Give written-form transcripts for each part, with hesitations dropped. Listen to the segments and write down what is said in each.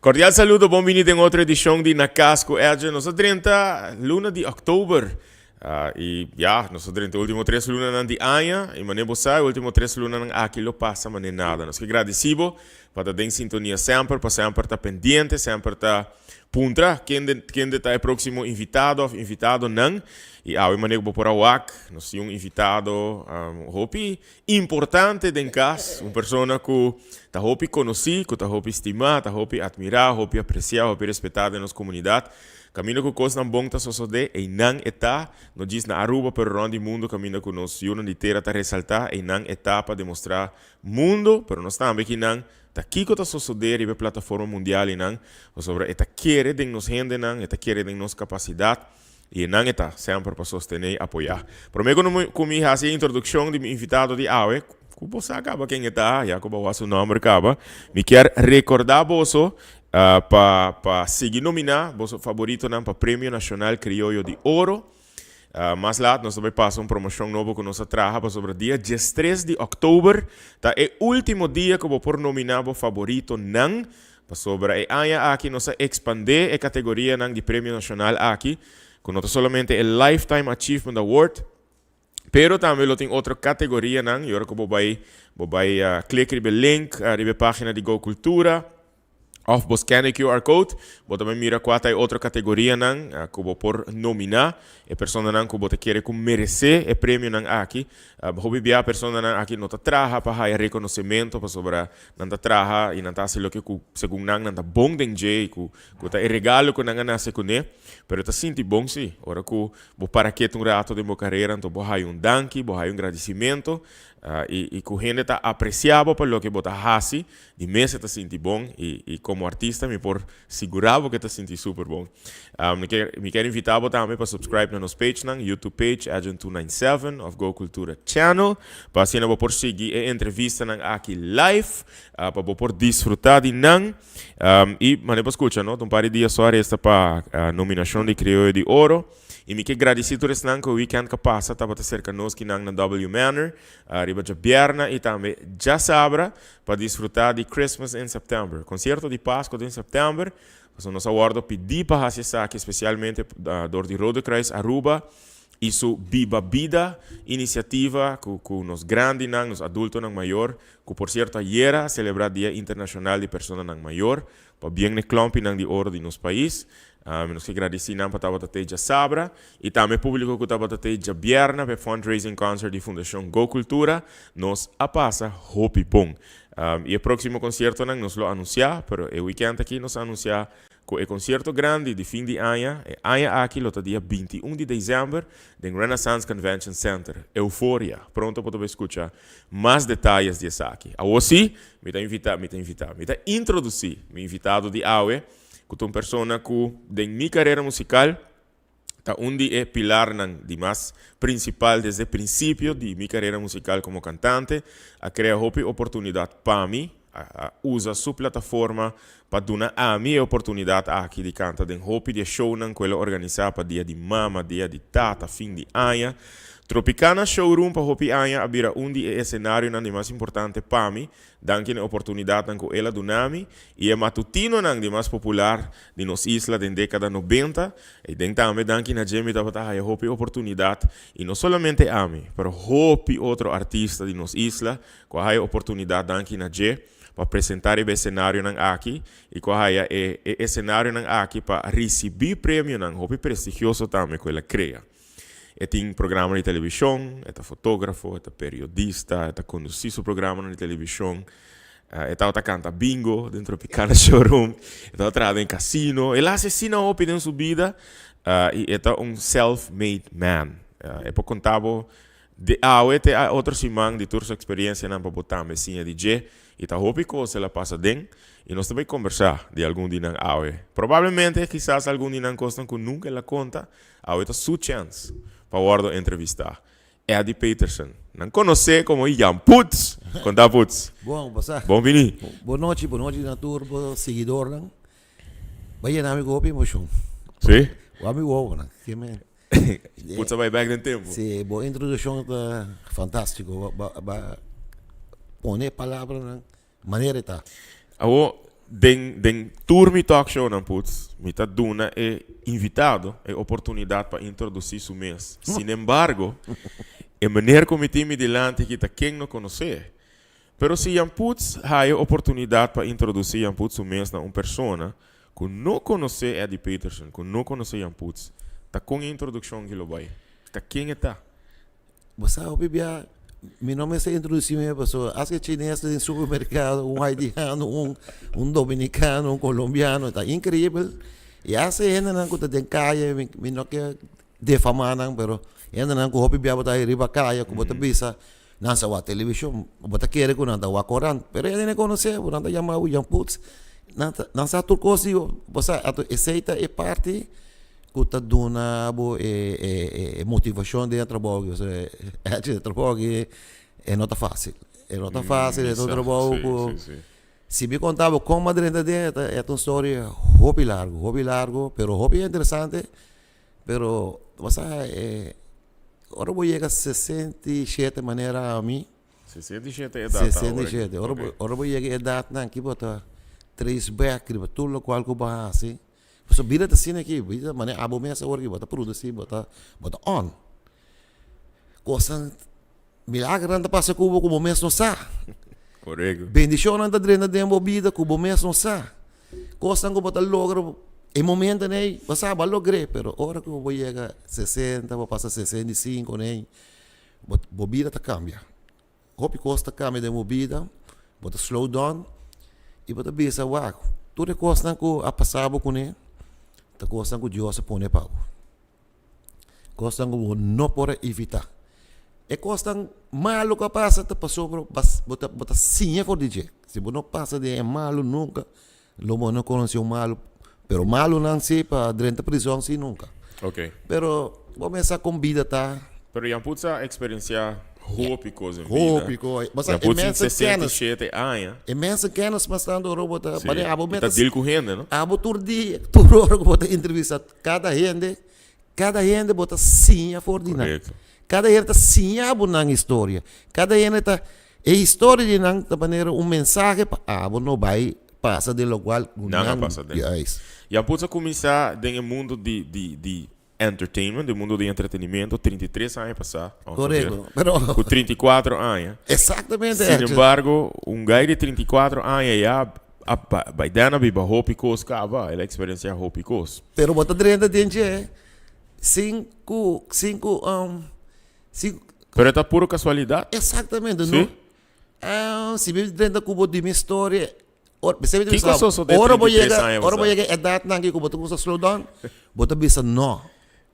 Cordial saludo, bon bini den otro edicion di Na Cas cu Edjean. Nos a drenta luna di october. Y ya, nos a drenta ultimo tres lunanan di aña. Y mane bo sa, e ultimo tres lunanan aki lo pasa mane nada. Nos ke gradici bo pa ta den sintonia semper, pa semper ta pendiente, semper ta puntra kende, kende ta e proximo invitado of invitadonan. Y awe mane cu bo por a wak, nos tin un invitado hopi Importante den cas, un persona cu ta hopi conoci, cu ta hopi stima, ta hopi admira, hopi aprecia, hopi respeta den nos comunidad. Caminda cu cosnan bon ta sosode, eynan e ta, no djis na Aruba pero rond di mundo caminda cu nos yunan di tera ta resalta, eynan e ta pa demostra mundo, pero nos tambe kinan ta kico ta sosode riba e plataforma mundial eynan, pasobra e ta kere den nos hendenan, e ta kere den nos capacidad. I nan e ta semper pa sostené i apoyá. Promé ku ku mi hasi e introdukshon di mi invitado di awe, ku bo sa kaba ken e ta, ya ku bo a wak su nòmber kaba, mi kier rekordá boso pa pa sigui nominá boso faboritonan pa Premio Nashonal Krioyo di Oro. Mas lat nos ta bai pasa un promoshon nobo ku nos a traha pasobra dia diestres di òktober ta e último dia ku bo por nominá bo faboritonan. Pasobra e aña aki nos a ekspandé e kategorianan di Premio Nashonal aki, ku no ta solamente e Lifetime Achievement Award, pero tambe lo tin otro kategorianan, i ora ku bo bai bo bai klik riba e link riba e página di Go Cultura òf bo scan e QR code, bo ta bai mira kua ta e otro kategorianan ku bo por nominá e personanan ku bo ta kere ku meresé e premionan aki. Hopi bia personanan aki no ta traha pa haya rekonosementu pasobra Nan ta traha i nan ta hasi loke ku segun nan nan ta bon den dje i ku ku ta e regalo ku nan a nase kuné. Pero e ta sinti bon sí ora ku bo para ketu un rato den bo karera anto bo haya un danki, bo haya un gradisimentu i i ku hende ta apresiá bo pa loke bo ta hasi. Di mes e ta sinti bon i i komo artista mi por sigurá bo ku e ta sinti super bon. Mi ke mi kier invitá bo tambe pa subscribe na nos pagenan, YouTube page Agent 297 òf Go Cultura Channel, pa asina bo por sigui e entrevistanan aki live, pa bo por disfrutá di nan. I manera bo skucha, no, ta un par di dia so a resta pa nominashon di Krioyo di Oro. I mi ke gradisí tur esnan ku e weekend ku a pasa tabata serka nos kinan na W Manor, riba djabièrnè i tambe djasabra pa disfrutá di Christmas in September, konsierto di Pasko den sèptèmber. Pasobra nos a wordo pidi pa haci esaki especialmente dor di Rode Kruis Aruba y su Biba Bida iniciativa cu cu nos grandinan, nos adultonan mayor, cu por cierto ayera a celebra Dia Internacional di Personanan Mayor, pabien n'e klompinan di oro di nos pais. Nos ke gradici nan pa tabata te djasabra y tambe publico cu tabata te djabierna p'e fundraising concert di Fundacion Go Cultura. Nos a pasa hopi bon. Y e proximo conciertonan nos lo anuncia, pero e weekend aki nos a anuncia cu e concierto grandi di fin di aña, e aña aki lo ta dia 21 di december den Renaissance Convention Center, Euforia. Pronto bo ta bay scucha mas detayes di esaki. Awo si, mi ta invita, mi ta invita, mi ta introduci mi invitado di awe, cu ta un persona cu den mi carera musical, Ta un di e pilarnan di mas principal desde principio di mi carera musical como cantante. A crea hopi oportunidad pa mi, a usa su plataforma pa duna ami e oportunidad aki di canta den hopi di e shownan cu el a organisa pa dia di mama, dia di tata, fin di aña. Tropicana Showroom pa hopi aña a bira un di e escenarionan di mas importante pa mi. Danki na e oportunidatnan ku el a duna mi i e matutinonan di mas popular di nos isla den dékada nobenta. I den tambe danki na dje mi tabata haya hopi oportunidat i no solamente ami, pero hopi otro artista di nos isla ku a haya oportunidat danki na dje pa presentá riba e esenarionan aki i ku a haya e e esenarionan aki pa risibí premionan hopi prestigioso tambe ku el a krea. E tin programa di televishon, e ta fotógrafo, e ta periodista, e ta kondusí su programanan di televishon, e tabata kanta bingo den Tropicana Showroom, e tabata traha den kasino. El a hasi asina hopi den su bida i e ta un self-made man. E por konta bo di awe te a otro siman di tur su eksperensianan pa bo tambe siña di dje. I ta hopi kos el a pasa den i nos ta bai kombersá di algun di nan awe. Probablemente kisas algun di nan kosnan ku nunka el a konta. Awe ta su chèns pa wòrdu entrevistá. Eddie Peterson, nan konosé komo Jan Putz. Kon ta Putz? Bon, bo sa. Bon bini. Bon nochi, bon nochi na tur bo siguidornan. Bo a yena mi ku hopi emoshon. Sí? Bo a mi wowonan. Ke men. Putz a bai bèk den tempu. Sí, bo introdukshon ta fantástiko. Bo a pone palabranan manera e ta. Awor. Den den tur mi talk shownan Putz, mi ta duna e invitado e oportunidad pa introduci su mes. Sin embargo, e meneer cu mi tin mi dilanti aki ta ken no conoce. Pero si Jan Putz haya oportunidad pa introduci Jan Putz su mes na un persona cu no conoce Eddy Peterson, cu no conoce Jan Putz, ta con e introduccion ki lo bay? Ta ken e ta? Bo sa hopi bia mi no mester introduci mi pasobra as e chines den supermercado un haitiano un un dominicano un colombiano ta increibel y hasta e hendenan cu ta den caya mi mi no ke defama nan pero e hendenan cu hopi bia bo ta riba caya cu bo ta bisa nan sa wak television bo ta kere cu nan ta wak corant pero e hende no conoce bo nan ta yama bo Jan Putz nan ta nan sa tur cos di bo bo sa anto esey ta e parti ku ta duna bo e e motivashon den e trabou aki pasobra e trabou aki e no ta fásil e no ta fásil e ta un trabou ku si mi konta bo kon mi a drenta aden e ta un storia hopi largu hopi largu pero hopi interesante pero bo sa e ora bo yega 67 manera ami 67 edat awor. 67 ora bo ora bo yega e edatnan aki bo ta trace back riba tur lokual ku bo a hasi. Pasobra bida ta asina aki, bida ta manera abo mes awor aki, bo ta produci, bo ta bo ta on. Kosnan, milagernan ta pasa ku bo ku bo mes no sa. Korekto. Bendishonnan ta drenta den bo bida ku bo mes no sa. Kosnan ku bo ta logra, e momentonan ei bo sa bo a logr'é, pero ora ku bo yega sesenta, bo pasa 65 nei, bo bo bida ta kambia. Hopi kos ta kambia den bo bida, bo ta slow down i bo ta bisa wak tur e kosnan ku a pasa bo kuné ta kosnan ku Dios a pone pa bo. Kosnan ku bo no por a evitá. E kosnan malu ku a pasa ta pasobra bo ta bo ta siña for di dje. Si bo no pasa den e malu nunka lo bo no konosé un malu, pero malunan si pa drenta prizòn si nunka. Pero bo mester sa kon bida ta. Pero Jan Putz a eksperensiá hopi kos den bida. Hopi kos. Bo sa Jan Putz tin e mensen kennis. 67 aña. E mensen kennis mas tantu ora bo ta Sí. pasobra abo I mes ta deal ku hende, no? Abo tur dia, tur ora ku bo ta entrevistá kada hende, kada hende bo ta siña for di nan. Korekto. Kada hende ta siña bo nan historia. Kada hende ta, e historia di nan ta manera un mensahe pa abo no bai pasa den lokual ku Nan a nan pasa den. Juist. Jan Putz a kuminsá den e mundu di di di Entertainment, den mundo di entretenimiento, 33 aña pasá, ongeveer. Correcto, pero. Ku 34 aña. Exactamente. Sin embargo, un guy di 34 aña ya a by then a biba hopi kos kaba, el a eksperensiá hopi kos. Pero bo ta drenta den dje sin ku, sin ku, sin. Pero e ta puro kasualidat. Exactamente, Si? no. Si mi drenta ku bo di mi storia, Ora, bisa mi Kiko bisa, sosodé ora bo 33 yega, aña ora bo pasá? yega edatnan aki ku bo ta kuminsá slow down, bo ta bisa no,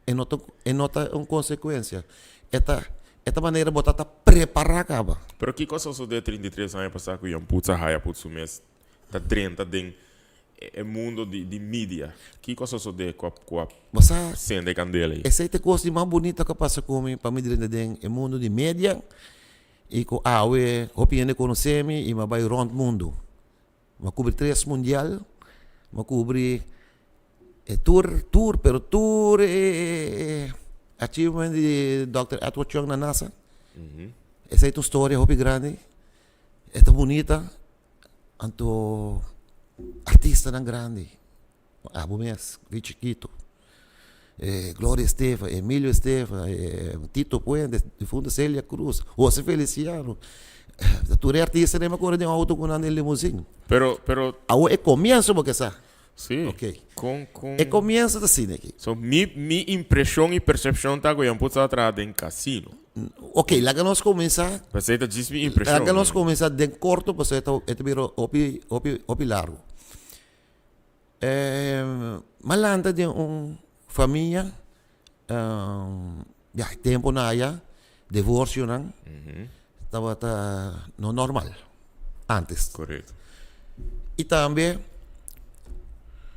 e no ta, e no ta un konsekuensia. E ta, e ta manera bo ta ta prepará kaba. Pero kiko a sosodé 33 aña pasá ku Jan Putz a haya put su mes ta drenta den e mundo di di media? Kiko a sosodé ku a ku a Bo sa, sende e kandela ei? esei ta e kos di mas bunita ku a pasa ku mi pa mi drenta den e mundo di media. I ku awe hopi hende konosé mi i mi a bai rònt mundu. Mi a kubri tres mundial, mi a kubri e tur, tur, pero tur e achievement di dòkter Edward Chong na NASA. Esei ta un storia hopi grandi, e ta bunita, anto artistanan grandi. Abo mes, di chikito. Eh, Gloria Estefan, Emilio Estefan, eh, Tito Puente, difunto Celia Cruz, José Feliciano. Eh, tur e artista den kore den auto ku nan den limousine. Pero, pero. Awo e comienzo bo ke sa. Sí. Ok. Kon, kon. E comienzo ta asina aki. So, mi, mi impresion y percepcion ta ku Jan Putz a traha den casino. Ok, laga nos kuminsá. Pasei ta djis mi impresion. Laga nos kuminsá den korto pasobra e ta, e ta bira hopi, hopi, hopi largu. M'a lanta den un famia, ya e temponan aya divorcionan tabata no normal antes. Korekto. I tambe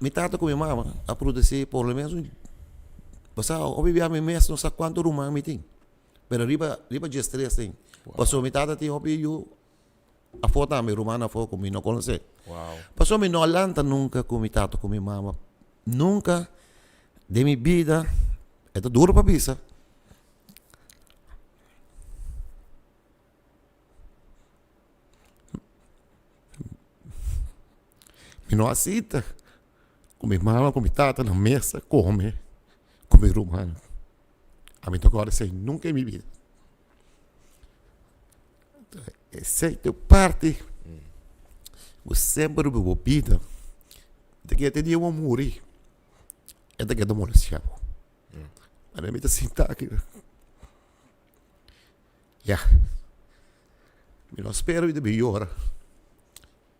mi tata ku mi mama a produsi por lo menos un, pasobra hopi bia mi mes no sa kuantu ruman mi tin, pero riba riba diestres tin, pasobra mi tata tin hopi yu. Afó tambe, ruman afó ku mi no konosé. Wow. Pasobra mi no a lanta nunka ku mi tata ku mi mama. Nunka den mi bida, e ta duru pa bisa. Mi no a sinta ku mi mama ku mi tata na mesa kome ku mi rumannan. Ami no kòrda esei nunka den mi bida. Esei ta e parti ku semper riba bo bida ta keda te dia bo muri e ta keda molestia bo. Manera mi ta sinta aki ya mi no spera mi ta bin yora.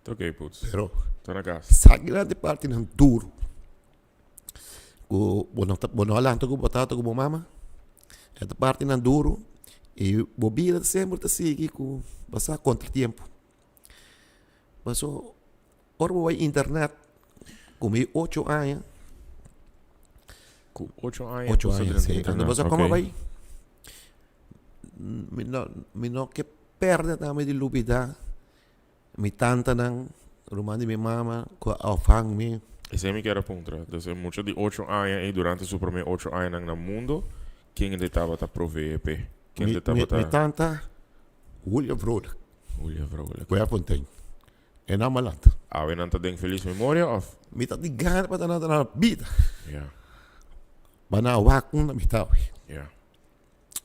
Ta ok Puts. Pero Ta na kas. Sa grandi partinan duru ku bo no ta bo no a lanta ku bo tata ku bo mama e ta partinan duru i bo bida semper ta sigui ku bo sa kontratiempo. Paso ora bo bai internet ku mi ocho aña. Ku ocho aña Ocho aña si. Anto bo sa komo bai mi no mi no ke pèrdè tambe di lubida. Mi tantanan, ruman di mi mama ku a opvang mi. Esei mi kier a puntra. Dus e mucha di ocho aña ei durante su promé ocho añanan na mundo, ken e tabata proveé p'e? Ken Mi, e tabata? mi tanta Julia Vrolijk. Julia Vrolijk. Werkfontein. E nan maland. Awe nan ta den felis memoria òf? Mi ta di gana pa ta nan ta na bida. Ja. Ma nan a wak unda mi ta awe. Ja.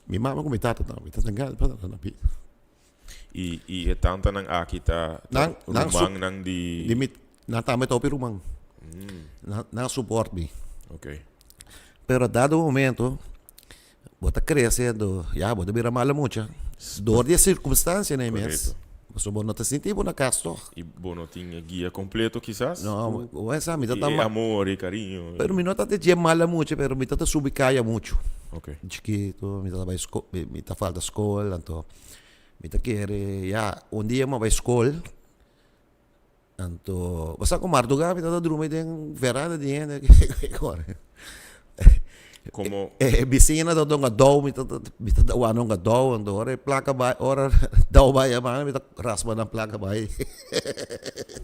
Mi mama ku mi tata tambe. Mi ta di gana pa ta nan na bida. I i e tantanan aki ta ta Nan nan su rumannan di. Di mi nan tambe ta hopi ruman. Nan nan support mi. Ok. Pero dado momento bo ta crece do ya bo ta bira malo mucha door di e circunstancianan mes. Correcto. Pasobra bo no ta sinti bo na cas toch. I bo no tin e guia completo kisas? No, bo sa mi ta I ta e amor i cariño. Pero mi no ta te dje malo mucha pero mi ta ta subi caya mucho. Ok. Chikito mi ta bai sco mi ta falta scol anto. Mi ta kere ya un dia mi a bai skol anto bo sa ku mardugá mi tabata drumi den veranda di hende Komo? E bisiñanan tabata dunga dou mi tabata mi tabata wak nan dou anto ora e plaka bai ora dou bai a mi ta raspa nan plaka bai.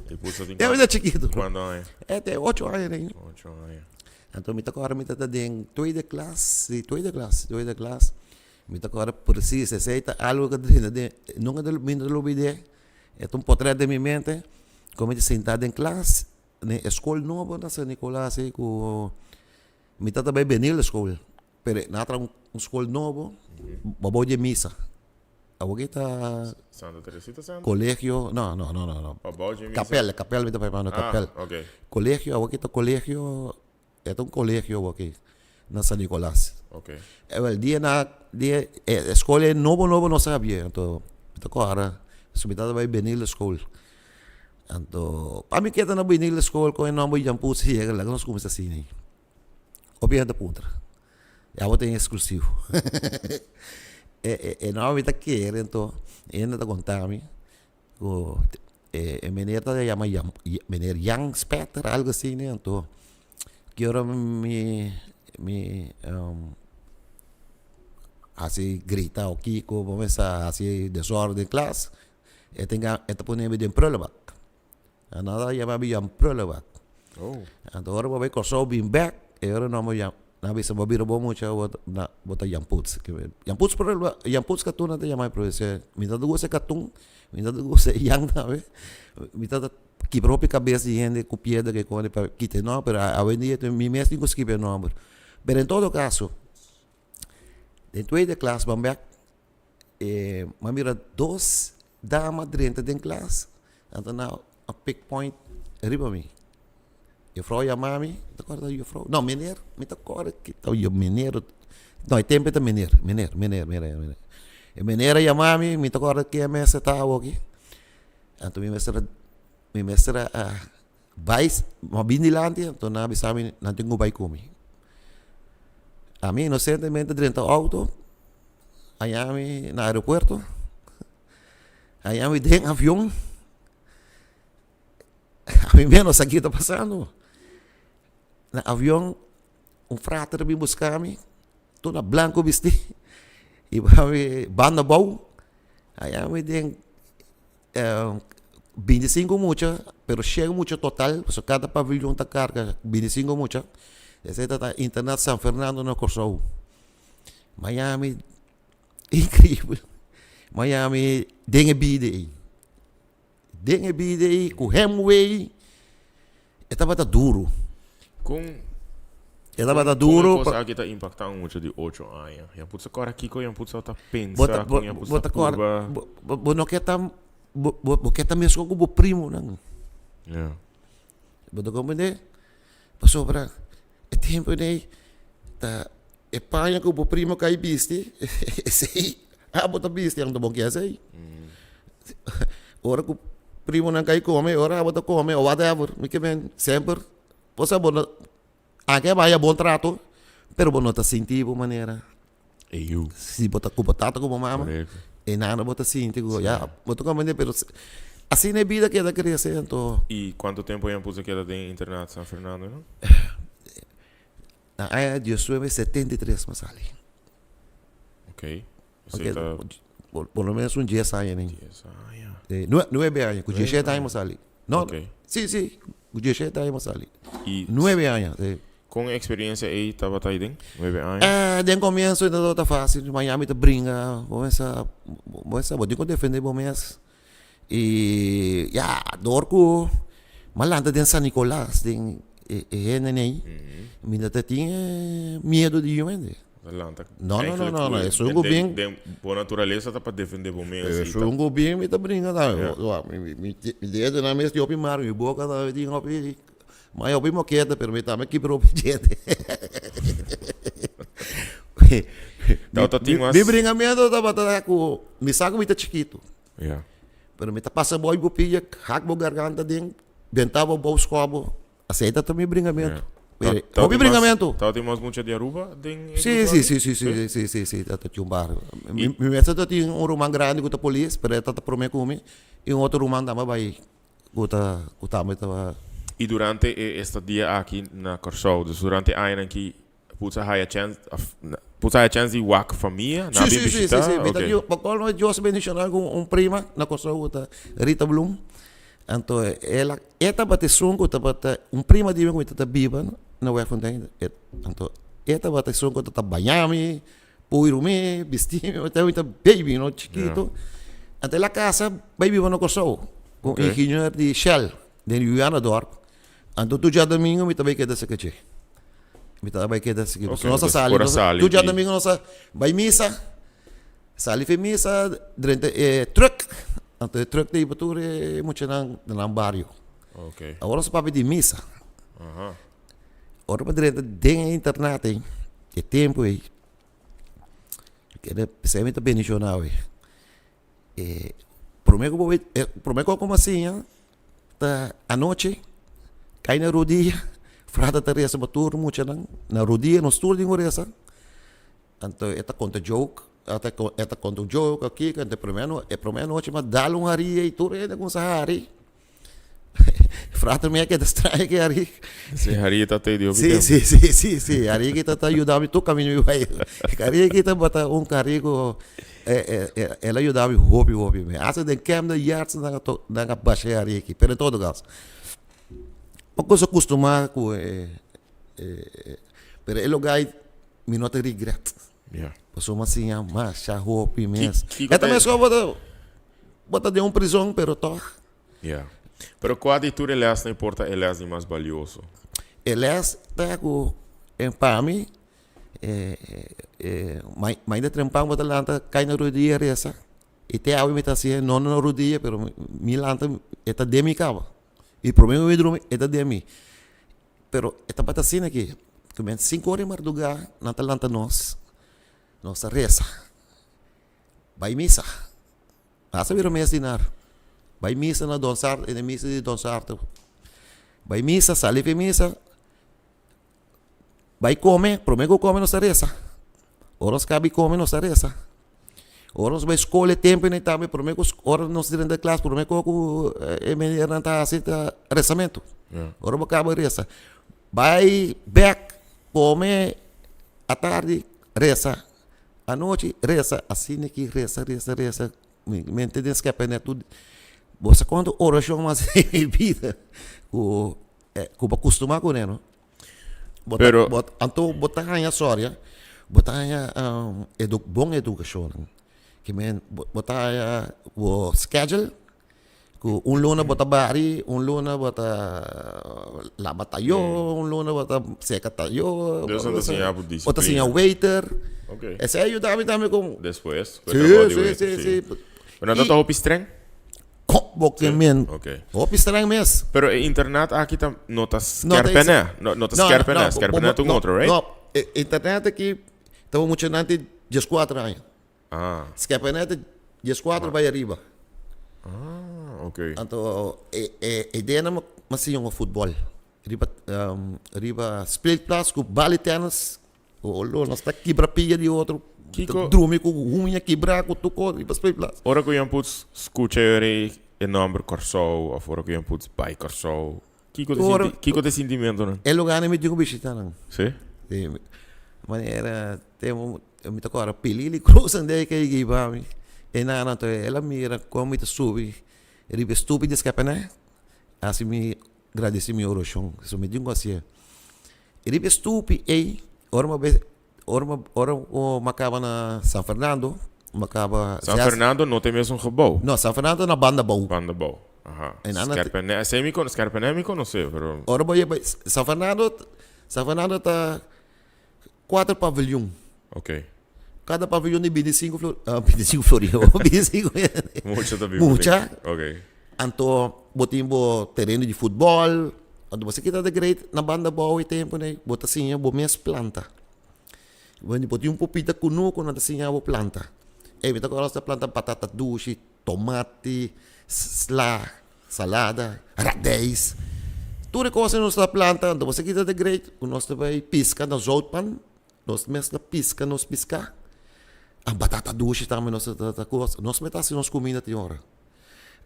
E pusa tin Tempo mi ta chikitu. Kuantu aña? E te ocho aña den. Ocho aña. Anto mi ta kòrda mi tabata den tweede klas, si tweede klas, tweede klas. Mi ta kòrda presis, esei ta algu ku drenta den, nunka mi no ta lubid'é, e ta un potrèt den mi mente, ku mi ta sinta den klas, den e skol nobo na San Nicolas ei ku mi tabata bai Benilde school, pero nan a traha un skol nobo pabou di e misa. Awor ki ta Santa Teresita Center? Colegio, no, no, no, no, no. Pabou di e misa? Kapèl, kapèl mi ta bai kapèl. Ah, ok. Colegio, awor ki ta colegio. E ta un colegio awor aki na San Nicolas. Ok. E wel dia na dia e school e nobo nobo no sabia anto mi ta kòrda su mi tabata bai Benilde school anto pa mi keda na Benilde school kon e nòmber Jan Poes yega laga nos kuminsá asina ei. Hopi hende ta puntra e tabata un eksklusivo e nòmber mi ta kere anto hende ta konta mi ku E meneer ta yama meneer Jan Spetter algo asina anto ki ora mi mi hasi grita o kiko bo mester hasi desorden den klas e ta e ta pone mi den prullenbak nan a yama mi Jan Prullenbak anto ora bo bai Kòrsou bin bèk e ora nan a bisa bo bira bo mucha bo ta Jan Poets Jan Poets Jan Poets katun nan ta yama mi ta gusta e katun Mi ta gusta e yan tambe. Mi ta kibra hopi kabes di hende ku piedra ke kone pa kita e nòmber, pero awendia mi mes tin ku skibi e nòmber. Pero en todo kaso, den tweede klas ban bèk, mi a mira dos dama drenta den klas, anto nan a pick point riba mi. Jufrou yama mi, mi ta kòrda jufrou, no meneer, mi ta kòrda ki ta meneer, no e tempu e ta meneer, meneer, meneer, meneer, meneer. E meneer a yama mi, mi ta kòrda ke mester ta awoki, anto mi mester a, mi mester a bai, mi a bin dilanti, anto nan a bisa mi nan tin ku bai ku mi. Ami inosentemente drenta outo, haña mi na aeropuerto, haña mi den avion. Ami mes no sa kiko ta pasando. Na avion un frater a bin buska mi, tur na blanco bisti i mi banda abou aya mi den bintisinko mucha pero shen mucha total pasobra kada pavilyon ta karga bintisinko mucha esei ta ta internat San Fernando na Kòrsou. Miami inkreibel Miami den e bida ei. Den e bida ei ku heimwee. E tabata duru. Kon E tabata duru. Kon e kos aki ta impaktá un mucha di ocho aña? Jan putsa kòrda kiko jan putsa ta pensa, kon jan putsa ta purba. Bo no ke ta, bo ke ta meskos ku bo primonan. Ja. Bo ta komprendé? Pasobra e tempu ei ta e paña ku bo primo kai bisti, esei abo ta bisti, anto bo ke esei. Ora ku primonan kai kome, ora abo ta kome o whatever, mi ke men semper bo sa bo no anke a bai a bon trato, pero bo no ta sinti bo manera. E yu. Si bo ta ku bo tata ku bo mama, e nana bo ta sinti ku ya, bo ta komprende pero asina e bida keda krese anto. I kuantu tempu yan puso keda den internat San Fernando no? Na aña diesnuebe 73 mi a sali. Ok. Esei ta. Por lo menos un dies aña nen. Dies aña. Nuebe aña, ku diesshete aña mi a sali. No, si si, ku diesshete aña mi a sali. I. Nuebe aña, si. Kon e eksperiencia ei tabata ei den nuebe aña? Den komienso no tabata fásil. Maña mi ta bringa, bo mester bo mester bo tin ku defende bo mes. I ya, dor ku mi a lanta den San Nicolas, den e hende ei, mi no ta tin e miedu di yu hende. No, no, no, no, no, esun ku bin. Den bo naturalesa ta pa defende bo mes. Esun ku bin mi ta bringa tambe. Mi dedonan mes tin hopi mar, mi boka tambe tin hopi. Ma e hopi moketa, pero mi tambe kibra hopi djente. Tawata tin mas. Mi bringamentu tabata ku mi sa ku mi ta chikitu. Ya. Pero mi ta pasa bo bo pia, hak bo garganta den, benta bo bou skò bo. Asei ta mi bringamentu. Hopi bringamentu. Tawata tin mas mucha di Aruba den e Si, si, si, si, si, si, si, si, tawata tin un bar. Mi mester tabatin un ruman grandi ku ta polis, pero e tabata prome ku mi, i un otro ruman tambe a bai. Ku ta ku tambe ta. I durante e estadia aki na Kòrsou, dus durante e añanan ki Putz a haya chèns òf Putz a haya chèns di wak famia, nan a bin Sí, sí, sí, bishitá? sí, sí. Mi ta Oké. yu, pa kòl no Dios a bendishoná ku un prima na Kòrsou ku ta Rita Bloem. Anto el a e tabata esun ku tabata un prima di mi ku mi tabata biba na Werkfontein. Anto e tabata esun ku tabata baña mi, Pui mi, bisti mi, te mi ta baby no, chiquito. Anto el a casa bay biba na Kòrsou ku un ingenieur di Shell den Julianadorp. Anto tur djadomingo mi ta bay keda serka dje. Mi ta bay keda serka dje. Nos a sali, tur djadomingo nos a bay misa, sali for misa drenta e truck. Anto e truck ta hiba tur e muchanan na nan bario. Awor nos a papia di misa. Ora bo drenta den e internat ei, e tempu ei, kende p'esei mi ta bendishoná awe. E promé ku bo bai, e promé kos ku bo a siña ta anochi kai na rodia, frata ta resa pa tur muchanan, na rodia nos tur tin ku resa. Anto e ta konta joke, e ta konta un joke aki, e promé e promé anochi mi a dal un haria i tur hende a kuminsá hari. Frater mi a keda straño ke hari. Si hari ta te di hopi Sí, tempo. sí, sí, sí, sí. Hari ki ta ta yuda mi tur camino mi bai. Hari ki ta bata un kari ku eh, eh, eh, el a yuda mi hopi, hopi. Mi hasta den Camden Yards nan a to, nan a basha e hari ki. Pero en todo caso, un cosa costuma ku eh, eh, pero e lugar mi no ta regret. Yeah. Pasobra mi a siña masha hopi mes. Kiko E ta ta e- meskos bo ta bo ta den un prizon pero tog. Yeah. Pero kua di tur e lèsnan por ta e lès di mas balioso? E lès ta ku pa mi mainta trempan bo ta lanta kai na rodia resa i te awe mi ta hasié no na rodia pero mi lanta e ta den mi kaba i prome ku mi drumi e ta den mi pero e tabata asina ki sinku ora di mardugá nan ta lanta nos nos ta resa bai misa. Hasta bira mes dinar. Bai misa na Don Sarto, e misa di Don Sarto. Bai misa, sali fi misa, bai kome, prome ku kome nos ta resa. Ora nos kabi kome nos ta resa. Ora nos bai skol e tempu ei tambe prome ku ora nos drenta klas prome ku ku e menernan ta hasi ta resamentu. Ora bo kaba resa, bai bek kome atardi resa. Anochi resa asina ki resa resa resa mi mente den skepa net tur bo sa cuanto oracion mas den mi bida cu cu bo costuma cune no bo ta Pero bo anto bo ta haya soria bo ta haya bon educacion ki men bo ta haya bo schedule. Ku un luna bo ta bari, un luna bo ta laba tayó, un luna bo ta seka tayó. Dus nan ta siña bo Bo ta siña disciplina. waiter. Ok. Esei a yuda mi tambe ku. Despues, ku e Sí, trabou di sí, waiter, sí, sí. sí. Pero nan ta I ta hopi streng? Kon bo ke Sí? men. Ok. Hopi streng mes. Pero e internat aki ta no ta No ta skerpené. No, no ta No, no, skerpené. no, bo, Skerpené bo, ta un no, otro, right? no. E internat aki ta muchanan di dieskuater aña. Ah. Skepenet ta dieskuater bai ariba. Ah, ok. Anto e e idea nan m'a siña un futbol riba riba speelplaats ku bali tennis olo nos ta kibra pia di otro Kiko drumi ku huña kibra ku tur kos riba speelplaats. Ora ku Jan Putz skucha e rei e nòmber Kòrsou òf ora ku Jan Putz bai Kòrsou kiko ta sinti kiko ta e sintimentonan? E lugarnan mi tin ku bishita nan. Si? Si manera tempu Mi ta kòrda Pilili Cruz en dei ke giba mi e nana anto el a mira kon mi ta subi riba e stupi di Skepené hasi mi gradisi mi orashon so mi tin ku hasié riba e stupi ei ora mi a bai ora mi ora ku mi a kaba na San Fernando mi a kaba San Fernando no ta e mesun gebou? No San Fernando na banda abou. Banda abou aha Skerpené esei mi kono Skerpené mi konosé pero. Ora bo yega San Fernando San Fernando ta Cuater paviljoen. Ok. Cada paviljoen di binticinco flor, ah, binticinco florin, binticinco. Mucha ta biba. Mucha. Ok. Anto bo tin bo tereno di futbol, anto bo sa kita ta great na banda abou e tempo nei, bo ta siña bo mes planta. Bo tin un popita kunuku nan ta siña bo planta. Ey mi ta acorda nos ta planta batata dushi, tomati, sla, salada, radijs. Tur e kos nos ta planta, anto bo sa kita ta great ku nos ta bai piska na zoutpan, nos mes ta piska nos piska. A batata dushi tambe nos ta ta kos, nos mes ta hasi nos kuminda tin ora.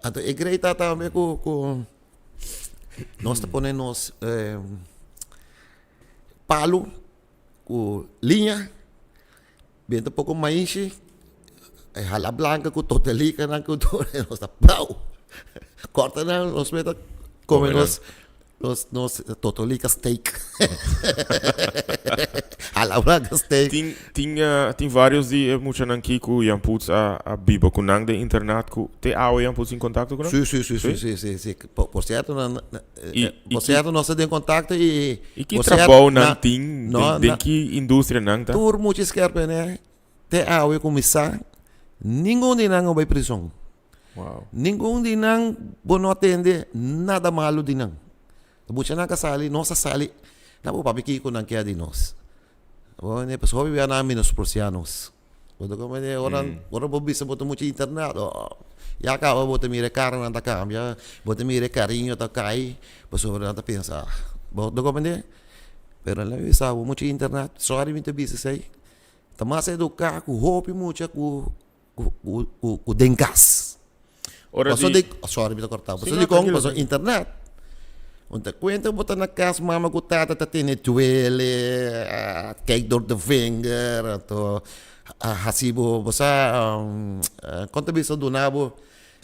Anto e great ta tambe ku ku nos ta pone nos palu ku liña. Bienta poko maishi, e hala blanca ku totelikanan ku tur e nos ta pau. Korta nan nos meta kome nos nos nos totolika steak. Hala blanca steak. Tin tin tin varios di e muchanan ki ku Jan Putz a a biba ku nan den internat ku te awe Jan Putz tin kontakto ku nan? Si si si si si si si. Por cierto nan Por cierto nos ta den contacto y Y ki trabou nan tin? Den ki industria nan ta? Tur mucha skerpene te awe cu mi sa, ningun di nan a bay prison. Ningun di nan bo no a tende nada malo di nan. Mucha nan ka sali, nos a sali, nan bo papia kico nan kier di nos. Pasobra hopi bia nan a menosprecia nos. Bo ta comprende? Ora, ora bo bisa bo ta mucha internado, ya caba bo ta mira e caranan ta cambia, bo ta mira e cariño ta cay, pasobra nan ta pensa, bo ta comprende? Pero nan bisa bo mucha internado, sorry mi ta bisa esey, ta mas educa cu hopi mucha cu cu cu cu den cas. Ora Paso di di, sorry mi ta corta, Sí, paso no, dicon? tranquilo, Paso internet, un ta cuenta bo ta na cas mama cu tata ta tene duele, kijk door de vinger, anto a haci bo, bo sa, con ta bisa duna bo?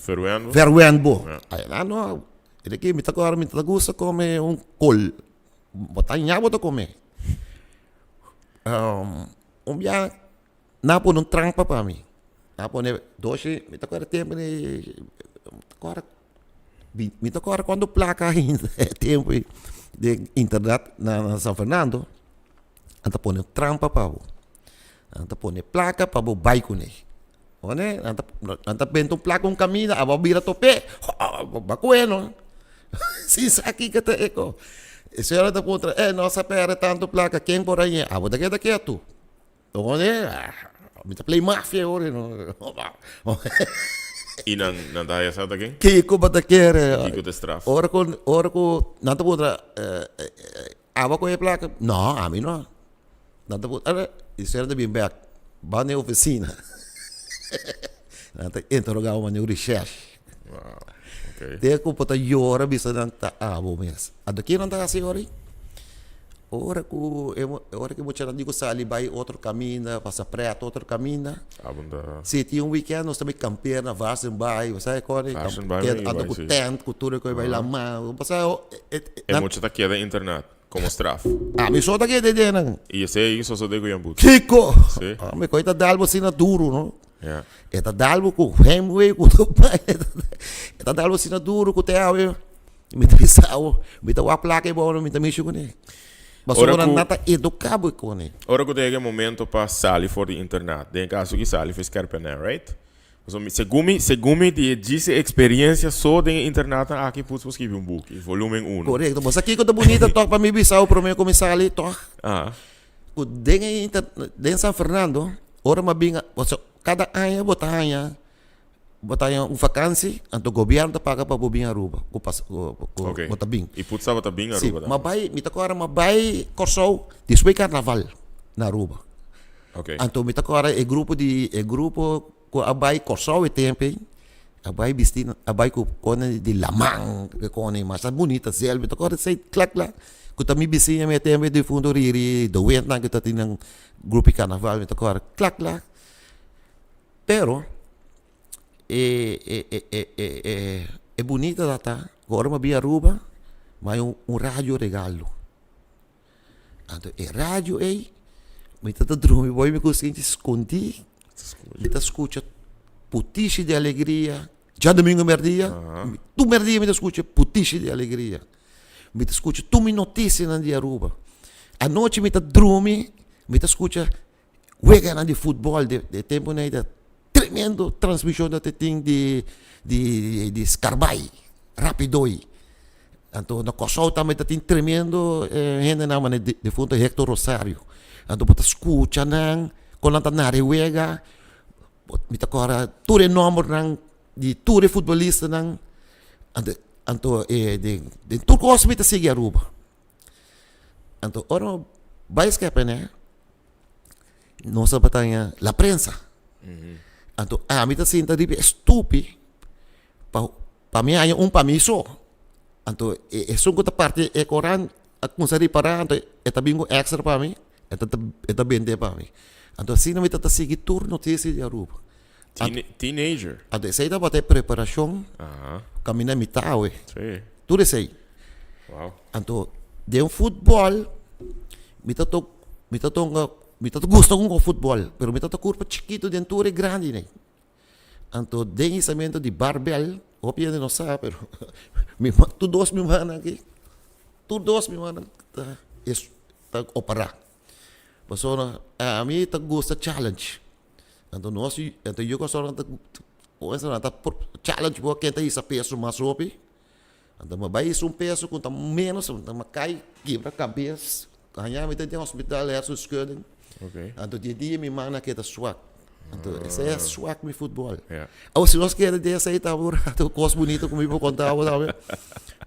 Verwen bo. Verwen bo. Ja. Ay, nan no, e di ki mi ta acorda mi ta gusta come un col, bo ta ña bo ta come. Un bia Nan a pone un trampa pa mi. Nan a pone doshi, mi ta kòrda tempu di, mi ta kòrda, mi ta kòrda kuantu plaka ainda e tempu ei den internet na San Fernando, nan ta pone un trampa pa bo. Nan ta pone plaka pa bo bai kuné. One, nan ta nan ta benta un plaka un kaminda, abo a bira top'é, bo bai ku'é no. Sin sa kiko ta e ko. E señora ta puntra, e nos a pèrdè tantu plaka, ken por a ñe? Abo ta keda ketu. Mi ta play mafia ora no. I nan nan ta haya sa ta ken? Kiko bo ta kere? Kiko ta straf? Ora ku ora ku nan ta puntra abo a kohe plaka? No, ami no. Nan ta puntra i sera ta bin bek ba na e ofisina. Nan ta interogá bo manera un recherche. Wow, okay. Te ku bo ta yora bisa nan ta abo mes. Anto ke nan ta hasi ora ei? Ora ku e ora ku e muchanan di ku sali bai otro kaminda, pasa pret otro kaminda. Abunda. Si tin un weekend nos ta bai kampeer na Vastenbaai, bo sa e kos ei? Vastenbaai mi Anda bai ku si. tent, ku tur e kos bai lama, bo sa e E mucha ta keda internat komo straf. Ami so ta keda den nan. I esei sosode ku Jan Boet. Kiko! Si. Ami kos ta dal bo asina duru no. Ja. E ta dal bo ku heimwee ku tur bai. E ta dal asina duro ku te awe mi ta bisa awo mi ta wak plaka e bou mi ta mishi kuné. Pasobra Ora ku nan ta eduká bo kuné. Ora ku ta yega e momento pa sali for di internat, den e kaso aki sali for di Skerpènè, right? Pasobra mi segun mi segun mi di e djis e eksperensia so den e internatnan aki putz por skibi un buki, volumen uno. Korekto. Bo sa kiko ta bunita tòg pa mi bisa awo promé ku mi sali tòg? Ku den e inter den San Fernando ora mi a bin kada aña bo ta haña Bo ta haña un vakansi, anto gobierno ta paga pa bo bin Aruba, ku pas ku ku Ok. bo ta bin. I putz tabata bin Si, Aruba m'a tambe. bai, mi ta kòrda m'a bai Kòrsou despues karnaval na Aruba. Ok. Anto mi ta kòrda e grupo di e grupo ku a bai Kòrsou e tempu ei, a bai bisti a bai ku kone di laman, ku kone masha bunita sèl, mi ta kòrda esei kla kla ku ta mi bisiña mi e tempu ei difunto Riri de Wintnan ku ta tin nan grupo di karnaval, mi ta kòrda kla kla. Pero e e e e e e e bunita ta ta ku ora mi a bin Aruba mi a haña un radio regalo. Anto e radio ei mi ta ta drumi boy mi ku sinti skondí mi ta skucha Putishi di Alegria djadumingu merdia tur merdia mi ta skucha Putishi di Alegria. Mi ta skucha tur mi notisianan di Aruba. Anochi mi ta drumi mi ta skucha Weganan di futbol de e temponan ei ta tremendo transmision ta tin di di di Scarbay, Rapidoi. Anto na Kòrsou tambe ta tin tremendo hendenan manera di difunto Hector Rosario. Anto bo ta skucha nan kon nan ta nara e wega, mi ta kòrda tur e nòmbernan di tur e futbolistanan. Anto anto e den tur kos mi ta sigui Aruba. Anto ora mi bai Skèpènè Nos tabata haña la prensa. Anto ami ta sinta riba e stupi pa pa mi haña un pa mi so. Anto e esun ku ta parti e koran a kuminsá ripará anto e ta bin ku èkstra pa mi, e ta e ta bende pa mi. Anto asina mi ta sigui tur notisia di Aruba. Teenager. Anto esei tabata e preparashon kaminda mi ta awe. Tur esei. Anto den futbòl mi ta tok mi ta tonga mi ta gusta hunga futbòl pero mi ta ta kurpa chikitu den tur e grandinan. Anto den hisamento di barbèl hopi hende no sa pero mi tur dos mi mannan aki tur dos mi mannan ta ta operá. Pasobra ami ta gusta challenge. Anto nos anto yu kòrsou ta nan ta challenge bo ken ta hisa peso mas hopi. Anto mi a bai hisa un peso ku ta ménos anto mi a kai kibra kabes haña mi ta den hospital hersenschudding. Anto di e dia mi man a keda swak. Anto esei a swak mi futbòl. Awor si nos kere den esei ta un rato kos bunito ku mi por konta bo tambe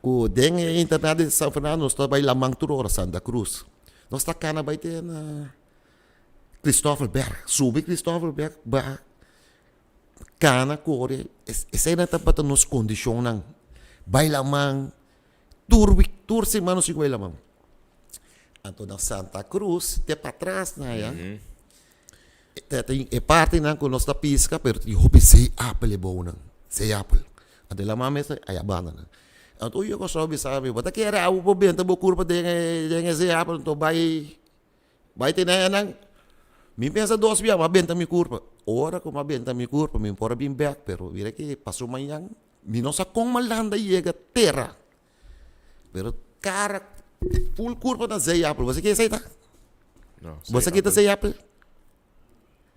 ku den e internat di San Fernando nos ta bai laman tur ora Santa Cruz. Nos ta kana bai te na Christoffelberg, subi Christoffelberg baha kana kore eseinan tabata nos kondishonnan bai laman tur wik tur siman nos tin ku bai laman anto na Santa Cruz te patras na aya ta tin e partinan ku nos ta piska pero tin hopi zeeapel e bounan zeeapel anto e laman mes aya banda nan anto un yokosou bisa mi bo ta kere awo bo benta bo kurpa den e zeeapel anto bai Bai tene añanan, mi pensa dos bia, m'a benta mi kurpa. Ora ku m'a benta mi kurpa, mi por a bin bèk, pero mira ke pasó mañan, mi no sa kon m'a landa yega tera. Pero kara, ful kurpa na zeeapel. Bo sa ke esei ta? No, Bo sa ke ta zeeapel?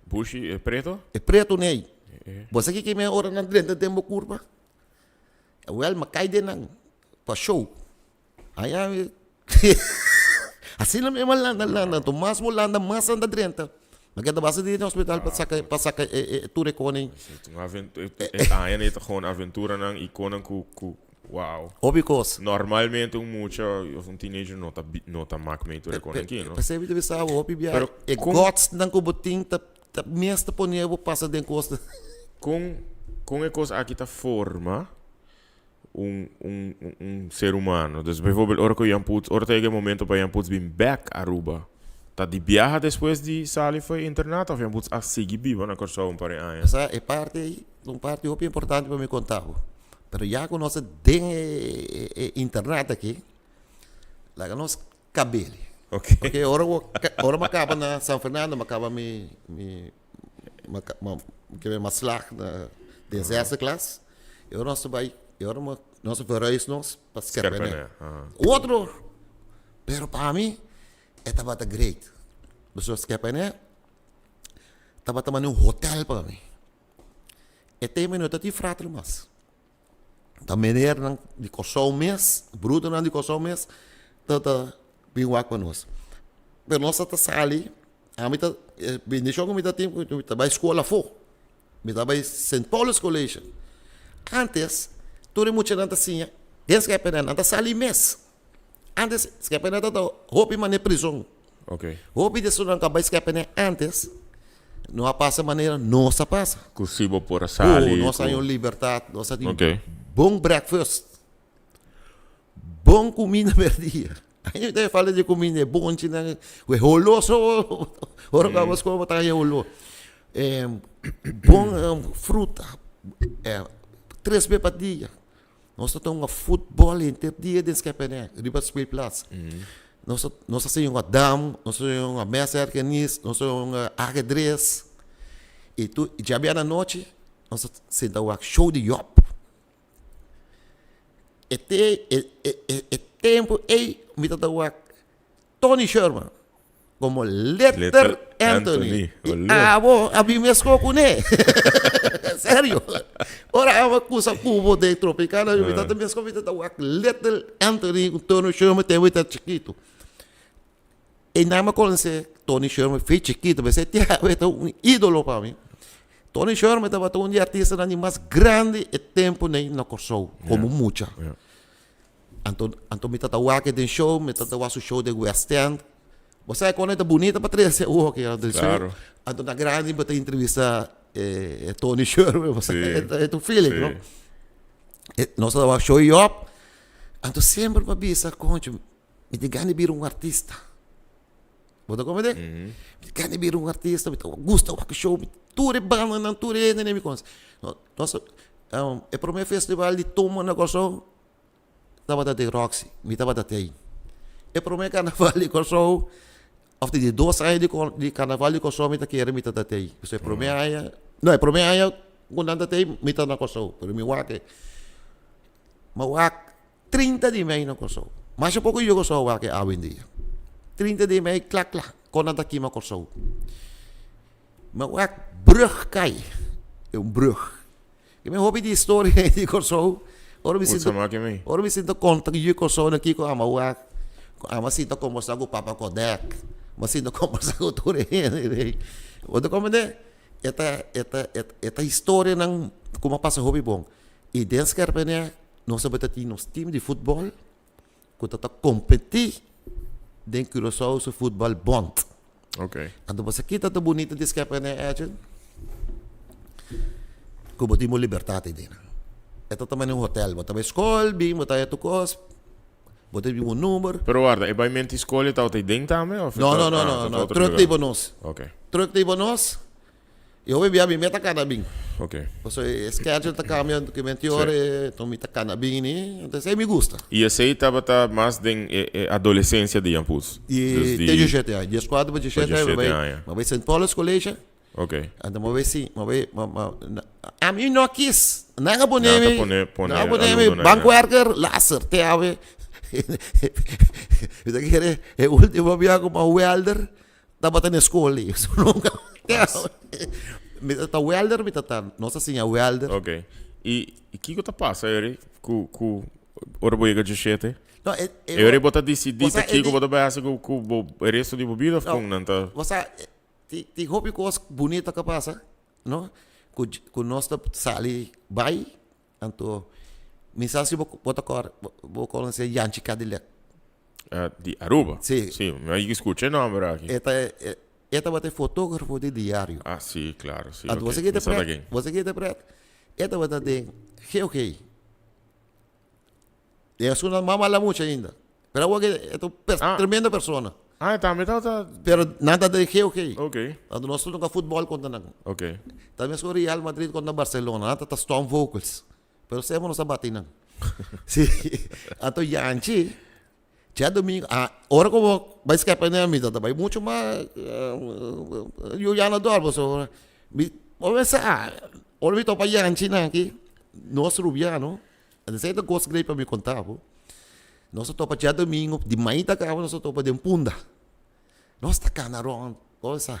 Bushi, e preto? E preto nei. Bo sa ke ke men ora nan drenta den bo kurpa? Wèl, m'a kai den nan pa show. Aya asina mi a landa landa anto mas bo landa mas nan ta drenta mi a keda basta dia den hospital pa saka pa saka e tur e koning. E aña nei ta gewoon aventuranan y konan ku ku wow. Hopi kos. Normalmente un mucha of un teenager no ta no ta mak mee tur e konan aki no. P'esei mi ta bisa bo hopi bia e guts nan ku bo tin ta ta mes ta pone bo pasa den kos. Kon kon e kos aki ta forma un un un ser humano. Dus bijvoorbeeld ora ku Jan Putz, ora ta yega e momento pa Jan Putz bin bek Aruba, ta di biaha despues di sali for e internato of Jan Putz a sigui biba na Kòrsou un par di aña? Sa e parti ei ta un parti hopi importante pa mi konta bo. Pero ya ku nos ta den e e internat aki, laga nos kabeli. Oké. Oké, ora bo ora mi a kaba na San Fernando mi a kaba mi mi mi a slag na den zesde klas, e ora nos ta bai. E ora nos a verhuis nos pa Skerpene. Otro, pero pa mi e tabata great. Pasobra Skerpene tabata manera un hotel pa mi. E tempo no ta tin frater mas. Ta menernan di Kòrsou mes, brutonan di Kòrsou mes ta ta bin wak pa nos. Pero nos ta sali, ami ta, e bendishon ku mi ta tin, mi ta bai skol afó. Mi ta bai Sint Paulus College. Antes, tur e muchanan ta siña den Skepenen, nan ta sali mes. Antes, Skepenen tabata hopi manera prizon. Okay. Hopi di esunnan ku a bai Skepenen antes, no a pasa manera nos a pasa. Ku si bo por a sali. Ku nos a haña un libertat, nos a tin Okay. bon breakfast, bon kuminda merdia. Ai ta falta di kuminda e bonchinan ku e holó so ora ku abo skol bo ta haña holó. Bon fruta tres be pa dia. Nos ta hunga futbòl henter dia den Skèpènè riba speelplaats. Nos ta nos ta siña hunga dam, nos ta siña hunga mèsèrkenis, nos ta hunga ahedres i tur djabièrnè anochi nos ta sinta wak show di Yòp. E te e e e tempu ei mi ta wak Tony Sherman komo Little Little Anthony. Anthony, I olé. abo a bin meskó kuné. Serio. Ora abo a kusa kubo den Tropicana mi ta meskó mi ta wak Little Anthony ku Tony Sherman te mi ta chikitu. E nan a konosé Tony Sherman fe chikitu, p'esei te awe ta un ídolo pa mi. Tony Sherman tabata un di e artistanan di mas grandi e tempunan na Kòrsou komo mucha. Anto anto mi ta wak e den show, mi ta wak su show den West End. Bo sa kon e ta bunita pa trese awor aki anto Claro. Anto na grandi bo ta entrevista e Tony Sherman, bo sa e ta un feeling, no? Nos ta wak show Job, anto semper mi a bisa koncho Mi tin gana di bira un artista. Bo ta comprende? Mi tin gana di bira un artista, mi ta gusta wak show, tur e bandanan, tur e hendenan mi konoce. Nos, e prome festival di tumba na Kòrsou tabata den Roxy, mi tabata tei. E prome karnaval di Kòrsou, òf di dos aña di karnaval di Kòrsou mi ta kere mi tabata tei. Pasobra e prome aña, no e prome aña ku nan ta tei mi ta na Kòrsou, pero mi wak e, mi wak 30 di mei na Kòrsou. Masha poko yu Kòrsou wak e awendia. 30 di mei kla kla kon nan ta kima Kòrsou. Mi wak brùg kai, e un brùg. I mi hopi di historia di Kòrsou. Ora mi sinta ora mi sinta konta yu Kòrsou na kiko ama wak, ama sinta kombersá ku papa Kodèk, ama sinta kombersá ku tur e hende. Bo ta komprendé? E ta e ta e ta historianan ku a pasa hopi bon. I den Skèrpènè nos tabata tin nos team di futbòl ku ta ta kompetí den Curaçao su futbòl bond. Anto bo sa ki ta ta bunita di Skèrpènè Edjean? Ku bo tin bo libertat ei den. E ta ta manera un hotèl, bo ta bai skol, bin bo ta haña tur kos, bo ta bin un number. Pero warda, e bai menti skol e tabata ei den tambe òf e No, ta no, no, ah, no, ta no. otro Trùk lugar? ta iba nos. Ok. Trùk ta iba nos. I hopi bia mi meta kana bin. Ok. Pasobra e schedule ta cambia ki menti ora enton mi ta kana bini, enton esei mi gusta. I esei tabata mas den e e adolescencia di Jan-Poes? Di Dus di te diesshete aña, dieskuater pa diesshete aña mi bai aña. mi bai Sint Paulus College. Ok. Anto mi bai si mi bai ami no kis, nan a pone Nan ta mi, pone pone nan a pone mi alumnonan ya. bankwerker laser te awe. Mi ta kere e ultimo bia ku mi a welder Tabata na skol ei. So nunca Mi ta welder mi ta ta nos a siña welder. Ok. I kiko ta pasa eri ku ku ora bo yega djeshete? No e E ora bo ta disidí ta kiko bo ta bai hasi ku ku bo e resto di bo bida of kon nan ta? Bo sa tin tin hopi kos bunita ka pasa no ku ku nos ta sali bai anto mi sa si bo bo ta kòrda bo konosé Yanchi Cadillac. Di Aruba? Sí. Sí, mi a yega scucha e nomber aki. E ta e tabata e fotografo di diario. Ah, sí, claro, sí. Anto Ok, bo sa mi sa ta ken. bo sa ke ta pret? E tabata den GOG. E esun mas mala mucha ainda. Pero awor e ta un Ah. tremendo persona. Ah, e tambe tabata. Pero nan ta den GOG. Ok. Anto nos tur toca futbol contra nan. Ok. Ta mescos Real Madrid contra Barcelona. Nan ta ta storm vocals. Pero semper nos a bati nan. Sí. Anto Yanchi, djadomingo, ah, ora ku bo bai skepa den amita ta bai mucho mas Juliana Dorp pasobra mi bo mester sa, ora mi topa Yanchi nan aki, nos Rubiano. Esei ta kos grei pa mi konta bo. Nos a topa djadomingo, di mainta kaba nos a topa den Punda. Nos ta kana rònt, cosa.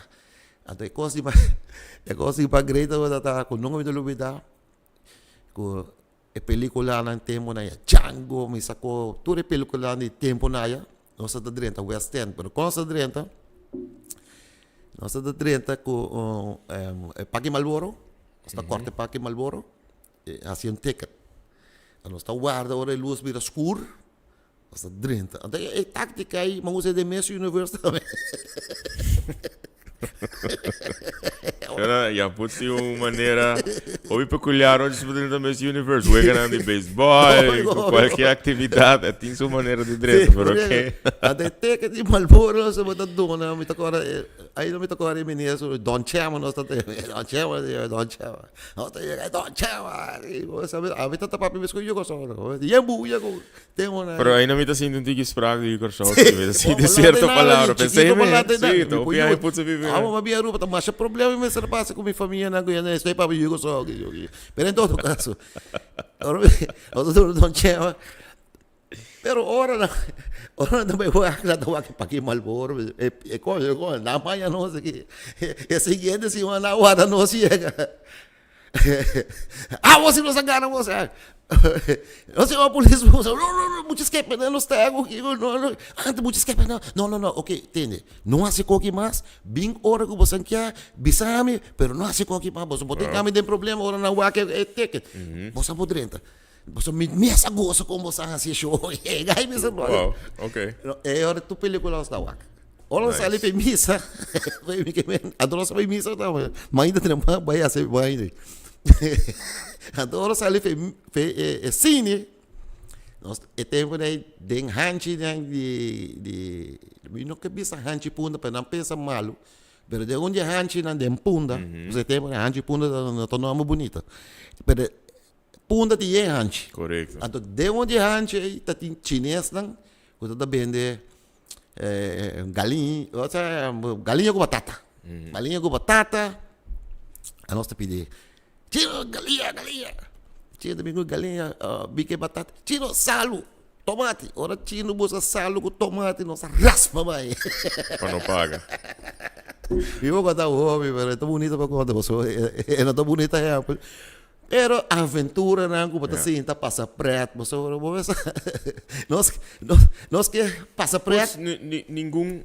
Anto e kos di mas, e kos di mas grei tabata ta ku nunka mi ta lubida, ku e pelikulanan tempunan ya Django, mi sa ko tur e pelikulanan di tempunan aya, nos ta drenta West End, pero kon nos ta drenta? Nos ta drenta ku e paki Marlboro, nos ta kòrta e paki Marlboro, hasi un ticket. Nos ta warda ora e lus bira skur, Nos ta drenta. Anto e táctica ei, mi a usa den mes universe tambe. Pero ya put si un manera hopi peculiar onde se drenta mes universe. Weganan di baseball, cualquier actividad, e tin su manera di drenta, pero oké. Anto e teken di Marlboro se bo ta duna, mi ta kòrda, ai no mi ta kòrda e meneer su Don Chema nos ta tene, Don Chema, Don Chema. Nos ta yega, Don Chema, bo sabi, ami ta papia mes ku yugo so, yembu, yegu. Pero ainda mi ta sinti un tiki spraak di Kòrsou si mi ta sinti sierto palabra. Pensei mi, si, ta hopi aña putsa bibi. Amo m'a bia Aruba ta masha problema mi mester pasa ku mi famianan ku yanda esei papia yu Kòrsou aki. Pero en todo kaso, ora mi nosotros don Chema, pero ora nan ora nan ta bai wak nan ta wak paki Marlboro e kos e kos nan paña nos aki e siguiente siman nan wak nos yega. Ah, si nos a gana vos. No se va polis vos. No, no, no, muchas que pena nos tego. No, no. Ante muchas que pena. No, no, no. Ok, tende. No hace koki mas. Bin ora ku vos ankia bisami, pero no hace koki mas. Vos bote kami den problema ora na wak e ticket. Vos a podrenta. Vos mi mesa gozo con vos hasi show. Gai mesa Wow, ok. E ora tu película os da wak. Ora nice. sali pe misa, anto nos bai misa tambe, mainta trempan bai hasi baile. Anto ora sali fe fe e, e cine, nos e tempo dai den hanchi den di di mi no ke bisa hanchi punda pero nan pensa malu, pero den un di hanchinan den punda, mm -hmm. e tempo hanchi punda ta ta nomber bunita. Pero punda tin yen hanchi. Correcto. Anto den un di hanchi ei ta tin chinesnan ku ta ta bende Galiña, osea, galiña ku batata. Galiña ku batata, anos ta pidi, Chino, galiña, galiña. Chino ta bin ku galiña, bike batata. Chino, salu, tomati. Ora chino buska salu ku tomati, nos a raspa bai. Pa no paga. Mi por konta hopi, pero e ta bunito pa konta, pasobra e no ta bunita ehèmpel. Pero aventuranan ku bo ta sinta pasa pret, pasobra bo mester nos nos ke pasa pret. Pues ningun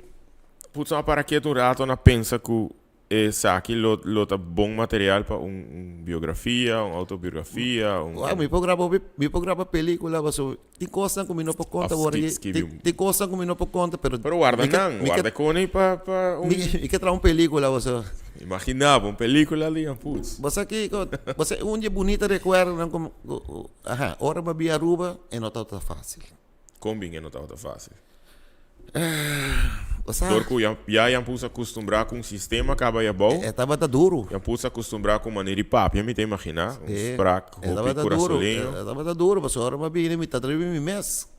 putz a para ketu un rato na pensa ku esaki lo lo ta bon material pa un biografia, un autobiografia, un. Mi por graba mi por graba pelikula pasobra Tin kosnan ku mi no por konta awor aki. Tin kosnan ku mi no por konta, pero. Pero warda nan, warda koni pa pa un. Mi ke traha un pelikula boso. Imagina bo, un pelikula di Jan Poets. Bo sa kiko, bo sa un di e bunita rekuerdonan ku aha, ora mi a bia Aruba e no tabata fásil. Kon bin e no tabata fásil? Bo sa. Dor ku ya Jan Poets a kustumbrá ku un sistema kaba ya bou. E tabata duru. Jan Poets a kustumbrá ku manera di papia, mi ta imaginá. Un sprak hopi kurasoleño. E tabata duru, pasobra ora mi a bini mi ta riba mi mes.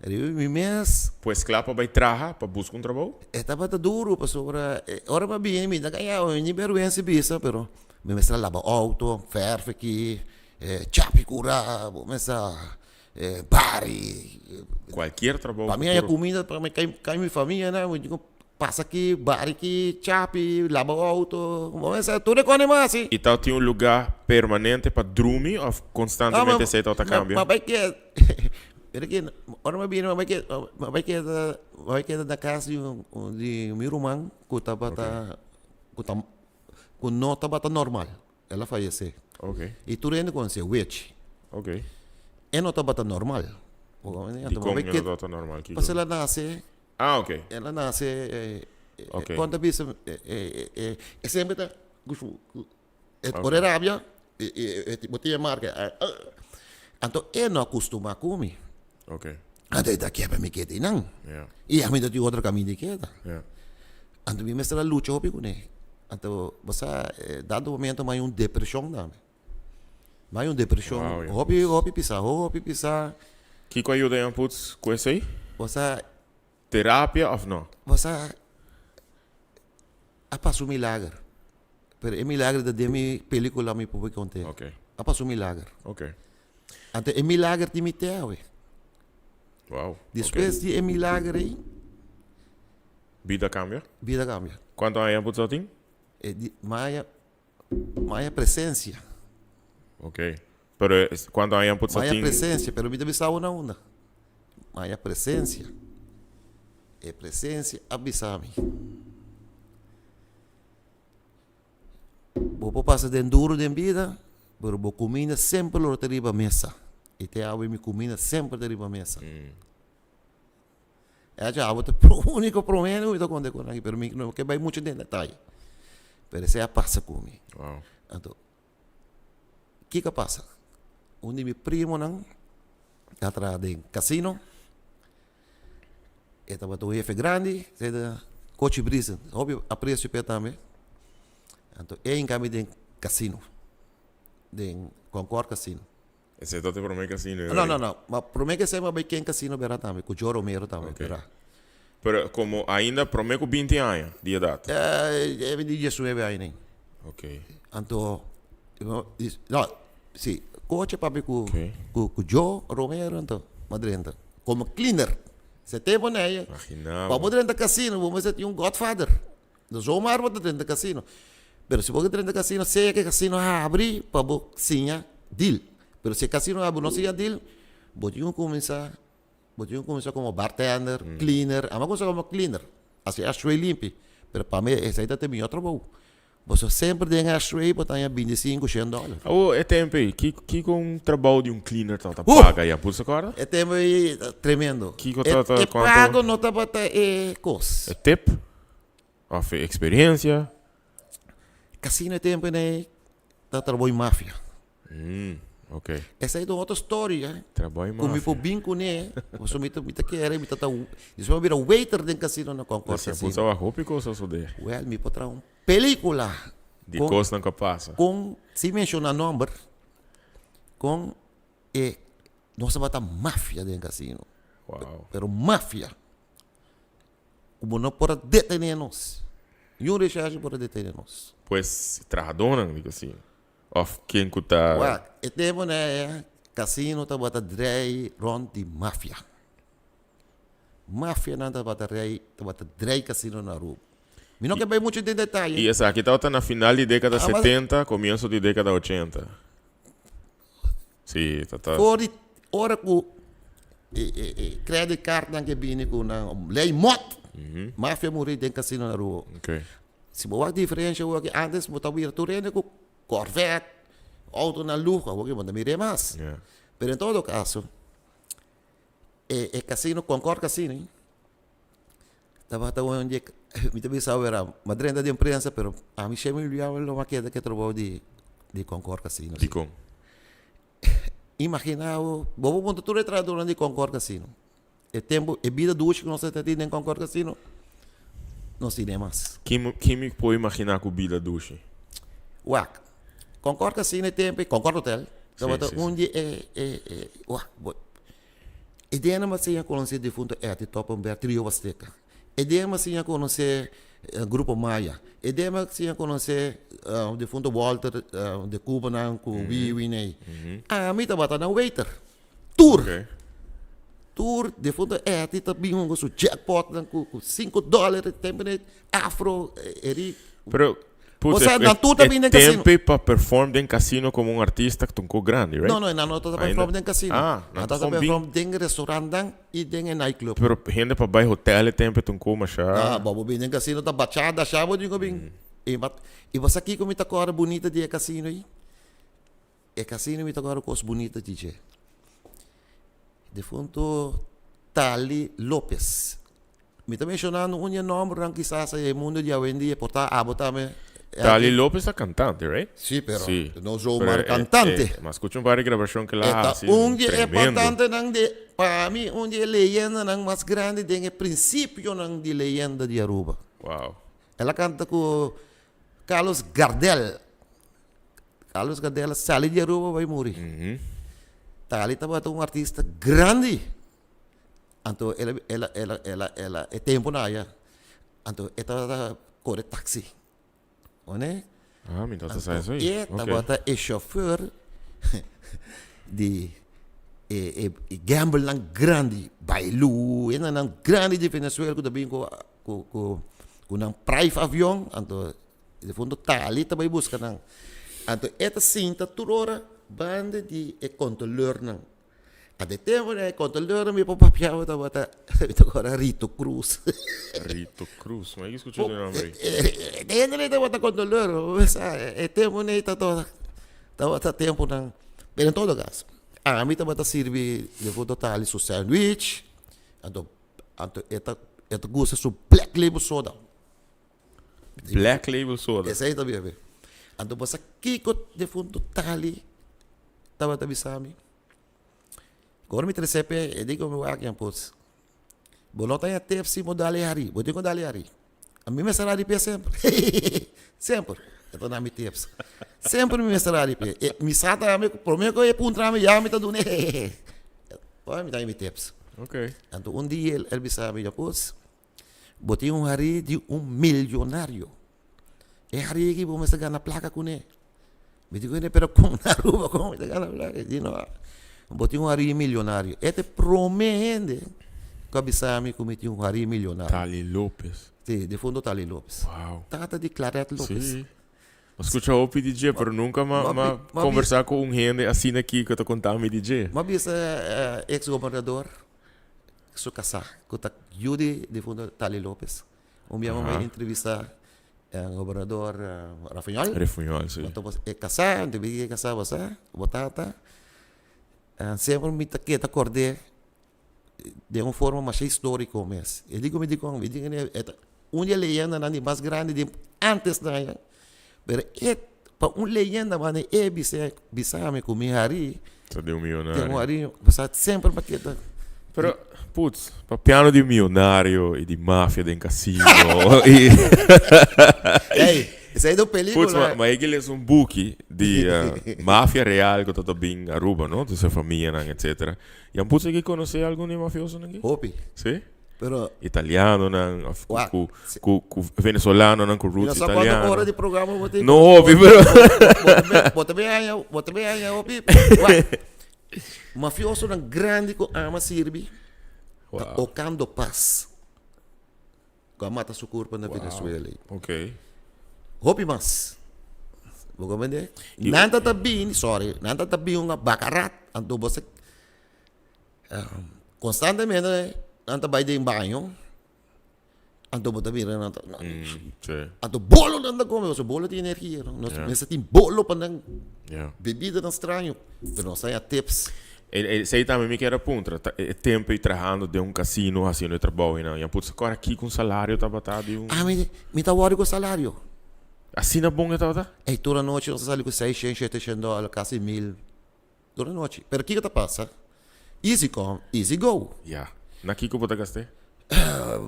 Riba mi mes. Pues kla pa bai traha, pa buska un trabou? E tabata duru, pasobra ora mi a bini mi ta kaya, mi ni bèrgwensa bisa, pero mi mester a laba outo, fèrf aki, chapi kura, bo mester bari. Kualkier trabou. Pa mi haña kuminda, pa mi kai mi famia nan, mi tin ku pasa aki, bari aki, chapi, laba outo, bo mester tur e kos nan hasi. I ta tin un lugá permanente pa drumi òf konstantemente esei ta kambia? Ma bai keda, mira ki, ora mi a bini mi bai keda, mi bai keda, mi bai keda na kas di un di mi ruman ku tabata, ku ta, ku no tabata normal. El a fayesé. I tur hende konosé Wechi. E no tabata normal. Dikon e no tabata normal? Kiko? Pasobra el a nase. Ah, ok. El a nase, kon ta bisa, e semper ta ku su, ora e rabia, bo tin e marka. Anto e no a kustumá ku mi. Anto e ta keba mi keda einan. I ami ta tin otro kaminda di keda. Anto mi mester a lucha hopi kuné. Anto bo sa dado momento mi a haña un depreshon tambe. Mi a haña un depreshon hopi hopi pisá, hopi pisá. Kiko a yuda Jan Putz ku esei? Bo sa. Terapia òf no? Bo sa a pasa un milager. Pero e milager ta den mi pelikula mi por kont'é. A pasa un milager. Ok. Anto e milager di mi te awe. Wow. Despues di e milager ei. Bida cambia? Bida cambia. Cuanto aña bo ta tin? E di maya maya presencia. Ok. Pero cuanto aña bo ta Maya tin? presencia, pero mi ta bisa bo na unda. Maya presencia. E presencia a bisa mi. Bo por pasa den duro den bida, pero bo cuminda semper lo ta riba mesa. Y te awe mi cuminda semper ta riba mesa. Echo abo ta unico prome mi ta conta con aki, pero mi no ke bay mucho den detaye. Pero esey a pasa cu mi. Wow. Anto, kiko a pasa? Un di mi primonan a traha den casino. E tabata un hefe grandi, esei ta Cochi Briesen, hopi aprecio p'e tambe. Anto e hinka mi den casino, den Concord Casino. Esei tabata e prome casino No, no, no, ma prome ke esei mi a bai ken casino bera tambe, ku Joe Romero tambe Ok. bera. Pero como ainda prome ku binti aña di edat? E di diesnuebe aña nei. Ok. Anto, no, si, Cochi papia ku Ok. ku Joe Romero anto mi a drenta. Como cleaner. Se tempo nee. Imagina Pa bo. bo drenta casino, bo mester tin un godfather. No zomaar bo ta drenta casino. Pero si bo ke drenta casino, sea ke casino habri pa bo siña deal. Pero si e casino habri bo no siña deal, bo tin ku kuminsá, bo tin ku kuminsá komo bartender, cleaner. Ami a kuminsá komo cleaner. Hasi ashtray limpi. Pero pa mi esei ta mi trabou. Boso semper den ashtray bo ta haña bintisinko, shen dòler. Awo e tempo ei, kiko un trabou di un cleaner tabata paga ya? Bo sa kòrda? E tempo ei ta tremendo. Kiko tabata E kuantu? pago no tabata e kos. E tip? Òf e eksperensia? Kasino e tempo ei ta trabou di mafia. Mm, ok. Esei ta un otro storia. Trabou di Ku mi mafia. por bin kuné, pasobra mi ta mi ta kere, mi ta ta, despues mi a bira waiter den kasino na Concord Esei Casino. por sa wak hopi kos a sosodé. Wèl, mi por traha un pelikula. Di Kon kosnan ku a pasa. kon, sin menshoná nòmber, kon e nos tabata mafia den kasino. Wow. Pero mafia. Ku bo no por a detené nos. Niun reshèrshi por a detené nos. Pues trahadónan di kasino. Of ken ku ta. Wak, e tempu nei kasino tabata drei rònt di mafia. Mafianan tabata rei, tabata drei kasino na Aruba. Mi no ke bai muchu den detaye. I esaki tabata na final di dekada Ah, mas. 70, komienso di dekada 80. Si, ta ta. For di ora ku e e e credit cardnan ke bini ku nan lei mòt, mafia muri den kasino na Aruba. Oké. Si bo wak diferensha awor ki antes bo ta mira tur hende ku Corvette, autonan luho, awor ki bo no ta mira e mas. Pero en todo caso, e e casino, Concord Casino, tabata un di mi ta bisa awor mi a drenta den prensa pero ami shembe mi olvidaba lo mi a keda ku e trabou di di Concord Casino. Dikon? Imagina bo, bo por puntra tur e trahadornan di Concord Casino. E tempu, e bida dushi ku nos ta tin den Concord Casino, nos tin e mas. Kin, kin mi por imaginá ku bida dushi? Wak, Concord Casino e tempu, Concord Hotel, tabata un di e, e, e, wak, bo, e dia nan siña konosé difunto Etty Toppenberg, Trio Huasteca. E dia nan siña konosé Grupo Maya. E dia nan siña konosé difunto Walter de Cubanan ku Wiwi nei. Ami tabata nan waiter. Tur. Tur defunto Etty ta bin hunga su jackpotnan ku sinku dòler e tempu den afro eri. Pero O sea, nan tur ta bin den casino. E tempu pa perform den casino komo un artista ta un kos grandi, right? No, no, nan no ta perform den casino. Ah, nan ta perform den restaurantnan i den e nightclub. Pero hende pa bai hotel e tempu ta un kos masha. Ah, bo bo bin den casino ta bachata asha bo tin ku bin. I bo sa kiko mi ta kòrda bunita di e casino ei? E casino mi ta kòrda kos bunita di dje. Defunto Tali Lopez. Mi ta menshonando un di e nòmbernan kisas e mundu di awendia por ta abo tambe. Tali Lopez ta kantante, right? Sí, pero no zomaar kantante. Mi a skucha un par di grabashon ku el a hasi. E ta un di e kantantenan di, pa mi, un di e leyendanan mas grandi den e prinsipionan di leyenda di Aruba. Wow. El a kanta ku Carlos Gardel. Carlos Gardel a sali di Aruba bai muri. Tali tabata un artista grandi. Anto el a el a el a el a el a e temponan aya anto e tabata kore taxi. One? Ah, mi tabata sa Anto eso ei. e Ok. tabata e chauffeur di. E e gamblenan grandi, Bailu, hendenan grandi di Venezuela ku ta bin ku ku ku ku nan prive avion, anto de fondo Tali ta bai buska nan. Anto e ta sinta tur ora banda di e controleurnan. A de tempo e controleurnan mi por papia bo tabata mi ta acorda Rito Cruz. Rito Cruz, mi a skucha di nomber ei. E hende tabata controleur, bo sa e tempo ei tabata temponan, pero en todo caso. Ami tabata sirbi defunto Tali su sandwich, anto anto e ta e ta gusta su Black Label soda. Black Label soda. Esei ta bebe. Anto bo sa kiko defunto Tali tabata bisa mi? Ora mi trese p'e, e di ku mi wak yan pos, bo no ta haña tep si bo dal e hari, bo tin ku dal e hari. Mi mester hari p'e semper, semper e ta dami tips. Semper mi mester hari p'e. E mi sa tambe ku prome ku e puntra mi ya mi ta duna e mi ta mi tips. Ok. Anto un dia el bisa mi, Jacobs, bo tin un hari di un milionario. E hari aki bo mester gana plaka kuné. Mi di kuné, pero kon na Aruba kon mi ta gana plaka? E di no, bo tin un hari milionario. E ta e prome hende ku a bisa mi ku mi tin un hari milionario. Tali Lopez. Si, difunto Tali Lopez. Wow. Tata di Claret Lopez. Si. Mi a skucha hopi di dje, pero nunka mi a kombersá ku un hende asina aki ku ta konta mi di dje. Mi a bisa ex gobernador su kasá ku ta yu di difunto Tali Lopez. Un bia mi a bai entrevistá Gobernador Rafañol. Rafañol, si. Anto bo e kasá, anto bi e kasá bo sa, bo tata. Semper mi ta keda kord'é den un forma masha históriko mes. E di ku mi dikon? Mi di e ta un di e leyendanan di mas grandi di ántes nan ya. Pero e pa un leyenda manera e bis'é bisa mi ku mi hari. Ta di un miyonario. Di un hari, bo sa semper mi a keda. Pero, putz, papiando di miyonario y di mafia den casino y. Ey, esey ta un pelicula. Putz, ma, ma e les un buki di mafia real cu ta ta bin Aruba, no? Entonces famianan, etcetera. Y an putz aki conoce algun di e mafiosonan aki? Hopi. Si? Pero. Italianonan of cu, Wak, cu, si. cu, cu venezolanonan cu Mi roots no sa cuanto italiano. ora di programa bo tin. No hopi, pero. Bo ta bin, bo ta bin haña, bo ta bin haña hopi. Wak. Mafiosonan grandi ku ama sirbi ta Ocando Paz ku a mata su kurpa na Venezuela. Ok. Hopi mas. Bo comprende? Nan ta ta bini, sorry, nan ta ta bini un bakarat, anto bo sa konstantemente nan ta bai den baño. Anto bo ta mira nan ta Anto bolo nan ta come, pasobra bolo tin energia no. Nos mester tin bolo pa nan bebidanan straño, pero nos haya tips. Esei tambe mi kier a puntra, ta e tempo ei trahando den un casino haciendo e trabou einan, ya por sa kora kiko un salario tabata di un. Ami mi ta wòrdu ku salario. Asina bon e tabata? Ei tur anochi nos ta sali ku seishent, sheteshent dòler, kasi mil. Tur anochi. Pero kiko ta pasa? Easy come, easy go. Ya. Na kiko bo ta gast'é?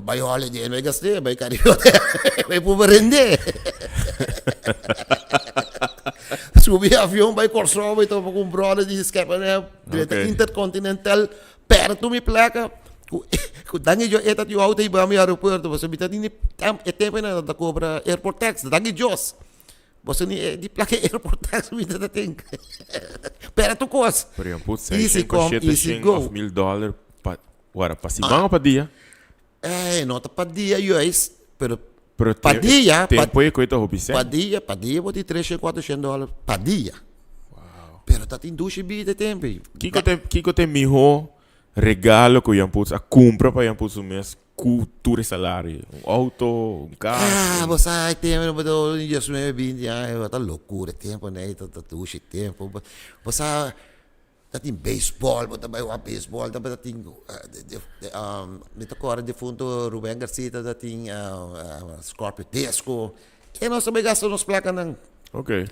Bai Holiday Inn bai gast'é, bai Caribe Hotel bai purba rendé. Subi avion bai Kòrsou bai topa ku un bròder di Skèpènè, drenta Intercontinental, pèrdè tur mi plaka. Ku danki Dios e ta tin outo hiba mi aeropuerto pasobra mi ta tin e tempu ei nan ta kobra airport tax, danki Dios. Boso ni e di plaka e airport tax mi ta tin. Pero tu kos. Pero jan put Easy 600 pa come, easy 700 go. of 1000 dollar pa wara pa siman o pa dia? Eh, no ta pa dia juist, pero Pero pa te, dia, pa, tempo e koe ta hopi pa sen. dia, pa dia bo tin 300, 400 dollar pa dia. Wow. Pero ta tin dushi bida e tempo ei. Kiko te kiko te miho regalo ku Jan Putz a kumpra pa Jan Putz su mes Ku tur e salario, un auto, un kas. Ah, bo sa e tempo bo ta 19, 20 aña, ta locura e tempo nei, ta dushi tempo. Bo sa ta tin baseball, bo ta bai wak baseball, ta tin mi ta kòrda difunto Ruben Garcia ta tin Scorpio Disco. E nos ta bai gasta nos plakanan. Ok.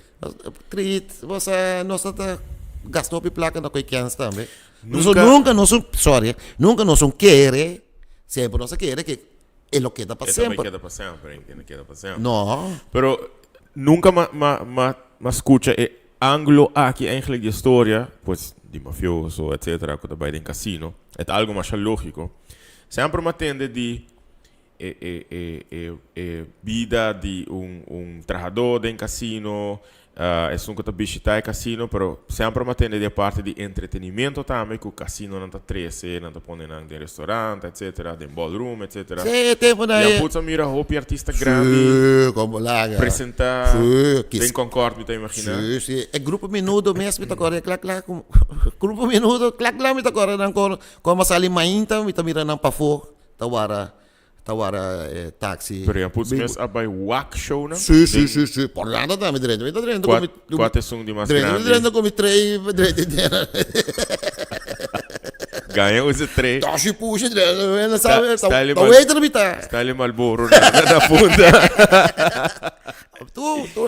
Treat, bo sa nos ta gasta hopi plaka na koe kens tambe. Nunca, nunca nos un, sorry, nunca nos un kere, semper nos a kere que e lo keda pa semper. E keda pa semper, e keda pa semper. No. Pero nunca ma, ma, ma, ma scucha e angulo aki eigenlijk di e storia, pues di mafioso etcetera cu ta bay den casino, e ta algo masha logico. Semper m'a tende di e, e, e, e, e bida di un, un trahador den casino. Esun ku ta bishitá e kasino, pero semper mi a tende di e parti di entretenimiento tambe ku kasinonan ta trese, nan ta pone nan den restaurant, etcetera, den ballroom, etcetera. Sí, e temponan I e. a putsa mira hopi artista grandi Sí, como laga. presentá Sí, kis. den Concord, mi ta imaginá. Sí, sí. E grupo Menudo mes mi ta kòrda kla kla ku grupo Menudo kla kla mi ta kòrda nan kon kon a sali mainta mi ta mira nan pafó ta wara Ta wara e taxi. Pero Jan Putz mes a bai wak shownan? Sí, sí, sí, sí. Por nada tambe drenta. Mi ta drenta ku mi. Kua ta esun di mas grandi? Mi ta drenta ku mi trei drenta entera. Gaña usa trei. Tashi pushi drenta. Mi no sabe. Ta waiter mi ta. Style Marlboro na punta. Tu, tu.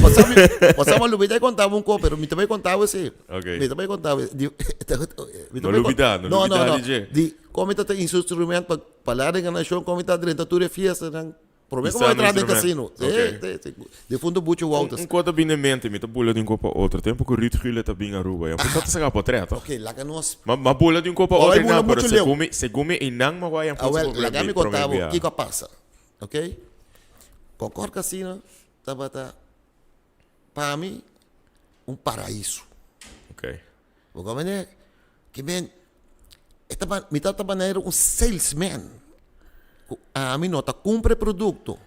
Pasá mi, pasá mi lubida konta bo un ko, pero mi ta bai konta bo si. Ok. Mi ta bai konta bo. Di, mi ta No bai lubida, no No, no, lubida no. di dje. Di, kon mi ta ta instrument pa pa den ganashon, kon mi ta drenta tur e fiestanan. Promé ku mi Pisando a traha den instrument. kasino. Sí, Ok. sí, sí. Difunto Bucho Un, Wouters. un ko ta bini den mente, mi ta bula di un ko pa otro. Tempu ku Ruud Gullit a bin Aruba, ya. Bo ta saka potrèt, toch? Ok, laga nos. Ma, ma bula di un ko pa Bo otro bai bula einan, pero muchu leu. segun mi, segun mi einan mi a wak Jan Putz Awel, promé laga mi promé konta bo bia. kiko a pasa. Ok? Concord Casino tabata pa mi un paraiso. Ok. Bo comprende? Ke men e taba mi tabata manera un salesman ku ami no ta kumpra e produkto,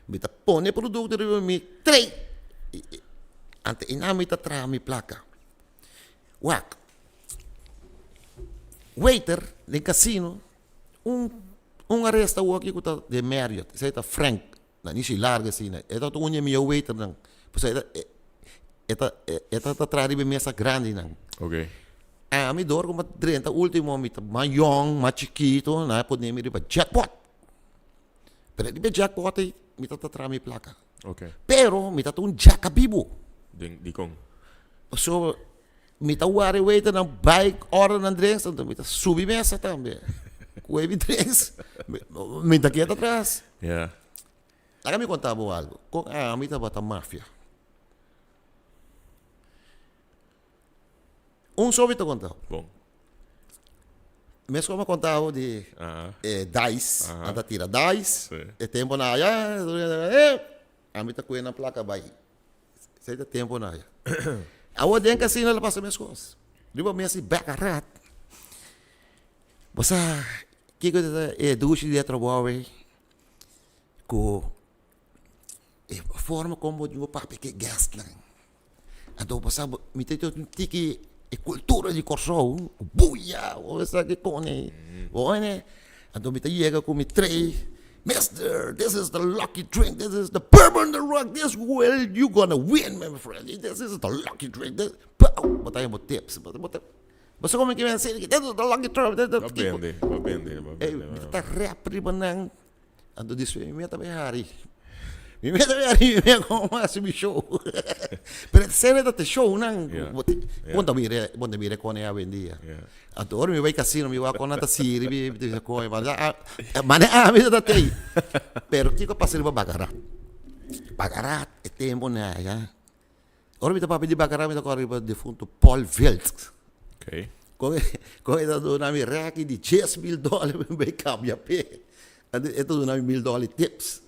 mi ta pone e produkto riba mi tray anto einan mi ta traha mi plaka. Wak, waiter den kasino un un aresta awor aki ku ta den Marriott, esei ta Frank. Na nishi larga asina. E tabata un di e mihó waiternan. Pasobra e ta e ta e ta traha riba e mesa grandinan. Ok. Ami dor ku mi a drenta ultimo mi ta mas yòn, mas chikito, nan a pone mi riba jackpot. Pero riba e jackpot ei mi tabata traha mi plaka. Ok. Pero mi tabata un djaka bibu. Den dikon? Pasobra mi ta wara e waiternan bai order nan drinks, anto mi ta subi mesa tambe. Ku e mi drinks mi ta keda atras. Ja. Laga mi konta bo algo. Kon ami tabata mafia. Un so mi ta konta bo. Bon. Mes como konta bo di Aha. e dice. Aha. Nan ta tira dice. Sí. E tempo na aya. Eh, ami ta kue nan plaka bai. Esei ta tempo na aya. Awor den casino la pasa mes kos. Riba mes di baccarat. Bo sa kiko ta e dushi di e trabou ei ku e forma kon bo bo papia ku e gèstnan. Anto bo sa mi ta un tiki e kultura di Kòrsou buya bo sa ke kone bo wene. Anto mi ta yega ku mi trei mister this is the lucky drink this is the bourbon the rock this will you gonna win my friend this is the lucky drink this bo ta haña bo tips bo ta. Bo sa como ki men seri ki Ba bende, ba bende, ba Ey, bende. mi ta rap riba nan. Anto despues mi meta bai hari. Mi meta bai hari, mi meta como hasi mi show. Pero seri ta te show nan. Ja, Bo te, ja. bon ta mira, bon ta mira con e awendia. Ja. Anto ora mi bai casino, mi wak con nan ta sirbi, mi ta bisa coño, ma a, mane ami ta tey. Pero kiko a pasa riba Baccarat? Baccarat e tempo na ya. Ora mi ta papia di Baccarat mi ta kòrda riba defunto Paul Velds. Okay. Kon e kon e ta duna mi rèki di 10,000 dòler pa mi bai kambia p'e. Anto e ta duna mi mil dòler tips.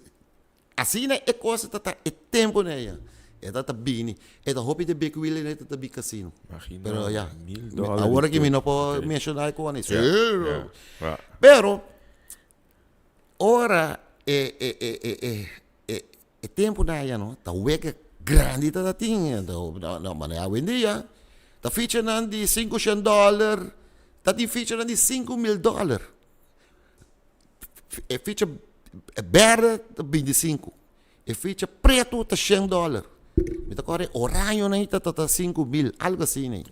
Asina e kos ta ta e tempu na eya. E ta ta bini. E ta hopi di big wheel e ta ta big casino. Imagina Pero ya. mil dòler di Awor aki mi tip. no por Okay. menshoná e kos. Ja, ja, ja. Pero ora e e e e e e E tempu na aya no ta wega grandi ta ta tin anto no manera awendia ta fichanan di sinku shen dòler ta tin fichanan di 5000 dòler e ficha berde ta 25 e ficha pretu ta shen dòler mi ta kòrda e orañonan ta ta 5000 algo asina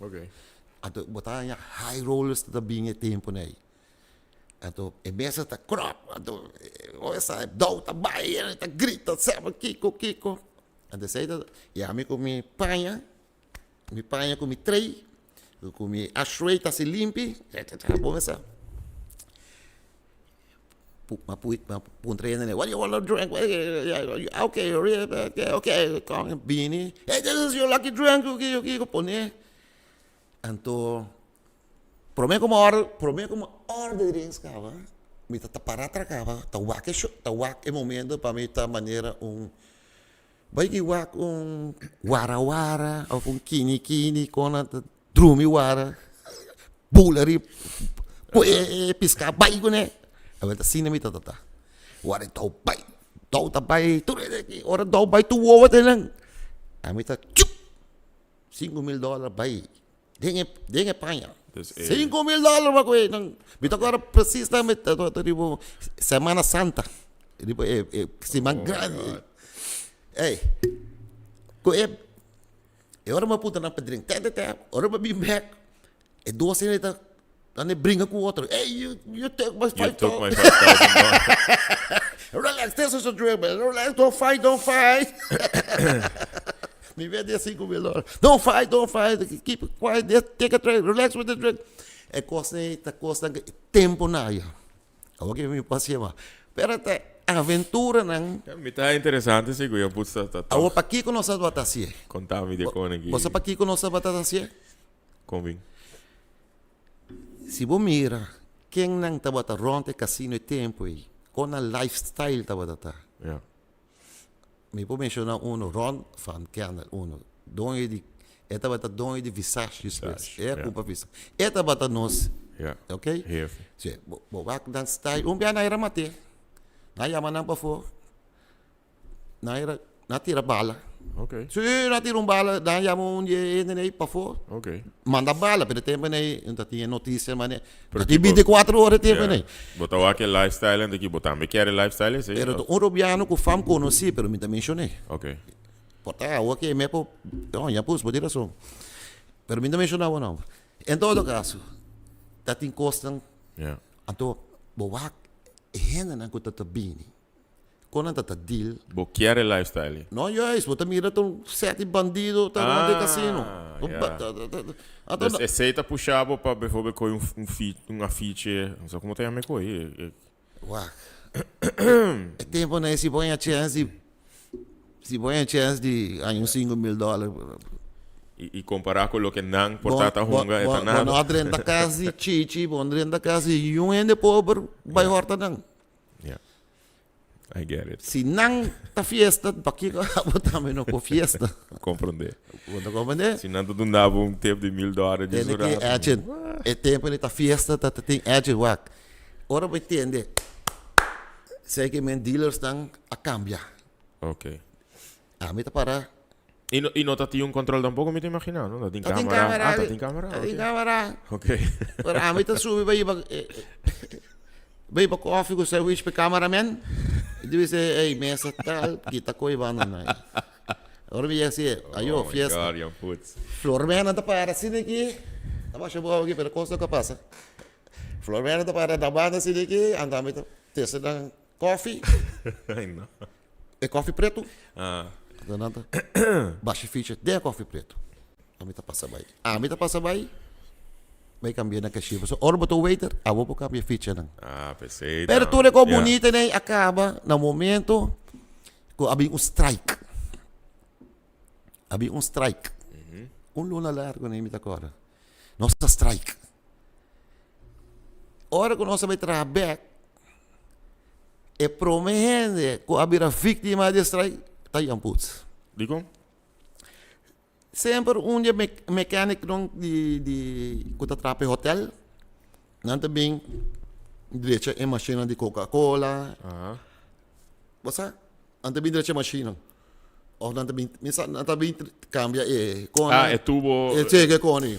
anto bo ta haña high rollers ta bin e tempunan ei. Anto e mesa ta kròp, anto esa dou ta bai, e ta grita, sèba kiko, kiko. Anto esei ta, i ami ku mi paña, mi paña ku mi trei, ku mi ashtray ta hasi limpi, bo mesa. Mi a puntra hende, what do you wanna drink? Okay, okay, bini, hey, this is your lucky drink, kiko, kiko, pone. Anto prome ku mi order prome ku mi order drinks kaba mi ta para atrás kaba ta wak e show ta wak e momento pa mi ta manera un. Bai ki wak un warawara of un kini kini kon nan ta drumi wara, bula riba, pui e piská bai kuné. Awel ta asina mi tabata ta. Wara e dou bai, dou ta bai tur e aki, ora dou bai tur wowo ta nan. Ami ta chup, 5000 dòler bai den e den e paña. 5000 dòler bo a kohe nan. Mi ta kòrda presis tambe tabata riba Semana Santa, riba e e siman grandi. Ey, ku e e ora mi a puntra nan pa drink tètè tè, ora mi a bin bèk e dos hende ta nan e bringa ku otro, ey you you took my You took my 5000 dollars. Relax, this is a drink man, relax, don't fight, don't fight. Mi bende e 5000 dòler, don't fight, don't fight, keep it quiet, take a drink, relax with the drink. E kosnan ei ta kosnan ku e tempu na aya. Awor ke mi por hasi mas. Pero ta aventuranan. Mi ta interesante si ku yo put ta ta. Awor pakiko nos tabata hasié? Konta mi di kon aki. Bo sa pakiko nos tabata hasié? Kon bin? Si bo mira kennan tabata rònt e kasino e tempu ei, kon nan lifestyle tabata ta. Ja. Mi por menshoná unu, Ron van Kennel, unu. Doño di, e tabata doño di Visage despues. Visage, E a ja. kumpra Visage. E tabata nos, Ja. ok? Hefe. Si, bo, bo wak nan style. Un bia nan era mat'é. Nan yama nan pafó. Nan era, nan tira bala. Ok. Si, nan tira un bala, nan yama un di e hende ei pafó. Ok. Manda bala, pero e tempo ei no ta tin e noticia mane. Pero Ta tin tipo- 24 ora e tempo Ja. ei. Bo ta wak e lifestyle en aki, bo tambe kier e lifestyle esei? Pero ta un Rubiano ku fam konosí, pero mi ta menshoné. Ok. Por ta awo ke me por, oh, ya pus, bo tin rason. Pero mi ta menshoná bo nomber. En todo caso, ta tin kosnan, Ja. anto bo wak e hendenan ku ta ta bini. Kon nan ta ta deal. Bo kier e lifestyle ei? No juist, bo ta mira ta un set di bandido ta rond e casino. Ah, ya. Dus esei ta pusha bo pa bijvoorbeeld koe un un afiche, no sa como ta yama e koe ei. Wak. E temponan ei si bo haña chens di, si bo haña chens di haña un 5000 dollar. I compara cu loke nan por ta ta hunga e ta nada. Bo no a drenta cas di chichi, bo no a drenta cas di yun hende pober bai horta nan. Yeah. I get it. Si nan ta fiesta, pakiko abo tambe no por fiesta? Comprende. Bo ta comprende? Si nan ta duna bo un tip di $1000 di Tende su ki rato. Edgin, e tempo ni ta fiesta, ta tin Edgin wak. Ora bo tende, sei ke men dealers nan a cambia. Ok. Ami ta para. I no, i no ta tin un control tampoco, mi ta imagina, no? Ta tin Ta tin camera. camera. Ah, ta tin camera. Ta tin ok. camera. Ok. Pero ami ta subi bai hiba, bai hiba koffie ku sandwich pa e cameraman. I di bisa, ey, mesa tal, kita koe banda nan. Ora mi yega si, ayo, Oh my fiesta. God, Jan Poets. Flormena ta para asina aki, ta basha bobo aki, pero kos no ka pasa. Flormena ta para na banda asina aki, anto ami ta tese nan koffie. Ay, no. E koffie pretu. Ah. Anto nan ta basha ficha den e koffie pretu. Ami ta pasa bai. Ami ta pasa bai, bai kambia na cashier. Pasobra ora bo ta un waiter, abo por kambia fichanan. Ah, p'esei Pero ta. tur e kos Ja. bunita nei a kaba na momento ku a bin un strike. A bin un strike. Un luna largo nei mi ta kòrda. Nos ta strike. Ora ku nos a bai traha bèk, E prome hende ku a bira víktima di e strike ta Jan Poots. Dikon? Semper un di e mekèniknan di di ku ta traha pa e hotèl, nan ta bin drecha e mashinnan di Coca Cola. Bo sa? Nan ta bin drecha e mashinnan. Òf nan ta bin, mi sa, nan ta bin kambia e kòne. Ah, e tubo. E cheke kòne.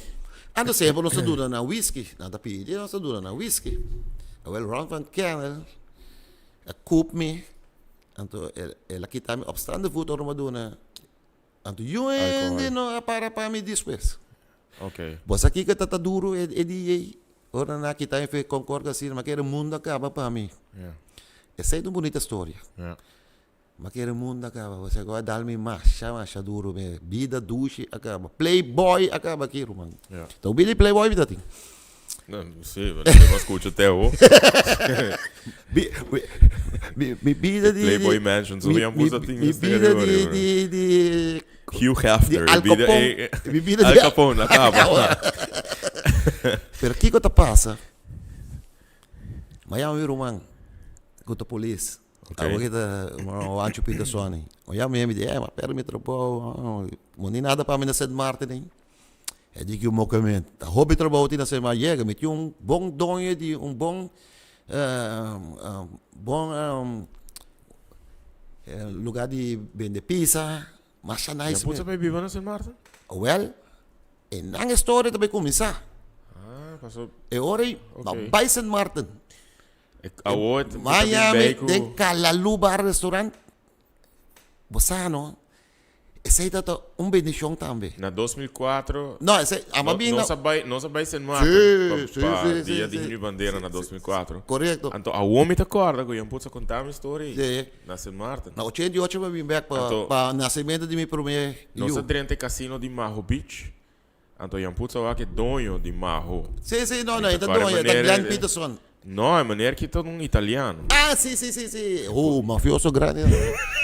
Anto semper nos ta duna nan whisky. Nan ta pidi nos ta duna nan whisky. Awel Ron van Kennel a koop mi, anto el a kita mi op staande voet ora mi a duna. Anto yu hende no a para pa mi despues. Ok. Bo sa kiko ta ta duro e dia ei? Ora nan a kita mi for e Concord Casino, mi a kere mundo a kaba pa mi. Yeah. Esei ta un bunita storia. Yeah. Ma kere mundo a kaba, bo sa ku a dal mi masha masha duro mi bida dushi a kaba, playboy a kaba aki ruman. Ja. Ta un bida di playboy mi ta tin. No, si, pero mi a skucha te awo. Mi, mi, mi, mi bida di Playboy Mansion, so mi, mi mi, a tin mi bida di di di Hugh Hefner, di Al bida Capone, e, mi bida Al di Capone a kaba. Pero kiko ta pasa? M'a yama mi ruman ku ta polis. Awor ki ta Juancho Peterson ei. Un ya mi di, eh, m'a perde mi trabou, no tin nada pa mi na Sint Maarten ei. E di ku moke mi, ta hopi trabou tin na Sint Maarten. Yega, mi tin un bon doño di un bon bon lugar di bende pizza, masha nice. Ya bo ta bai biba na Sint Maarten? Wel, e nan e storia ta bai kuminsá. Ah, paso. E ora ei, m'a bai Sint Maarten. Awor Miami den Kalalu Bar Restaurant. Bo sa no? Esei ta un bendicion tambe. Na 2004. No, esei ama bin na. Nos a bai Sint Maarten pa dia di Himno y Bandera na 2004. Korekto. Anto awor mi ta kòrda ku Jan Putz a konta mi story na Sint Maarten. Na 88 mi a bin bèk pa nasementu di mi promé yu. Nos a drenta e kasino di Maho Beach. Anto Jan Putz a wak e doño di Maho. Sí, sí, no, no, e ta doño, e ta Glenn Peterson. No, e meneer ki ta un italiano. Ah, sí, sí, sí, sí. Oh, mafioso grandi.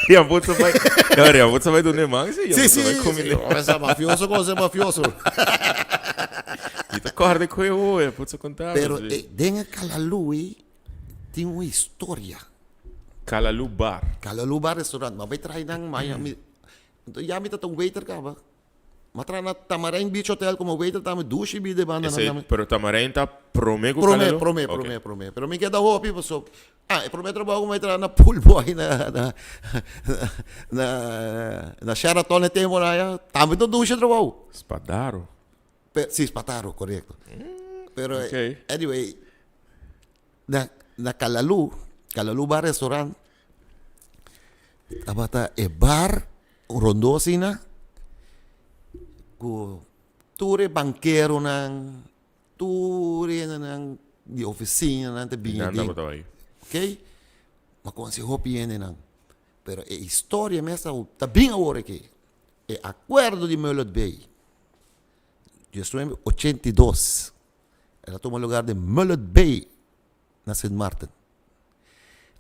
Jan Putz a bai, no, Jan Putz a bai duna e man, sí. Sí, sí, sí. Esa mafioso con ese mafioso. Mi ta corda cu e ho, Jan Putz a conta mi. Pero e, den e Kalalu ei tin un historia. Kalalu Bar. Kalalu Bar Restaurant. Ma bai traha nan Miami. Anto ya mi ta ta un waiter caba. M'a traha na Tamarijn Beach Hotel como waiter tambe dushi bida e banda nan Esei, tambe. pero Tamarijn ta prome ku Prome, Calelu? prome, Ok. prome, prome. Pero mi keda hopi paso, ah, e prome trabou ku mi traha na pool boy na na na na Sheraton e tempo nan ya, tambe ta un dushi trabou. Spadaro. Pe, si, Spadaro, korekto. Pero Ok. anyway, na na Kalalu, Kalalu Bar Restaurant, tabata e bar Rondó asina ku tur e bankeronan, tur e hendenan di ofisinanan ta bini Nan den. tabata bai. Ok, mi a konosé hopi hendenan, pero e historia mes ta bin awor aki, e akuerdo di Mullet Bay, 1982, el a tuma lugar den Mullet Bay na Sint Maarten.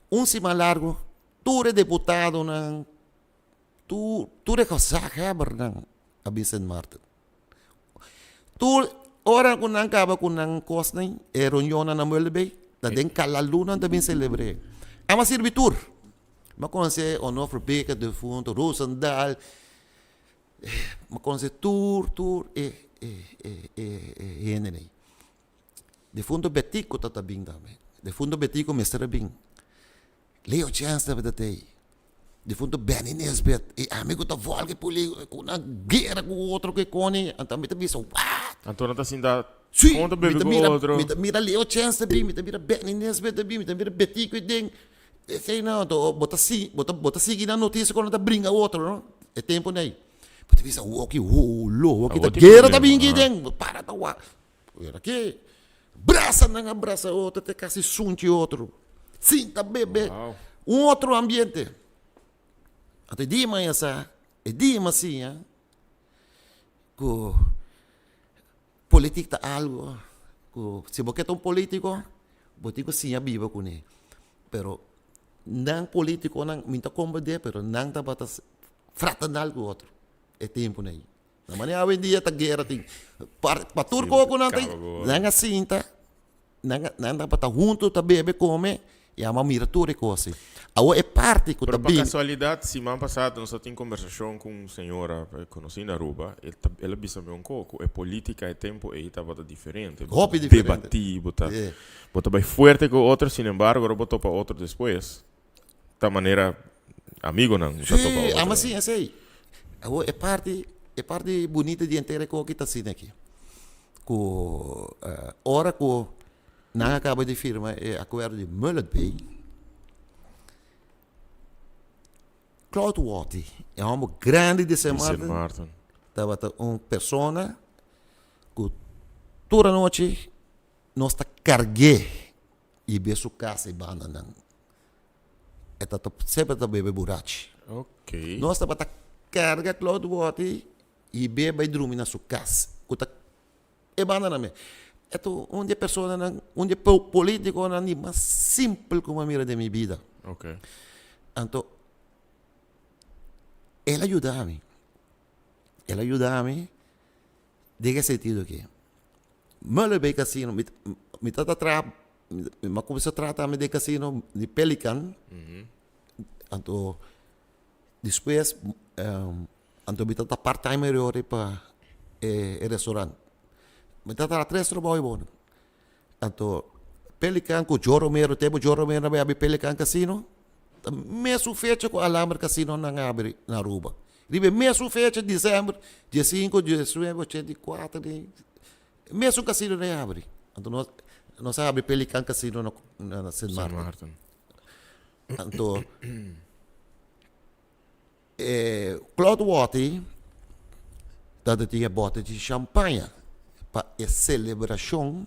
Un siman largu tur e deputadonan, tur tur e gezaghebbernan a bin Sint Maarten. Tur ora ku nan kaba ku nan kosnan, e reunionnan na Mullenbeek, ta den Kalalu nan ta bin selebr'é. Amo a sirbi tur. Mi a konosé Onofre Bikker, defunto, Rosendaal, mi a konosé tur tur e e e e hendenan ei. Defunto Betico ta ta bin tambe. Defunto Betico mester a bin. Leo Chance tabata tei. Defunto Benny Nesbeth. E ami ku ta volga e puli ku nan guera ku otro ku e koni. Anto mi ta bisa what? Anto nan ta sinta Si, kon ta mi bebe ta ku mira, otro. mi ta mira Leo Chance ta bin, mi ta mira Benny Nesbeth ta bin, mi ta mira Betico e den. Esei nan, anto bo ta si, bo ta bo ta sigui nan notisia ku nan ta bringa otro no, e tempo nei. Bo ta bisa woki holo, woki ta Awor tin guera ta problema, bin aki aha. den. Para ta wak. Pero aki, brasa nan a brasa otro te kasi sunchi otro. Sinta bebe. Wow. Un otro ambiente. Anto e dia maña sa, e dia mas siña ku politik ta algo ku si bo ke ta un politiko, bo tin ku siña biba kuné. Pero nan politikonan, mi ta komprendé, pero nan tabata fraternal ku otro e tempunan ei. Na manera awendia ta guera tin pa tur koko nan ta nan a sinta nan nan tabata hunto ta bebe kome y a mira tur e kos ei. Awor e parti ku ta Pero pa bini. kasualidat siman pasado nos a tin kombersashon ku un señora konosí na Aruba el ta el a bisa mi un koko e politika e tempu ei tabata diferente bo ta Hopi diferente. debatí bo ta bo ta bai fuerte ku otro sinembargo ora bo topa otro despues Ta manera amigonan ta topa Sí, otro. ama sí, esei. Awor e parti, e parti bunita di henter e koki ta asina aki. Ku ora ku nan a kaba di firma e akuerdo di Mullet Bay, Claude Wathey, e hòmber grandi di Sint Di Sint Maarten, Maarten. tabata un persona ku tur anochi nos ta karg'é. I be su casa e bandanan. E ta semper ta bebe burachi. Ok. Nos tabata carga Claude Worthy i be bai drumi na su cas. Cu ta e bandanan me. E ta un di e personanan, un di e politiconan di mas simpel cu mi a mira den mi bida. Ok. Anto el a yuda mi. El a yuda mi den e sentido ke. Muller bay casino mi mi ta ta traha mi a cuminsa traha tambe den casino di Pelican. Anto despues anto mi tabata part timer yori pa e restaurant. Mi tabata traha tres trabou bon. Anto Pelican ku Joe Romero, tempu Joe Romero a bai habri Pelican Casino, ta mesun fecha ku Alhambra Casino nan a habri na Aruba. Riba e mesun fecha, december diesinku, diesnuebe, 84, mesun casino nan a habri. Anto nos nos a habri Pelican Casino na na Sint Maarten. Anto e Claude Watty tabata tin e bote di champaña pa e celebracion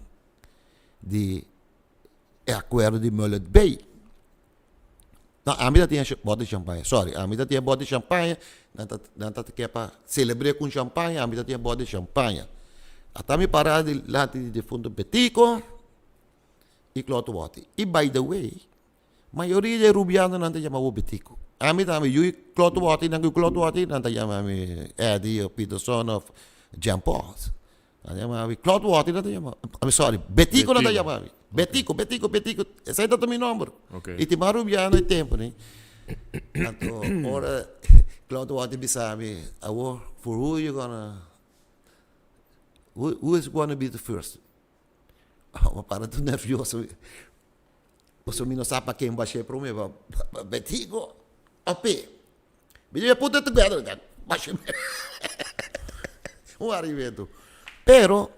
di e acuerdo di Mullet Bay. No, ami ta tin e bote di champaña, sorry, ami ta tin e bote di champaña, nan ta nan ta ke pa celebre cu champaña, ami ta tin e bote di champaña. Ata mi para dilanti di difunto Betico y Claude Watty. Y by the way, Mayoria di e rubianonan ta yama bo Betico. Ami tambe, yu i Claude Watty, nan ku Claude Watty, nan ta yama mi Eddie of Peterson of Jean Paul. Nan ta yama mi Claude Watty nan ta yama, I'm sorry, Betico nan ta yama mi. Betico, Betico, Betico, esei tabata mi nomber. I tin mas rubiano e tempo ni. Anto ora Claude Watty bisa mi, awor for who you gonna, who is gonna be the first? Mi a para tur nervioso. Pasobra mi no sa pa ken bash'é promé, pa Betico òf p'e. Mi debe put it together, bash'é un argumento. Pero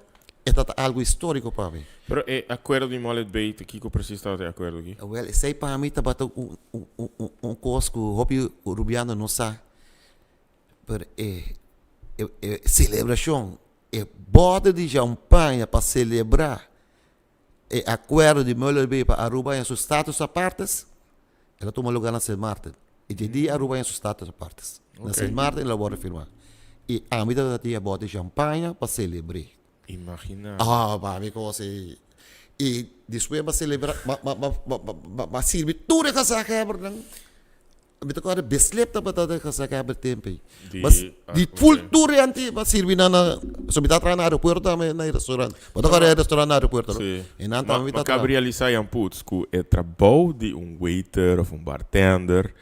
e ta algu histórico pa mi. Pero e akuerdo di Mullet Bay, ta kiko presis tabata e akuerdo aki? Awel, esei pa mi tabata un un un kos ku hopi rubiano no sa. Pero e e selebrashon, e bòter di champaña pa selebrá E akuerdo di Muller bay pa Aruba haña su status apartes, el a tuma lugar na Sint Maarten. E dje dia Aruba haña su status apartes. Na Sint Maarten el a wòrdu firmá. I ami tabata tin e bòt di shampaña pa selebr'é. Imaginá. Ah, pa mi kos ei. I despues m'a selebrá, m'a sirbi tur e gezaghebbernan. Mi ta kòrda Bislip tabata den gezaghebber tempu ei. Di, Mas ah, di full ok. tur e anti a sirbi nan na, so mi ta traha na aeropuerto tambe na e restaurant. Bo ta kòrda e restaurant na aeropuerto no? Sí. E nan Ma, tambe mi ma ta kaba traha. realisá Jan Poots ku e trabou di un waiter òf un bartender,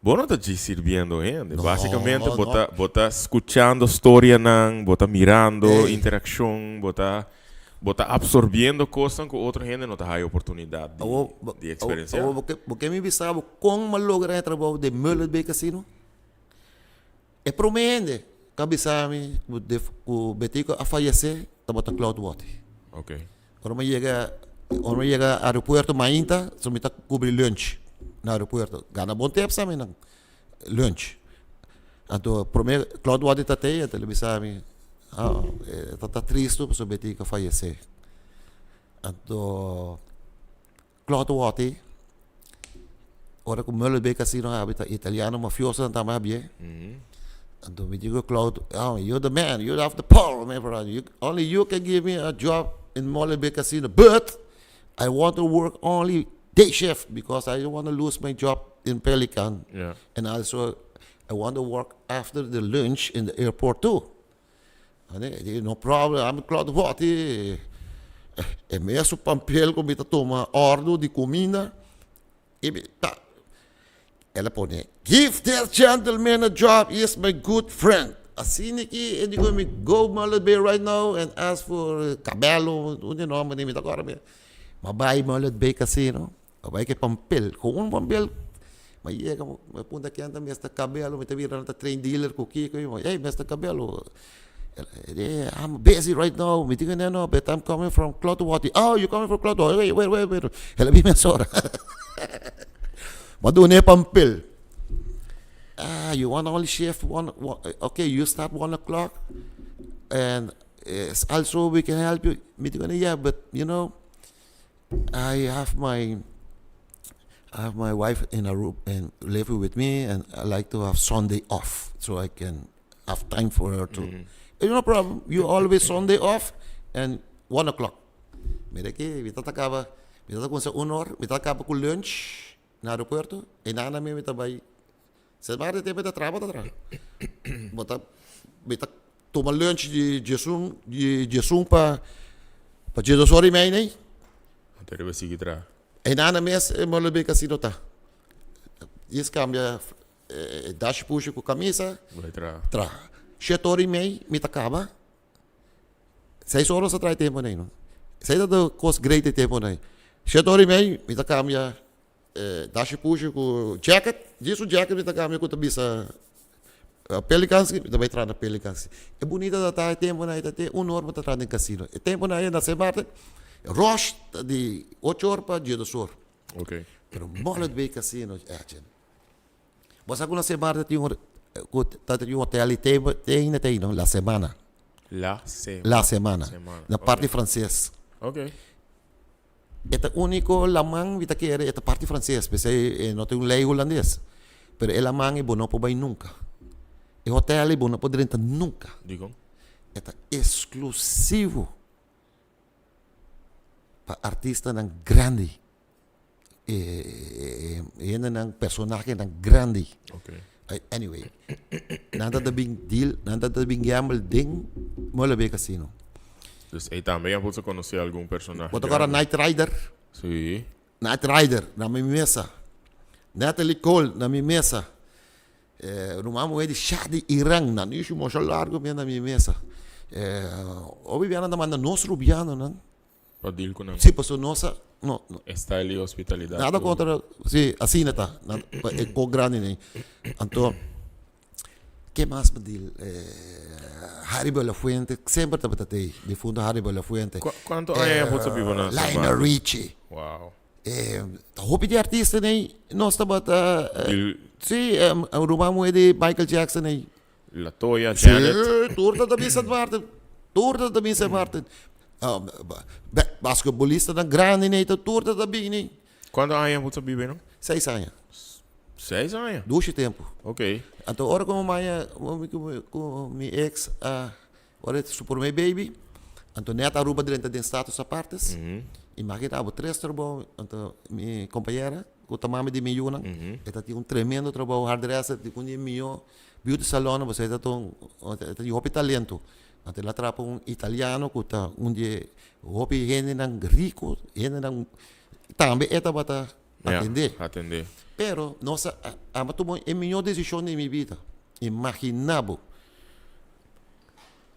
bo no ta djis sirbiendo hende. No, Básikamente bo no. ta, bo ta skuchando storianan, bo ta mirando Ey. interakshon, bo ta, Bo ta absorbiendo kosnan ku otro hende no ta haya oportunidat di Awor, di eksperensiá. awor bo ke bo ke mi bisa bo kon mi a logra e trabou den Mullet Bay Casino? E prome hende ku a bisa mi ku def ku Betico a fayesé tabata Claude Watty. Oké. Ora mi a yega ora mi a yega aeropuerto mainta so mi ta kubri lunch na aeropuerto. Gana bon tips tambe nan lunch. Anto prome Claude Watty ta tei anto el a bisa mi Ah, e ta ta tristu pasobra Betico a fayesé. Anto Claude Watty, ora ku Mullet Bay Casino a habri ta italiano mafiosonan tambe a habié. Anto mi di ku Claude, oh, you're the man, you have the power, my brother. You, only you can give me a job in Mullet Bay Casino, but I want to work only day shift because I don't want to lose my job in Pelican. Yeah. And also I want to work after the lunch in the airport too. Ane, di, no problem, ami Claude Watty. E mesun pampel ku mi ta tuma ordu di kuminda, i mi ta. El a pone, give this gentleman a job, he is my good friend. Asina ki e di ku mi, go Mullet Bay right now and ask for Cabello, un di nomber mi ta kòrda mi. Mi a bai Mullet Bay Casino. A bai ke pampel, ku un pampel, mi a yega, mi a puntra ken ta Mister Cabello, mi ta mira nan ta train dealer ku kiko, mi hey Mister Cabello, e di I'm busy right now, mi di no no but I'm coming from Claude Watty, oh you coming from Claude Watty, wait wait wait wait, el a bin mesora, mi a duna e pampel, ah you want only shift one, okay you start 1 o'clock and also we can help you, mi di yeah but you know. I have my I have my wife in a room and living with me and I like to have Sunday off so I can have time for her too. No problem. You always Sunday off and 1 o'clock. Mira aki, mi ta kaba, mi ta kuminsá 1 or, mi ta kaba ku lunch na aeropuerto i nana mi ta bai. Se bar di tempu ta traha, bo ta traha. Bo ta, mi ta tuma lunch di 11, di 11 pa 12:30 nei. Anto riba sigui traha. E nana mes e Molenbeek Casino ta. Djis kambia e dashi pushi ku kamisa. Bai traha. Traha. Shete ora i mei mi ta kaba. Seis ora nos ta traha e tempu nei no. Esei ta de kos great e tempu nei. Shete ora i mei mi ta kambia e dashi pushi ku jacket. Djis un jacket mi ta kambia ku ta bisa Pelicans, mi ta bai traha na Pelicans. E bunita ta ta e tempu nei ta te un or bo ta traha den casino. E tempu nei na Sint Maarten rush ta di ocho or pa diesdos or. Ok. Pero Mullet Bay Casino, Edjean. Bo sa ku na Sint Maarten tin un ku ta tin un hotel i te te ainda ta ei no, La Semana. La Semana. La Semana. Semana, Na ok. parti franses. Ok. E ta úniko laman mi ta kere, e ta parti franses, p'esei e no tin un lei hulandes. Pero e laman ei bo no por bai nunka. E hotel ei bo no por drenta nunka. Dikon? E ta eksklusivo pa artistanan grandi. E hendenan, personahenan grandi. Ok. Anyway, nan ta ta bin deal, nan ta ta bin gamble den Molenbeek Casino. Dus ei tambe ya por sa conoce algun personahe Bo ta acorda grandi. Knight Rider? Sí. Knight Rider na mi mesa. Natalie Cole na mi mesa. Ruman muhe di Shah di Iran, nan ishu mosha largo bien na mi mesa. Hopi bianan ta manda nos rubianonan. Pa deal cu nan. Sí, pasobra nos a, no, no. E style di hospitalidad. Nada contra, sí, asina ta. Nan, pa e co grandi nei. Anto, ke mas pa deal? Harry Belafuente semper tabata tei, difunto Harry Belafuente. Cuanto aña bo ta biba na San Lionel Martin? Richie. Wow. Ta hopi di artista nei nos tabata, Deal. sí, ruman muhe di Michael Jackson ei. Latoya, Janet. Sí, tur ta bin Sint Maarten. Tur ta bin Sint Maarten. Basketbolistanan grandi nei ta tur ta bini. Cuanto aña bo ta biba no? Seis aña. Seis aña? Dushi tempo. Ok. Anto ora cu mi maya cu mi ex a ora su prome baby, anto net Aruba drenta den status apartes. Imagina bo tres trabou, anto mi compañera cu ta mami di mi yunan, e ta tin un tremendo trabou hairdresser di un di e miyo Beauty salon pasobra e ta un e ta di hopi talento. Anto el a trapa un italiano ku ta un di e hopi hendenan riku, hendenan tambe e tabata atendé. Atendé. Pero nos a a tuma e mihó desishon di mi bida. Imagina bo,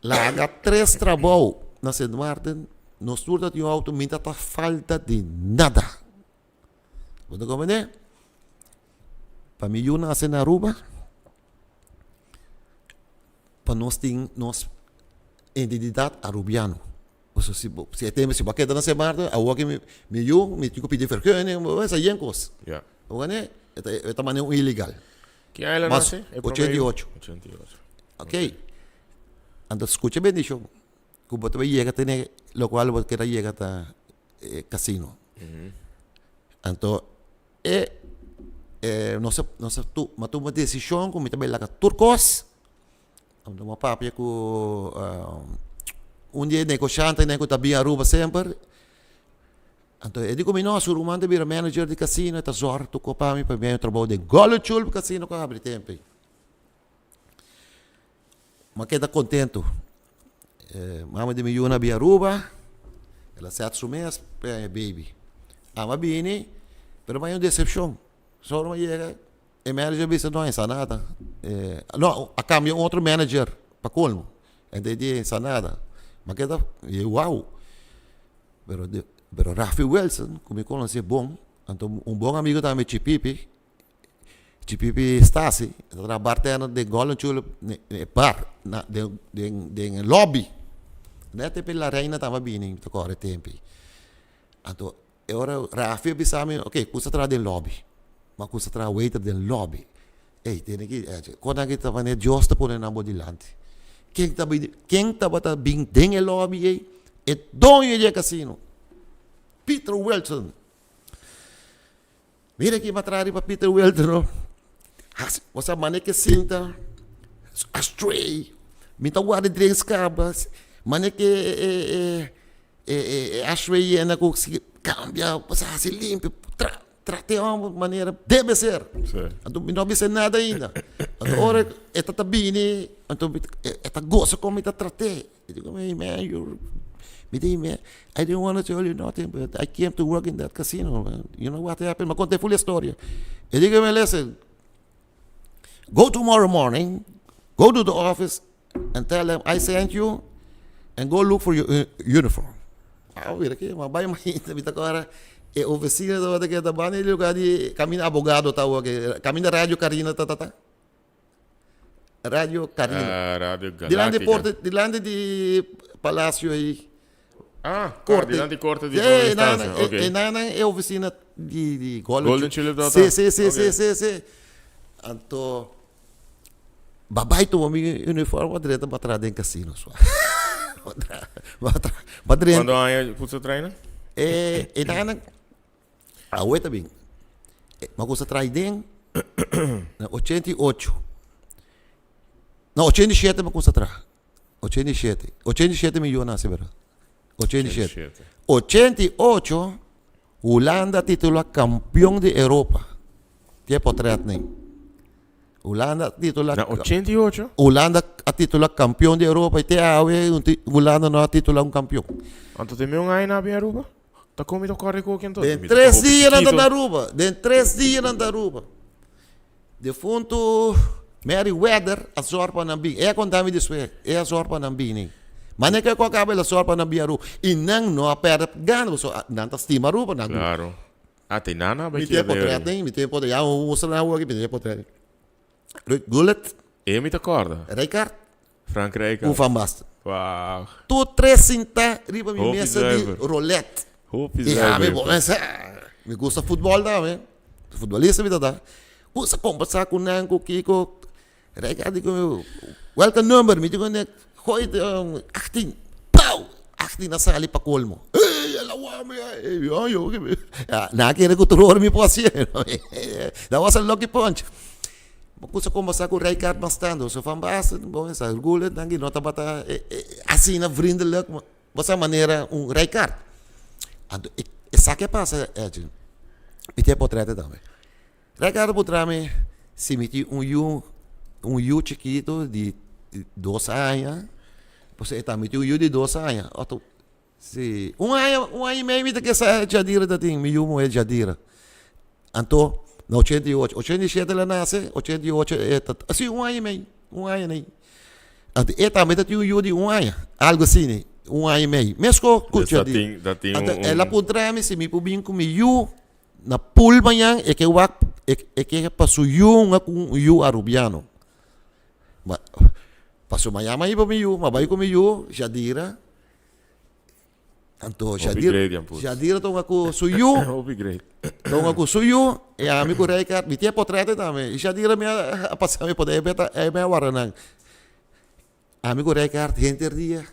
laga tres trabou na Sint Maarten, nos tur ta tin un auto, mi ta ta falta di nada. Bo ta comprende? Pa mi yu nase na Aruba, pa nos tin nos identidad Arubiano. Pasobra si bo, si e tempo si bo a keda na Sint Maarten, awor ki mi yu, mi tin ku pidi vergunning, bo sa yen kos. Ya. Bo comprende? E ta, e ta manera un ilegal. Ki aña el a Mas nase? E prome yu? 88. 88. Ok. Anto skucha bendishon ku bo ta bai yega tene lokual bo keda yega ta e casino. Anto e e nos a nos a tu mi a tuma desishon ku mi ta bai laga tur kos. Anto mi a papia ku un di e negoshantenan ku ta bin Aruba semper. Anto e di ku mi no, su ruman ta bira manager di casino, e ta zòrg tur kos pa mi pa mi haña trabou den Golden Tulip Casino ku a habri tempu ei. Mi a keda kontentu. Mama di mi yu na bin Aruba, el a sèt su mes pa e haña baby. Ami a bini, pero mi a haña un desepshon. So ora mi a yega, e manager a bisa no, e sa nada. No, a kambia un otro manager pa kolmo. Enta e di e sa nada. Mi a keda, wou! Pero, pero Rafi Wilson, ku mi konosé bon, anto un bon amigo tambe Chipipi, Chipipi Stasi ta traha bartender den Golden Tulip den e bar na den den den e lobby. Net tempo La Reina taba bini mi ta kòrda e tempo ei. Anto e ora Rafi a bisa mi ok kusa traha den lobby. Mi a kusa traha waiter den lobby. Ey tene ki kon nan ki ta manera Dios ta pone nan bo dilanti. Ken ta bini ken tabata bin den e lobby ei? E doño di e casino, Peter Wilson. Mira ki matra riba Peter Wilder no. Hasi, bo sa mane ke sinta ashtray. Mi ta warda drinks kaba. Mane ke e e e e ashtray yena ku kambia, bo sa hasi limpio. Tra trate homber manera debe ser. Sí. Anto mi no a bisa nada ainda. Anto ora e ta ta bini, anto e ta gosa kon mi ta trat'é. E digo, hey man, you. Mi di, man, I didn't want to tell you nothing, but I came to work in that casino. Man. You know what happened? M'a kont'é full historia. E di ku mi, listen, go tomorrow morning, go to the office and tell them I sent you and go look for your uniform. Ah, mira ki, m'a bai mainta, mi ta kòrda e ofisina tabata keda banda di lugar di kaminda abogado ta awor, kaminda Radio Carina ta ta ta. Radio Carina. Ah, Radio Dilanti Galáctica. porte, dilanti di palacio ahí. Ah, Corte. dilanti corte di Sí, primera e nan, instancia. e, Ok. e nan e oficina di, di Golden, Golden Tulip dat Sí, dan? sí, sí, Ok. sí, sí, sí. Anto, babay tuma mi uniforme, drenta pa atrás den casino. So. Pa drenta. Cuando aña puso traina? E, e nan, Awe ta bin. Ma ku sa traha den na 88. Na 87 mi a kusa traha. 87. 87 mi yu a nase berdad. 87. 88 Hulanda a titula kampion di Europa. Tin e potret nen. Hulanda a titula Na 88? Hulanda a titula kampion di Europa i te awe Hulanda no a titula un kampion. Anto te mi un aña na bin Aruba? Ta kon mi ta kòrda ku oki anto? Den tres dia nan ta na Aruba. Den tres dia nan ta Aruba. Defuntu Meriwether a zòrg pa nan bin. E a konta mi despues. E a zòrg pa nan bini. Mane ke ku a kaba el a zòrg pa nan bin Aruba. I nan no a pèrdè gana pasobra nan ta stima Aruba. Nan Klaro. Ah, te nan a bai Mi tin e keda potret ori. den, mi tin e potret. Ya un mustra nan awor aki, mi tin e potret. Ruud Gullit. E mi ta kòrda. Rijkaard. Frank Rijkaard. Ku Van Basten. Wow. Tur tres sintá riba mi Hopi mesa di zuiver. roulette. Hopi I ami zuiver. bo mesa, mi gusta futbòl tambe. Futbolista mi ta ta. Gusta kombersá ku nan, ku kiko. Rijkaard di ku mi, welke number? Mi di ku ne, gooi 18. Pauw! 18 a sali pa kolmo. Ey, el a wou mi, ey, yo, yo. Nan a kere ku tur ora mi por hasié. That was a lucky punch. Bo kusa kombersá ku Rijkaard bastante, so Van Basten, bo mester sa Gullit nan no tabata asina vriendelijk, bo sa manera un Rijkaard. Anto esaki a pasa Edwin, mi tin e potrete tambe. Rijkaard a puntra mi si mi tin un yu, un yu chikito di dos aña, pasobra e tambe tin un yu di dos aña. Si, un aña, un aña y medio mi ta ke sa Jadira ta tin, mi yu muher Jadira. Anto, na 88, 87 el a nase, 88 e ta, si un aña y medio, un aña nei. Anto e tambe ta tin un yu di un aña, algo así nei, un aña y medio. Mesko ku Dus dat Jadira. tin, dat tin Anto un, el a un puntra mi si mi por bin ku mi yu na pool mañan, e ke wak, e e ke pa su yu hunga ku un yu arubiano. Ma, pasobra mañan mi a hiba mi yu, mi a bai ku mi yu, Jadira. Anto Hopi Jadira, great Jan Poets. Jadira tonga ku su yu, Hopi great. tonga ku su yu, e ami ku Rijkaard, mi tin e potrete tambe. I Jadira mi a a pasa mi poder, e beta, e mi a warda nan. Ami ku Rijkaard henter dia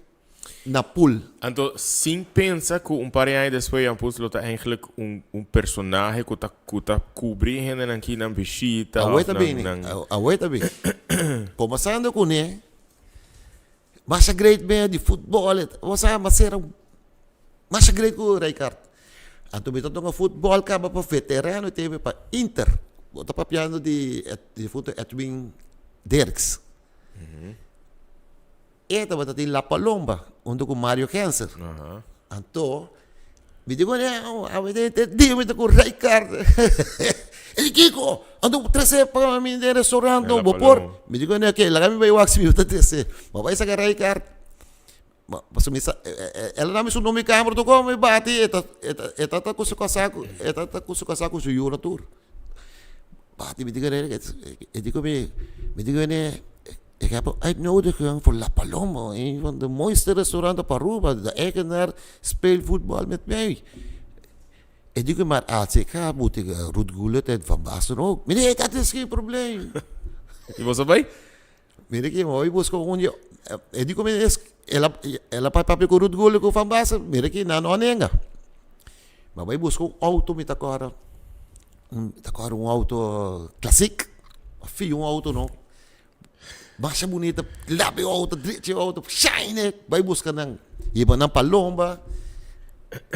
na pool. Anto sin pensa ku un par di aña despues Jan Poets lo ta eigenlijk un un personahe ku ta ku ta kubri hendenan ki nan bishita Awe of ta nan bini, nan. awe ta bini. Komersando kuné. Masha great me di futbol, bo sa mas era masha great ku Rijkaard. Anto mi ta toka futbol kaba pa veterano i teve pa Inter. Bo ta papiando di difunto Edwin Dirks. E tabata tin La Palomba hunto ku Mario Genser. Anto Mi di kuné, awe den te dia mi ta ku Rijkaard. E di kiko? Anto bo trese pa mi den restaurant no bo por? Mi di kuné, oke, laga mi bai wak si mi ta trese. Mi bai saka Rijkaard. Pasobra mi sa, el a dami su number di kamera tur kon mi bati e ta e ta ku su kasá e ta ku su kasá ku su yu na tur. Bati mi di kuné, e di ku mi, mi di kuné. Ik heb een uitnodiging voor La Paloma, een van de mooiste restauranten op Aruba. De eigenaar speelt voetbal met mij. Ik digo, maar als ik ga, moet ik Ruud Gullit en Van Basten ook. Meneer, dat is geen probleem. I bo sa bai? Mira ki hoy busca un di e dico mi es el a el a papia cu Ruud Gullit cu Van Basten. Mira ki nan no a nenga. Ma bai busca un auto mi ta acorda. Mi ta acorda un auto classic. Fio un auto no. Masha bunita, laba e auto, drecha e auto, shine, bai buska nan. Hiba nan pa lomba.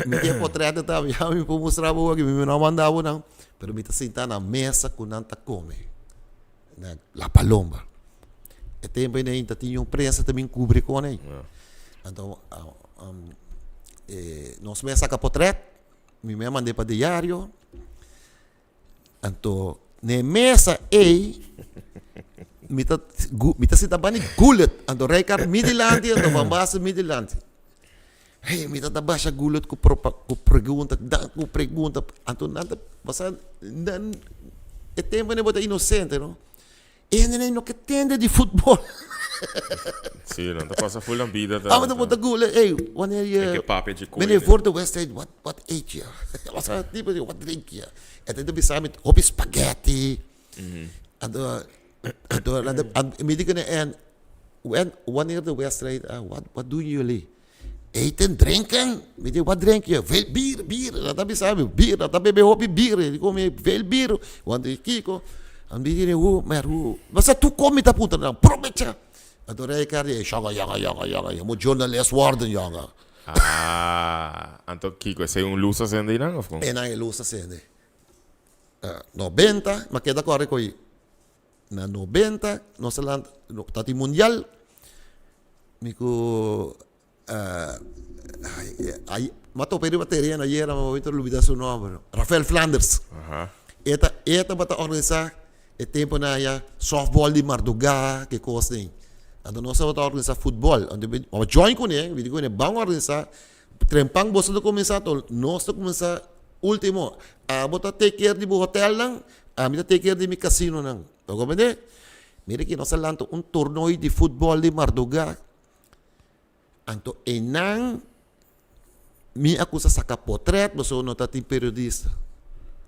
Mi tin e potret tambe, ya mi por mustra bo aki, mi no a manda bo nan. Pero mi ta sinta na mesa ku nan ta kome, na La Palomba. E tempo ei ta tin un prensa ta bin kubri kon ei. Anto. Nos mes saka potret, mi mes a mand'é pa diario. Anto na e mesa ei mi ta mi ta sinta banda di Gullit. Anto Rijkaard mi dilanti, anto Van Basten mi dilanti. Hey, mi ta ta basha Gullit ku propa ku pregunta, dan ku pregunta. Anto nan ta basa nan e tempo bo ta inosente no. E hende no ke tende di futbol. Sí, nan ta pasa full nan bida ta. Abo ta bota Gullit, hey, wanneer je E ke papia dje wanneer voor de wedstrijd, wat wat eet je? Basa tipo di wat drink je? E ta bisa mi hopi spaghetti. Anto anto nan ta mi di kuné en wen wanneer de wedstrijd wat wat doen jullie? Eten, drinken? Mi di wat drink je? Veel bier, bier. Nan ta bisa mi bier, nan ta bebe hopi bier. Mi di come veel bier, want di kiko. Mi di hoe, maar hoe? Basta tur kon mi ta puntra nan, probecha. Anto Rijkaard di, jongen, jongen, jongen, jongen, je moet journalist worden, jongen. Ah, anto kiko, esei un lus a sende einan of kon? Einan e lus a sende. Nobenta, mi a keda kòrda ku na nobenta nos a lanta, ta tin mundial, mi ku mi a topa riba tereno ayera mi a lubida su nomber, Rafael Flanders. E ta e tabata organisa e temponan aya softball di marduga ke kos den. Anto nos tabata organisa futbol, anto mi a join kuné, mi di kuné ban organisa, trempan boso ta kuminsá anto nos ta kuminsá ultimo. Abo ta take care di bo hotelnan, ami ta take care di mi casinonan. Bo comprende? Mira ki nos a lanta un torneo di futbol di marduga. Anto einan mi a kusa saka potret pasobra no ta tin periodista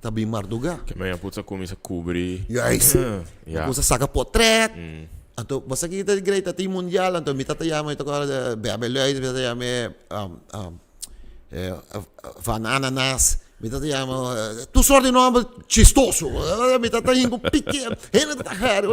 ta bin marduga. Ke men a putsa kuminsa kubri. Juist. A kusa saka potret. Anto bo sa ki ta grei ta tin mundial anto mi tata yama mi ta kòrda Bebe Luis mi tata yama Van Ananas mi tata yama tur sort di nòmber chistoso mi tata hinka un piki hende ta hari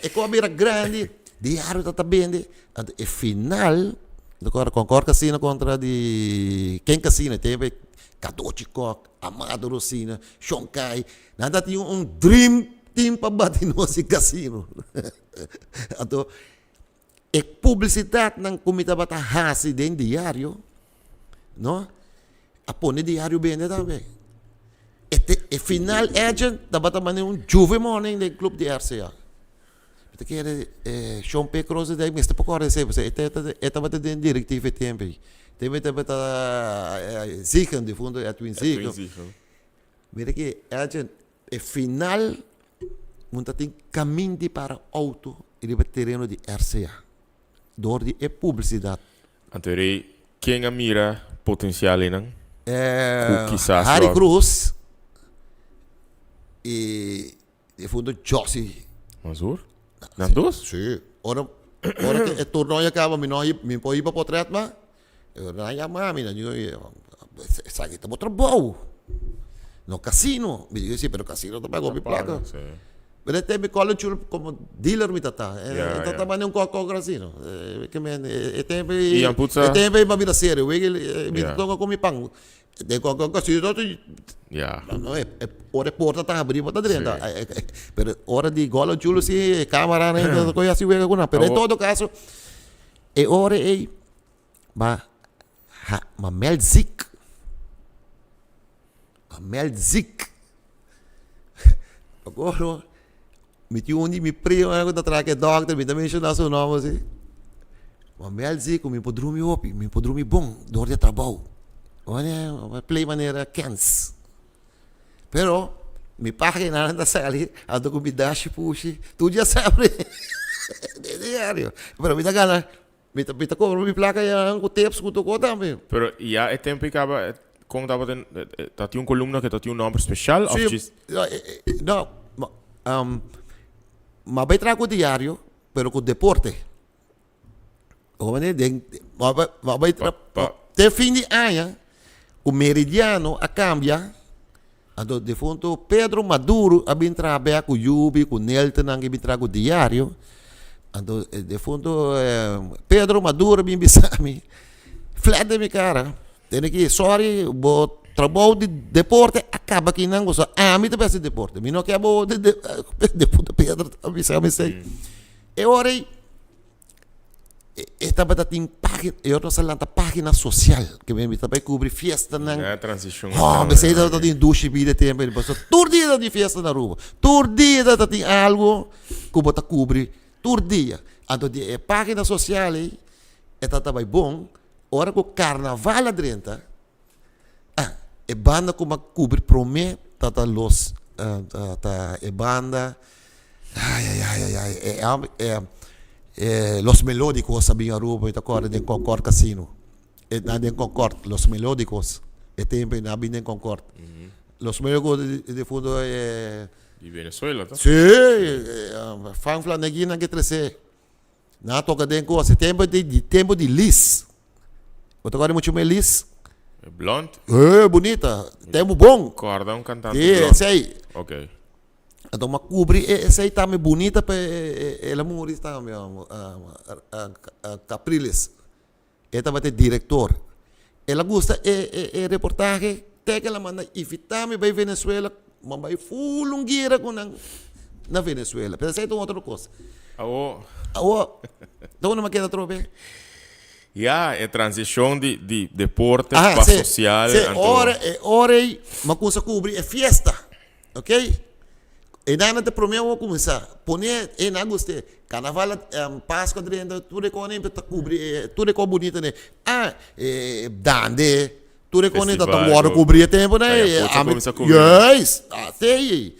e kos a bira grandi diario ta ta bende. Anto e final, mi ta kòrda Concord Casino kontra di ken casino e tempu ei Cadochi Kock, Amado Rosina, Shon Kai, nan ta tin un dream team pa bati nos di casino. Anto e publisidatnan ku mi tabata hasi den diario, no, a pone diario bende tambe. E te e final agent tabata manda un Juve morning den club di RCA. Mi ta kere e Shon P. Krozendijk mester por kòrda esei pasobra e ta e tabata den direktiva e tempu ei. Tempu e tabata Ziegem, difunto Edwin Ziegem. Mira ki agent e final mun ta tin kamin di para outo riba tereno di RCA dor di e publisidat. Anto e rei ken a mira potensial einan? Ku kisas Harry Cruz i Difunto Josie. Mazur? Nan dos? Sí. Ora, ora que e turno ya caba, mi no mi por iba potret ma. Nan yama mi, nan digo, esaki ta bo trabou. No casino. Mi digo, sí, pero casino ta paga hopi placa. Sí. Pero e tempo Collin Chul como dealer mi ta ta. Ja, Ta ja. ta manda un koko casino. Ke men, e tempo I Jan Putsa? e tempo mi a bira serio. Wege, mi Ja. tonga con mi pan. Den koko casino ta Ja. No, e, e, ora e porta ta abrí, bo ta drenta. Sí. Eh, eh, Pero ora di gol chulo sí, e cámara ne, mm. koe así wega kuna. Pero en Awo- todo caso, e ora ei, ma, ha, ma meld ziek. Ma meld ziek. Agora, mi tin un di mi primo ku ta traha ku e dòkter, mi ta menshoná su nòmber así. Ma mel si ku mi por drumi hopi, mi por drumi bon dor di e trabou. Ora play manera kens. Pero mi páginanan ta sali anto ku mi dashi pushi tur dia sèmpre den diario. Pero mi ta gana, mi ta mi ta kobra mi plaka ya ku tips ku tur kos tambe. Pero ya e tempo ei kaba kon tabata ta tin un kolumna ku ta tin un nòmber speshal òf Sí, djis? no, ma bai traha ku diario pero ku deporte. Bo mane den bo a bai Pa pa te fin di aña ku Meridiano a kambia anto defunto Pedro Maduro a bin traha bek ku Yubi ku Neltonnan a bin traha ku Diario anto defunto Pedro Maduro a bin bisa mi flat den mi kara tene ki sorry bo trabou di deporte a kaba akinan pasobra ami ta bin hasi deporte mi no ke abo defunto Pedro a bisa mi esei e ora ei. E tabata tin página. Pagina, e otro sa lanta pagina social, ke mi ta bai kubri fiestanan. Na transishon. Oh, mesei ta tin dushi bida tempo, pasobra tur dia ta tin fiesta na Aruba. Tur dia ta tin algo ku bo ta kubri, tur dia. Anto di e pagina social ei, e ta ta bai bon, ora ku karnaval a drenta, ah, e banda ku bo a kubri prome ta ta los, ta e banda Ay, ay, ay, ay, ay. E, e, e, Los Melódicos a bin Aruba, mi ta acorda den Concord Casino. E na den Concord, Los Melódicos. E tempo na bin den Concord. Los Melódicos de, de fondo e Di Venezuela, ta? Sí, e, e, Fan Flanegina que trece. Na toca den cos. E tempo di, di tempo di Liz. Bo ta acorda mucho me Liz? Blond? Eh, bonita. Tempo bon. Corda un cantante Sí, blond. esey. Ok. Anto m'a kubri e esei tambe bunita pa el a muri tambe Capriles. E tabata e direktor. El a gusta e e reportahe te ke el a manda invita mi bai Venezuela, m'a bai ful un gira ku nan na Venezuela. Pero esei ta un otro kos. Awo. Awo, donde m'a keda atrobe? Ya, e transishon di di deporte pa sosial. Si, ora e ora ei m'a kuminsa kubri e fiesta. Ok? E nan ta prome awor kuminsá. Pone e nan gust'é. Karnaval Paskua drenta tur e kos ta kubri tur e kos bunita ne. Ah e dande tur e kos ta wòrdu kubri e tempu nan ei. Juist! Así ei.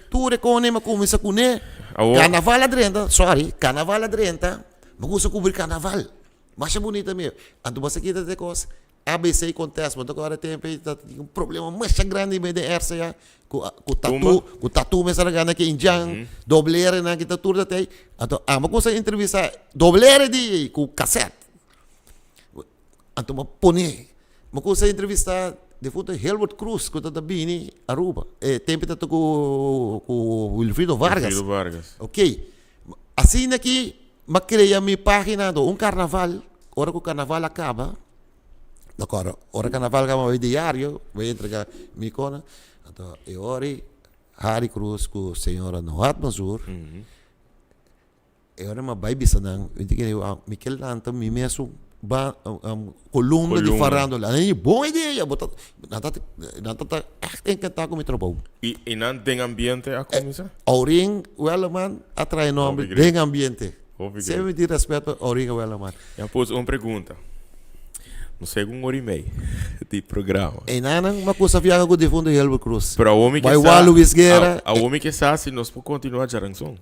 Tur e kos a kuminsá kuné. Karnaval a drenta, sorry, karnaval a drenta, bo kuminsá kubri karnaval. Masha bunita mi. Anto bo sa kita e kos? ABC contest, bo ta kore tempo ei ta tin un problema masha grandi mei den RCA ku ku tatu ku tatu mester a gana ke indjan, doblerenan ki ta tur ta tei. Anto amo kuminsa entrevista doblere di ku cassette. Anto bo pone, bo kuminsa entrevista defunto Hilbert Cruz ku ta ta bini Aruba. E tempo ta ta ku ku Wilfrido Vargas. Wilfrido Vargas. Ok. Asina ki m'a krea mi pagina anto un karnaval, ora ku karnaval a kaba, Dakor, ora karnaval kaba bai diario, bai entrega mi kona. Anto e ora ei Harry Cruz ku señora Nohat Mazur, e ora mi a bai bisa nan, mi ta kere mi ke lanta mi mesun ba kolumna di farándula. Nan di bon idea, bo ta nan ta nan ta ègt enkantá ku mi trabou. I nan den ambiente a kuminsá? Aurien Wellerman a trae nomber den ambiente. Semper mi tin respet pa Aurien Wellerman. Ya pues un pregunta. No sé un ora y mei di programa. Enanan ma kusa viaha ku difunto Hilbert Cruz. Pero awor mi ke Bai sa. Luis Guerra. Awor mi ke sa si nos por kontinua djaranson.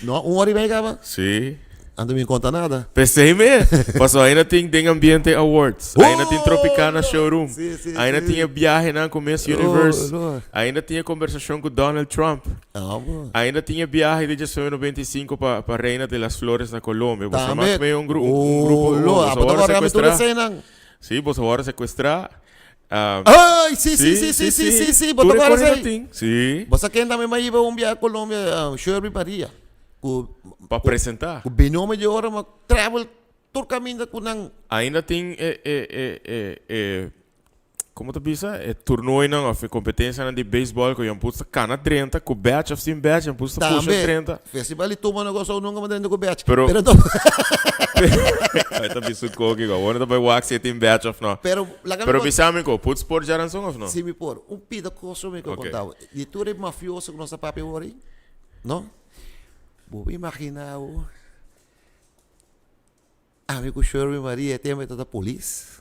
No, un ora y mei kaba? Sí. Anto mi konta nada. P'esei me, paso ainda tin Den Ambiente Awards, ainda tin Tropicana Showroom, ainda tin e biahenan ku Miss Universe, ainda tin e kombersashon ku Donald Trump, ainda tin e biahe di Djasoyo 95 pa pa Reina de las Flores na Colombia. Boso a mak medio un gru un grupo boso a wòrdu sekuestrá. Sí, boso a wòrdu sekuestrá. Ay, sí, sí, sí, sí, sí, sí, sí, bo ta Tur e kòrda kos esei. tin. Sí. Bo sa ken tambe m'a hiba un biaha Colombia, Sherby Maria. Ku Pa presentá. Ku binomio di oro m'a travel tur kaminda ku nan. Ainda tin e e e e e komo ta bisa e turnoinan òf e kompetensianan di beisbòl ku Jan Putz ta kana drenta ku bèch òf sin bèch Jan Putz ta pusha Tambe drenta. Festival di Tumba na Kòrsou nunka m'a drenta ku bèch. Pero Pero to Ai ta bisa koki ku awor no ta bai wak si e tin bèch òf no. Pero laga mi Pero kon bisa mi ku Putz por djaranson òf no? Si mi por. Un pida koso mi ke Ok. konta bo. Di tur e mafioso ku nos ta papia awor ei, no? Bo por imagina bo ami ku Sherwin Maria e tempo e tabata polis.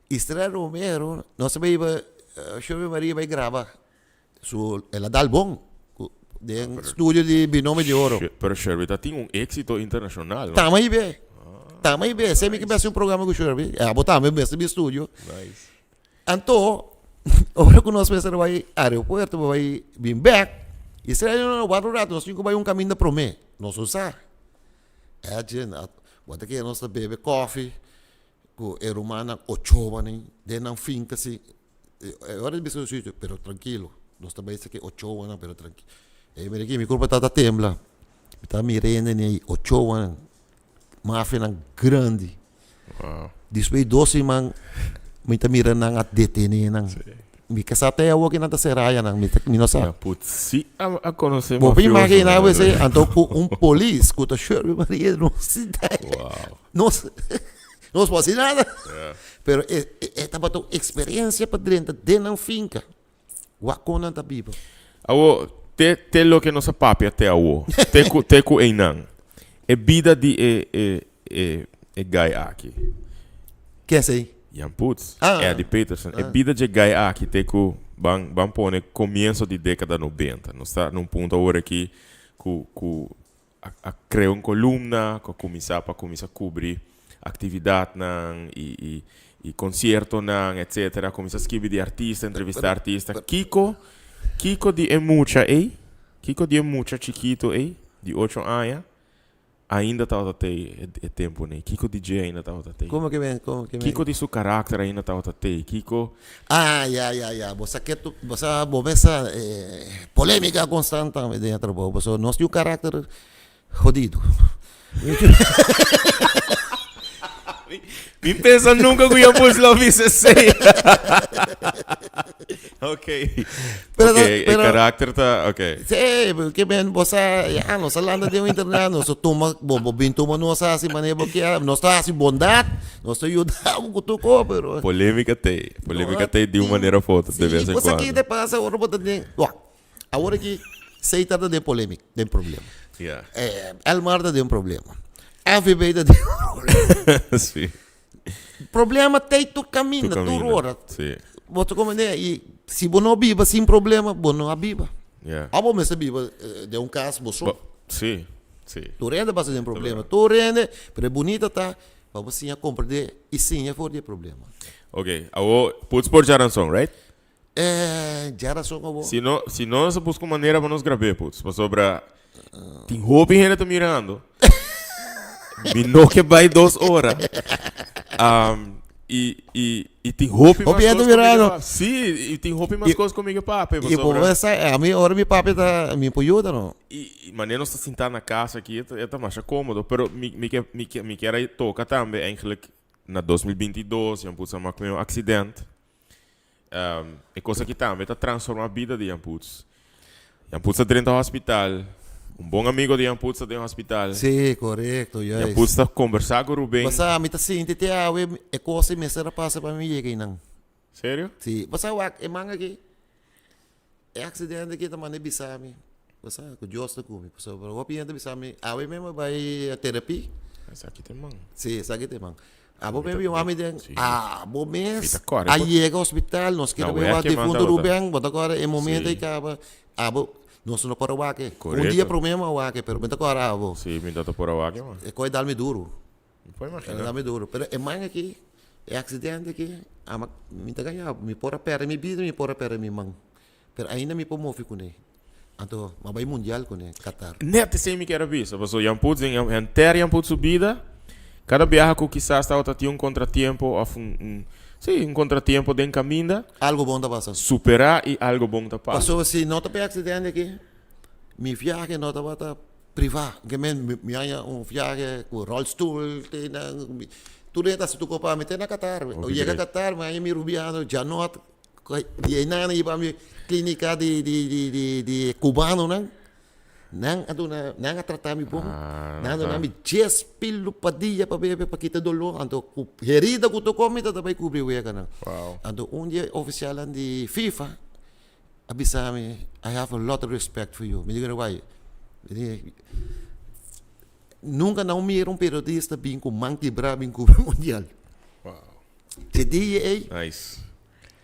Israel Romero nos a bai hiba Sherwin Maria bai graba su el a dal bon den studio di Binomio di Oro. Pero Sherwin ta tin un éxito internacional, no? Tama hibe. Tama hibe. Esei mi ke hasi un programa ku Sherwin. Abo tambe mester bin studio. Nice. Anto, ora ku nos mester bai aeropuerto pa bai bin bek, Israel no, no, wak un rato, nos tin ku bai un kaminda promé. Nos no sa. Edgin, bo ta kere nos ta bebe kòfi ku e rumannan ochobanan den nan finka si. E ora di bisa nos sitio, pero trankilo, nos ta bai saki ochobanan, pero trankilo. E mira aki, mi kurpa tabata tembla. Mi ta mira hende ei, ochobanan. Mafianan grandi. Wow. Despues di dos siman mi ta mira nan a detene nan. Sí. Mi ke sa te awo ki nan ta sera aya nan, mi ta, mi no sa. Ja, put si a, a conoce Bo por mafioso, imagina man. bo esei, anto ku un polis ku ta Sherby Maria nos si ta Wow. nos nos por hasi nada. Ja. Pero e e e tabata un eksperensia pa drenta den nan finka, wak kon nan ta biba. Awo, te te loke nos a papia te awo, te ku te ku einan, e bida di e e e e guy aki. Ken esei? Jan Putz, Ah. Eddie Peterson. E Ah. bida dje guy aki te ku ban ban pone komienso di dekada nobenta. Nos ta na un punto awor aki ku ku a a krea un kolumna ku a kuminsá pa kuminsá kubri aktividatnan i i i konsiertonan etsetera. Kuminsá skibi di artista, entrevistá artista. Kiko kiko di e mucha ei, kiko di e mucha chikito ei di ocho aña Ainda tabata tei e tempu nei. Kiko di dje ainda tabata tei? Como ke men, como ke men? Kiko di su karakter ainda tabata tei? Kiko. Ah, ya, ya, ya. Bo sa ke tu, bo sa, bo mes sa polemica constant tambe den e trabou. Pasobra nos tin un karakter hodido. Mi pensa nunca ku Jan Pus lo bisa esei. Ok. Pero, Ok, e pero, karakter ta, ok. Sí, ke men, bo sa, ya, nos a landa den un internado, nos a tuma, bo, bo bin tuma nos hasi manera bo kier, nos ta hasi bondat, nos ta yuda bo ku tur kos, pero Polémica t'ei, polémica No t'ei di un tin, manera of otro, de sí, bes en bo sa ki cuando. ta pasa ora bo ta den, wak, awor aki Satan ta den polémica, den problema. Ja. Elmar ta den problema, AVB ta den problema. Sí. Problema t'ei tur kaminda, Tur tur kaminda, ora. sí. Bo ta komprendé? I si bo no biba sin problema, bo no a biba. Ja. Òf bo mester biba den un kas bo so. Bo, sí, sí. Tur hende pasa den problema, tur hende, pero e bunita ta pa bo siña komprendé i siña for di e problema. Ok, awor Putz por djaranson, right? Eh, djarason awor. Si no, si no nos a buska un manera pa nos grab'é, Putz, pasobra tin hopi hende ta mirando. Mi no ke bai dos ora. Um, i, i, i tin hopi mas Hopi hende kos ku mi ke mirando. papia. Sí, i tin hopi mas I, kos ku mi ke papia, i bo pasobra. sa, ami ora mi papia ta, mi por yuda no. I, i manera nos ta sintá na kas aki, e ta, e ta masha kómodo, pero mi, mi ke, mi ke, mi kier a toka tambe eigenlijk na 2022, Jan Putz a mak un aksident. E kos aki tambe ta transforma bida di Jan Putz. Jan Putz ta drenta hospital. Un bon amigo di Jan Putz ta den hospital. Sí, korekto, Jan juist. Putz ta kombersá ku Ruben. Bo sa, mi ta sinti te awe e kos ei mester a pasa pa mi yega einan. Serio? Sí. Bo sa wak, e man aki, e aksidente aki ta manda e bisa mi, bo sa, ku Dios ta ku mi. Pasobra hopi hende ta bisa mi, awe mi a bai terapia. Esaki ta e man. Sí, esaki ta e man. Abo mes mi mami den, abo mes Mi ta kore a por- yega hospital, nos kere Na bai wak wek e man difunto tabata. Ruben, bo ta kore e momento Sí. ei kaba, abo, nos no por a wak e. Un Korekto. dia prome mi a wak e, pero mi ta kore abo. Sí, mi ta por a wak e, man. E koi dal mi duro. Mi por E imagina. dal mi duro. Pero e man aki, e aksidente aki, ama, mi ta gaña, mi por a perde mi bida, mi por a perde mi man. Pero ainda mi por mofi kuné. Anto m'a bai mundial kuné, Qatar. Net esei mi kier a bisa, pasobra Jan Putz den henter Jan Putz su bida, kada biaha ku kisas tabata tin un kontratiempo òf un, un, sí, un kontratiempo den kaminda. Algo bon ta pasa. Superá i algo bon ta pasa. Pasobra si no ta p'e aksidente aki, mi viahe no tabata privá. Ke men mi, mi haña un viahe ku rolstoel, te nan, tur e ta hasi tur kopa mi te na Qatar. Hopi Yega great. Qatar, mi haña mi rubiano, Janot, Di einan a hiba mi klinika di di di di di kubanonan. Nan a duna nan a trata mi bon. Nan a duna mi dies pilu pa dia pa bebe pa kita doló. Anto ku herida ku tokó mi ta bai kubri weganan. Anto un di e ofisialnan di FIFA a bisa mi, I have a lot of respect for you. Mi di wai? Mi di nunka nan mira un periodista bin ku man kibrá bin kubri mundial. Dje dia ei. Nice.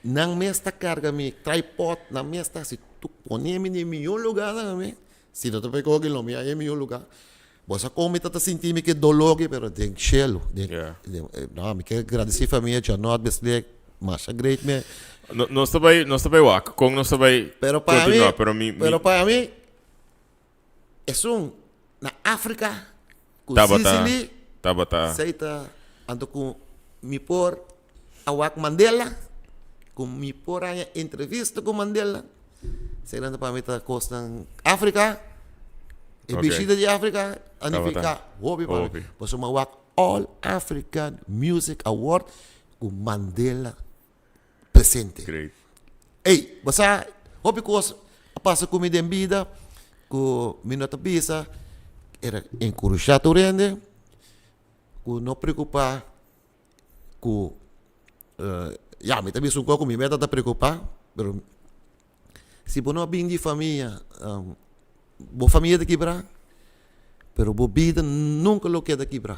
Nan mes ta carga mi tripod, nan mes ta haci tur, pone mi den mijo lugar nan mi, si no ta por coge lo mi haya e mijo lugar. Bo sa con mi ta ta sinti mi ke dolor aki, pero den cielo, den, Yeah. den, no, mi ke gradici famia Janot Besliek, masha great mi. No, nos ta bay, nos ta bay wak, con nos ta bay Pero pa mi, continua, pero mi, mi pero pa mi, esun na Africa ku Tabata, Sicily, tabata. Esei ta anto ku mi por a wak Mandela, ku mi por haña entrevista ku Mandela. Esei nan ta pa mi ta kosnan Afrika, e Ok. bishita di Afrika a Tabata. nifiká hopi pa mi. Hopi. Pasobra mi a wak All African Music Award ku Mandela presente. Great. Ey, bo sa hopi kos a pasa ku mi den bida ku mi no ta bisa, era enkurashá tur hende ku no preokupá ku ya mi ta bisa un kos ku mi meta ta preokupá pero si bo no a bin di famia bo famia ta kibrá pero bo bida nunka lo keda kibrá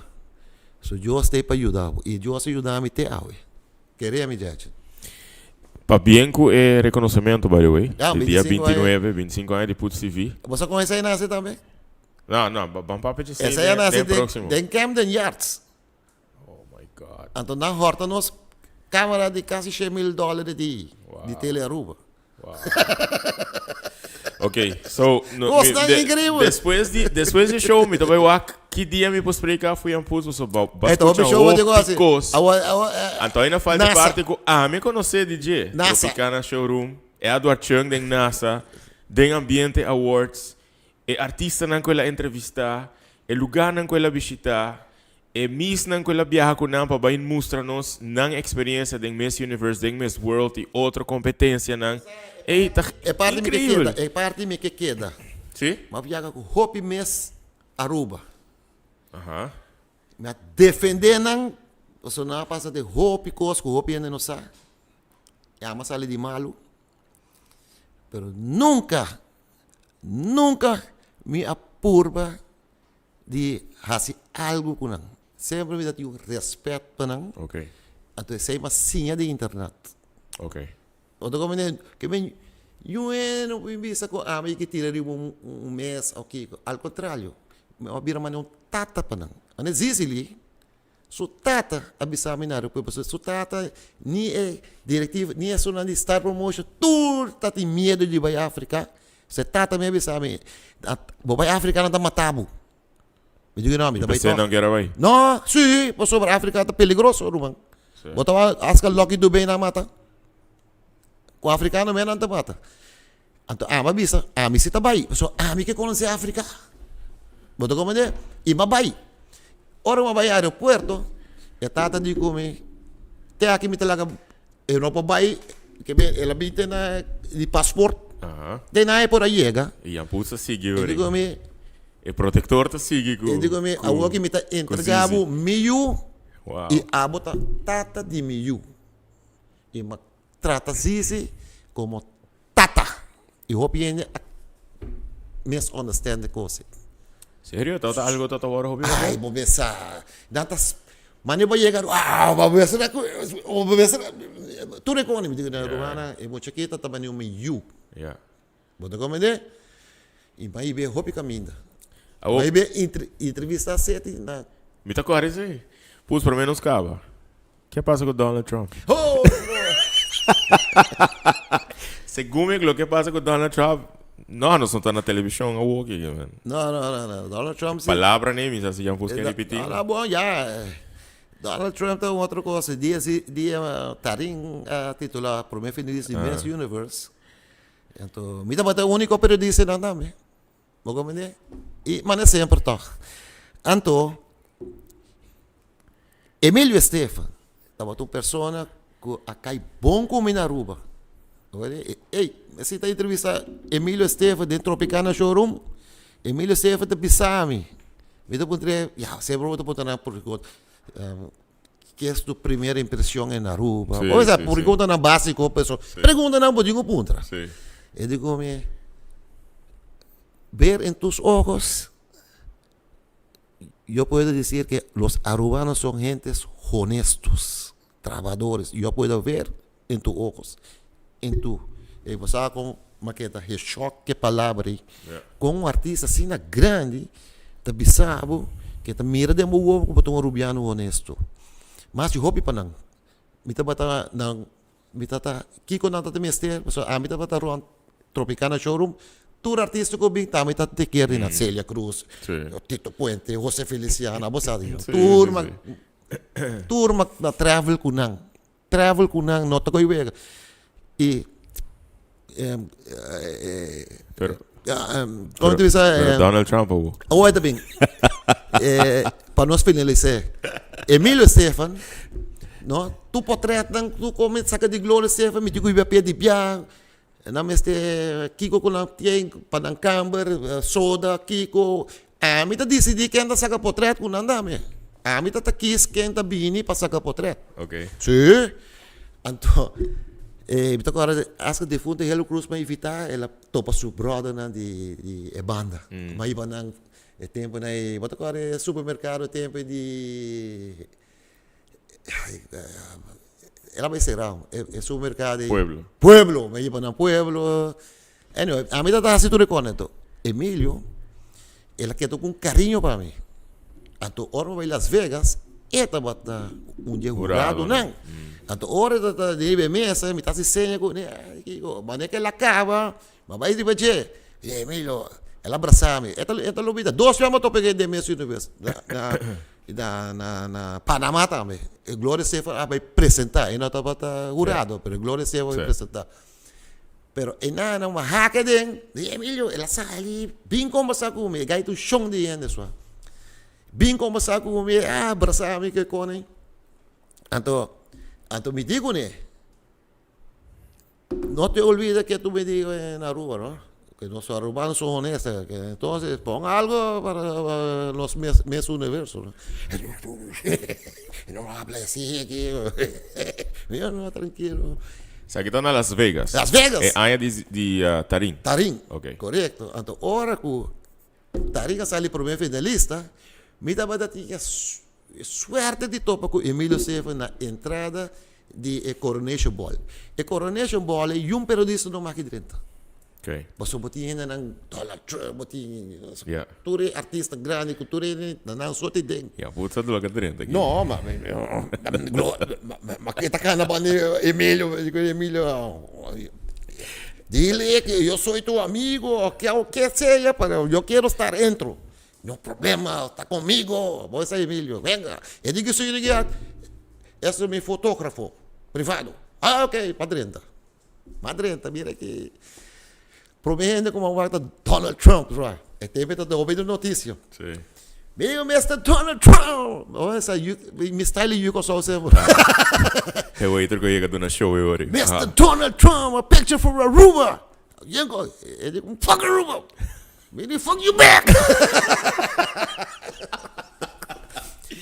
so Dios ta ei pa yuda bo i Dios a yuda mi te awe. Kere mi jechi. Pabien cu e reconocemento by the way. Ya, Di dia 25 aña. 29, 25 aña di Putz TV. Bo sa con esey nace tambe? No, no, ban papia dje esey Esey a den, nace den den, proximo. den Camden Yards. Oh my God. Anto nan horta nos camera di casi shen mil dollar di di Wow. Tele Aruba. Wow. Ok, so no, Cos mi, tan de, increíbel. despues di despues di show mi ta bai wak ki dia mi por spreek af ku Jan Poels pasobra ba ba Hey, ta hopi skucha show wat hopi así. kos. Awa, awa, eh, Anto aina falta NASA. parte ku ami konosé di dje. NASA. Tropicana Showroom, Edward Chung den NASA, den Ambiente Awards, e artistanan ku el a entrevistá, e lugánan ku el a bishitá, E misnan ku el a biaha ku nan pa bai mustra nos nan eksperiencia den Miss Universe, den Miss World i otro kompetensianan. Ey, ta E parti mi ke inkreibel! keda, e parti mi ke keda. Sí? Mi a biaha ku hopi Miss Aruba. Aha. Mi a defende nan, pasobra nan a pasa den hopi kos ku hopi hende no sa. E ama sali di malu. Pero nunka, nunka mi a purba di hasi algu ku nan. Semper mi ta tin un respet pa nan. Ok. Anto esei mi a siña di internet. Ok. Otro ku mi ke mi yu hende no por bisa ku ami ke tira riba un un mes o kiko. Al kontrario, mi a bira manera un tata pa nan. Ane Zizili, su tata a bisa mi na aeropuerto pasobra su tata ni e directiva ni esunnan di Star Promotion tur ta tin miedu di bai Africa. Su tata mi a bisa mi, bo bai Africa nan ta mata bo. Mi di no, mi ta bai Pesey toch. nan kier a bai. No, si, pasobra Africa ta peligroso ruman. Si. Bo ta wak aska Lucky Dube nan mata. Ku africano men nan ta mata. Anto ami a bisa, ami si ta bai, pasobra ami ke konosé Africa. Bo ta komprendé? I mi a bai. Ora mi a bai aeropuerto, e tata di ku mi, te aki mi ta laga, e no por bai, ke be, el a bin te na di pasport, te na e por a yega. I Jan Poels ta sigui E ori. di ku mi, E protector ta sigui ku e di ku mi, ku awor ki mi ta ku entrega Zizi. bo mi yu, Wow. i abo ta tata di mi yu. I mi a trata Zizi komo tata. I hopi hende a misunderstand e kos ei. Serio? Tabata algo tabata wòrdu hopi papia? Ai, bo mester sa. Nan ta mane bo yega, ah, bo mester a bo mester tur e kos. Mi di nan, rumannan, e mucha aki ta tabata mi yu. Ya. Bo ta komprende? I bai be hopi kaminda. Awor. Bai be entrevista seti na. Mi ta kòrda esei. Pus promé nos kaba. Ke a pasa ku Donald Trump? Oh! Segun mi loke pasa ku Donald Trump, no, nos no ta na televishon awor aki, man. No, no, no, no. Donald Trump si. Palabra nei mi sa si Jan Pus ke ripití. No, no, bon, ya. Donald Trump ta un otro kos. Dia si, dia Tarin a titulá promé finalista di Miss Universe. Anto mi tabata e úniko periodistanan tambe. Bo comprende? I mane semper tòg. Anto Emilio Estefan tabata un persona ku a kai bon ku mi na Aruba. Ey, mi a sinta entrevista Emilio Estefan den Tropicana Showroom. Emilio Estefan ta bisa mi, mi ta puntra, ya semper bo ta puntra nan por Ke es tu primera impresion en Aruba? Sí, O sea, sí, sí. preguntanan básiko, pero Sí. preguntanan bo tin ku puntra. Sí. E di ku mi, ver en tus ojos, yo puedo decir que los arubanos son gentes honestos, trabajadores. Yo puedo ver en tus ojos, en tu, e bo sa kon maketa he shock ke palabra ei. Ja. Kon un artista asina grandi ta bisa bo ke ta mira den bo wowo ku bo ta un arubiano honesto. Mas di hopi pa nan. Mi tabata nan, mi tata kiko nan ta mester, pasobra ami tabata rond Tropicana Showroom, tur artista ku bin tambe ta take care di nan, Celia Cruz, Sí. Tito Puente, Jose Feliciano, abo sa di. Sí, Tur sí, ma sí. tur ma na travel ku nan. Travel ku nan no ta koy wega. I Pero kon ta bisa pero Donald Trump awo. Awo ta bin. Pa nos finalis'é. Emilio Estefan. No, tur potretnan tur come saca di Gloria Sefa mi tin cu hiba pia di bia. Nan mester kico cu nan tin pa nan camber, soda, kico. Ami ta dicidi ken ta saca potret cu nan dame. Ami ta ta kies ken ta bini pa saca potret. Ok. Si. Anto, mi ta acorda as difunto Helo Cruz mi a invita, el a topa su brothernan di di e banda. Mi a hiba nan e temponan ei, bo ta acorda e supermercado e tempo di El a bai sera e supermercado ei. Pueblo. Pueblo, mi a hiba nan pueblo. Anyway, ami ta hasi tur e kos anto. Emilio, el a keda ku un kariño pa mi. Anto ora mi bai Las Vegas, e tabata un di e huradonan. Anto ora e ta riba e mesa, mi ta hasi seña ku ne, kiko, manera ku el a kaba, mi a bai riba dje. Emilio, el a brasa mi. E ta e ta lubida. Dos bia mi a topa den mes universo. Na na na na na Panama tambe. E Gloria Sefer a bai presenta. E no tabata hurado, pero Gloria Sefer a bai presenta. Pero e nan a haka den. Di Emilio, el a sali bin kombersa ku mi. E gai ta un shon di hende sua. Bin kombersa ku mi, a brasa mi ke kone. Anto, anto mi di kuné. No te olvida que tu me digo en Aruba, no? Que los arubanos son honestos. Que entonces pon algo para los mes, mes universo. ¿no? no hable así aquí. Yo no, tranquilo. Esaki ta na Las Vegas. Las Vegas. E aña di, di uh, Tarin. Tarin. Ok. Correcto. Anto ora ku Tarin a sali primer finalista, mi tabata tin e suerte di topa ku Emilio Sefer na entrada di e Coronation Ball. E Coronation Ball ei yun periodista no maki drenta. Okay. Pasobra bo tin hendenan Donald Trump, bo tin Yeah. tur e artista grandi ku tur e na nan so tin den. Ya, bo sa loke drenta aki. No, ma ma ke ta kana banda Emilio, Emilio dile que yo soy tu amigo, que que sea, pero yo quiero estar dentro. No problema, ta conmigo, bo sa Emilio, venga. E di ku su di es mi fotógrafo privado. Ah, ok, pa drenta. Ma drenta, mira ki prome hende ku a wak ta Donald Trump, right? E tempo ta hopi di noticia. Sí. Mira Mr. Donald Trump! Oh, esa yu, mi style yu kosou semper. E waiter ku yega duna show e ori. Mr. Donald Trump, a picture for Aruba! Yenko, e di, fuck Aruba! Mi di fuck you back!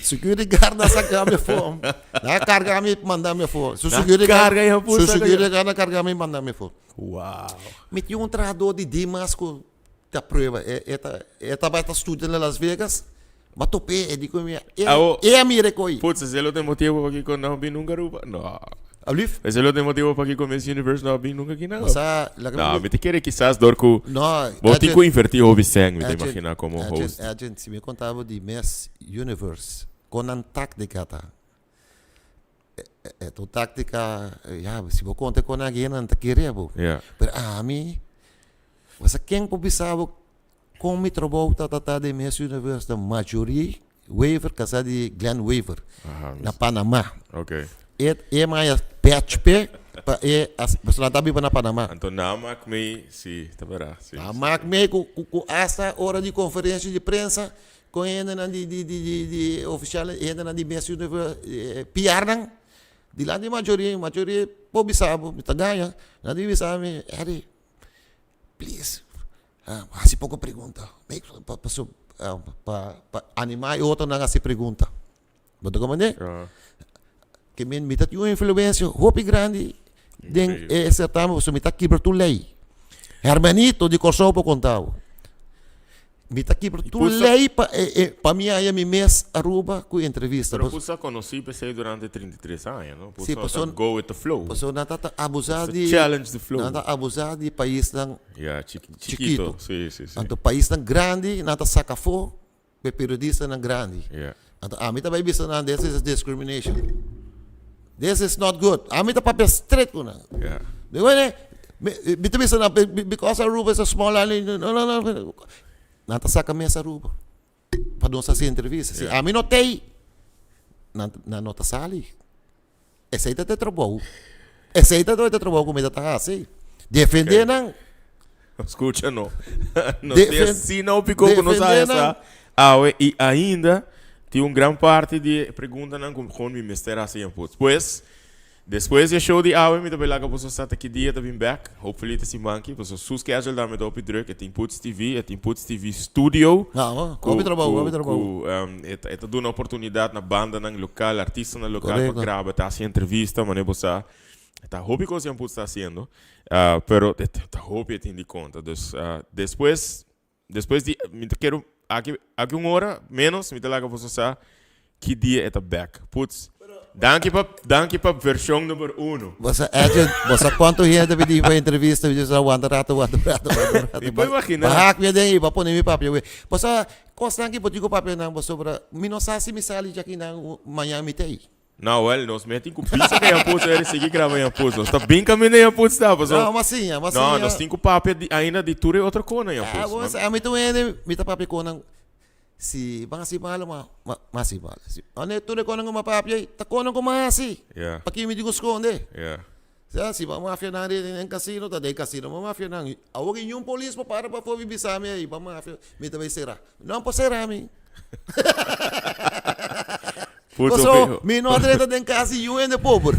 Security guard a saca mi afó. Nan a carga mi manda mi afó. Su security guard, carga y su security guard a carga mi manda mi afó. Wow. Mi tin un trahador di Dimas cu ta prueba. E, e ta, e tabata studia na Las Vegas. Ma topé, e di cu mi, e, Awo. e a mira coi. Putz, esei lo tin motibo pakiko no bin nunca Aruba? No. Alblief? Esei lo tin motibo pakiko Miss Universe no bin nunca aki na? Osa, laga No, mi mi ta kere kisas dor ku No, bo tin Edwin, ku inverti hopi sèn, mi ta Edwin, imagina komo Edwin, host. Edwin, si mi konta bo di Miss Universe, kon nan táktika ta? E, e, e ta un táktika, ya, si bo konta kon nan nan ta kere bo. Ja. Pero ami, bo sa ken por bisa bo Kon mi trabou ta tata den Miss Universe ta Marjorie Wever kasá di Glenn Wever na Panama. Ok. E e maya pech p'e pa e pasobra nan ta biba na Panama. Anto nan mak mei si ta bera si. Nan mak mei ku ku asta ora di konferensia di prensa kon hendenan di di di di di ofisial hendenan di Miss Universe PR nan dilanti Marjorie Marjorie por bisa bo mi ta gaña nan di bisa mi Eddie please Hasi poko pregunta. Pa pa su pa pa animá e otronan hasi pregunta. Bo ta komprendé? Ke men mi ta tin un influensia hopi grandi den e sertamen pasobra mi ta kibra tur lei. Hermanito di Kòrsou por konta bo. Mi ta kibra tur lei pa e e pa mi haña mi mes Aruba ku entrevista. Pero Pusa konosí p'esei durante 33 aña, no? Sí, Pusa ta go with the flow. Pasobra nan ta ta abusá di. Challenge the flow. Nan ta abusá di paisnan. Ya, chikito. Sí, sí, sí. Anto paisnan grandi nan ta saka afó p'e periodistanan grandi. Ya. Anto ami ta bai bisa nan this is discrimination. This is not good. Ami ta papia straight ku nan. Ya. Mi wene, mi ta bisa nan because Aruba is a small island. No, no, no. Nan ta saka mes Aruba pa nos hasi entrevista. Si ami no tei, nan nan no ta sali. Esei ta e trabou. Esei ta e trabou ku mi ta ta hasi. Defende nan. Skucha no. No te asina hopi koko nos a haya sa awe i ainda. Tin un gran parti di e preguntanan ku kon mi mester hasi Jan Putz. Pues, despues di e show di awe mi ta bay laga boso sa ta ki dia ta bin bek. Hopefully ta siman aki, pasobra su schedule tambe ta hopi druk. E tin Putz TV, e tin Putz TV Studio. Ah, Ku, hopi trabou, ku, hopi trabou. ku e ta, e ta duna oportunidat na bandanan lokal, artistanan lokal pa Korekto. graba, ta hasi entrevista, manera bo sa. Ta hopi kos Jan Putz ta hasiendo, pero e ta hopi e tin di konta. Dus, despues Despues di, mi ta kere aki, aki un ora menos mi ta laga boso sa ki dia e ta bek. Puts, danki pa, danki pa version number uno. Boso agent, boso cuanto hende pidi pa entrevista, mi dice aguanta rato, aguanta rato, aguanta rato. Mi por imagina. Ba hak mi aden y ba pone mi papia we. Boso cosnan ki bo dico papia nan pasobra mi no sa si mi sali djaki nan mañan mi ta ey. No, wel, nos mes tin ku bisa ku Jan Putz eri sigui graba Jan Putz. Nos ta bin kaminda Jan Putz ta, paso. No, mas siña, mas No, siña. nos tin ku papia di, ainda di tur e otro konan, Jan Ah, Putz. bo sa, ami ta un hende, mi ta papia konan, si ban hasi malo, ma, ma, ma hasi malo. Si, ane tur e konan ku mi a papia, ta konan ku mi a hasi. Yeah. Paki mi tin ku skonde? Yeah. Sa, si ban mafia nan den den kasino, ta den kasino ban mafia nan. Awor ki niun polis por para pafó mi bisa mi, ey, ban mafia, mi ta bay sera. Nan por sera mi. Puto Paso, fijo. mi no a drenta den cas di yu hende pober.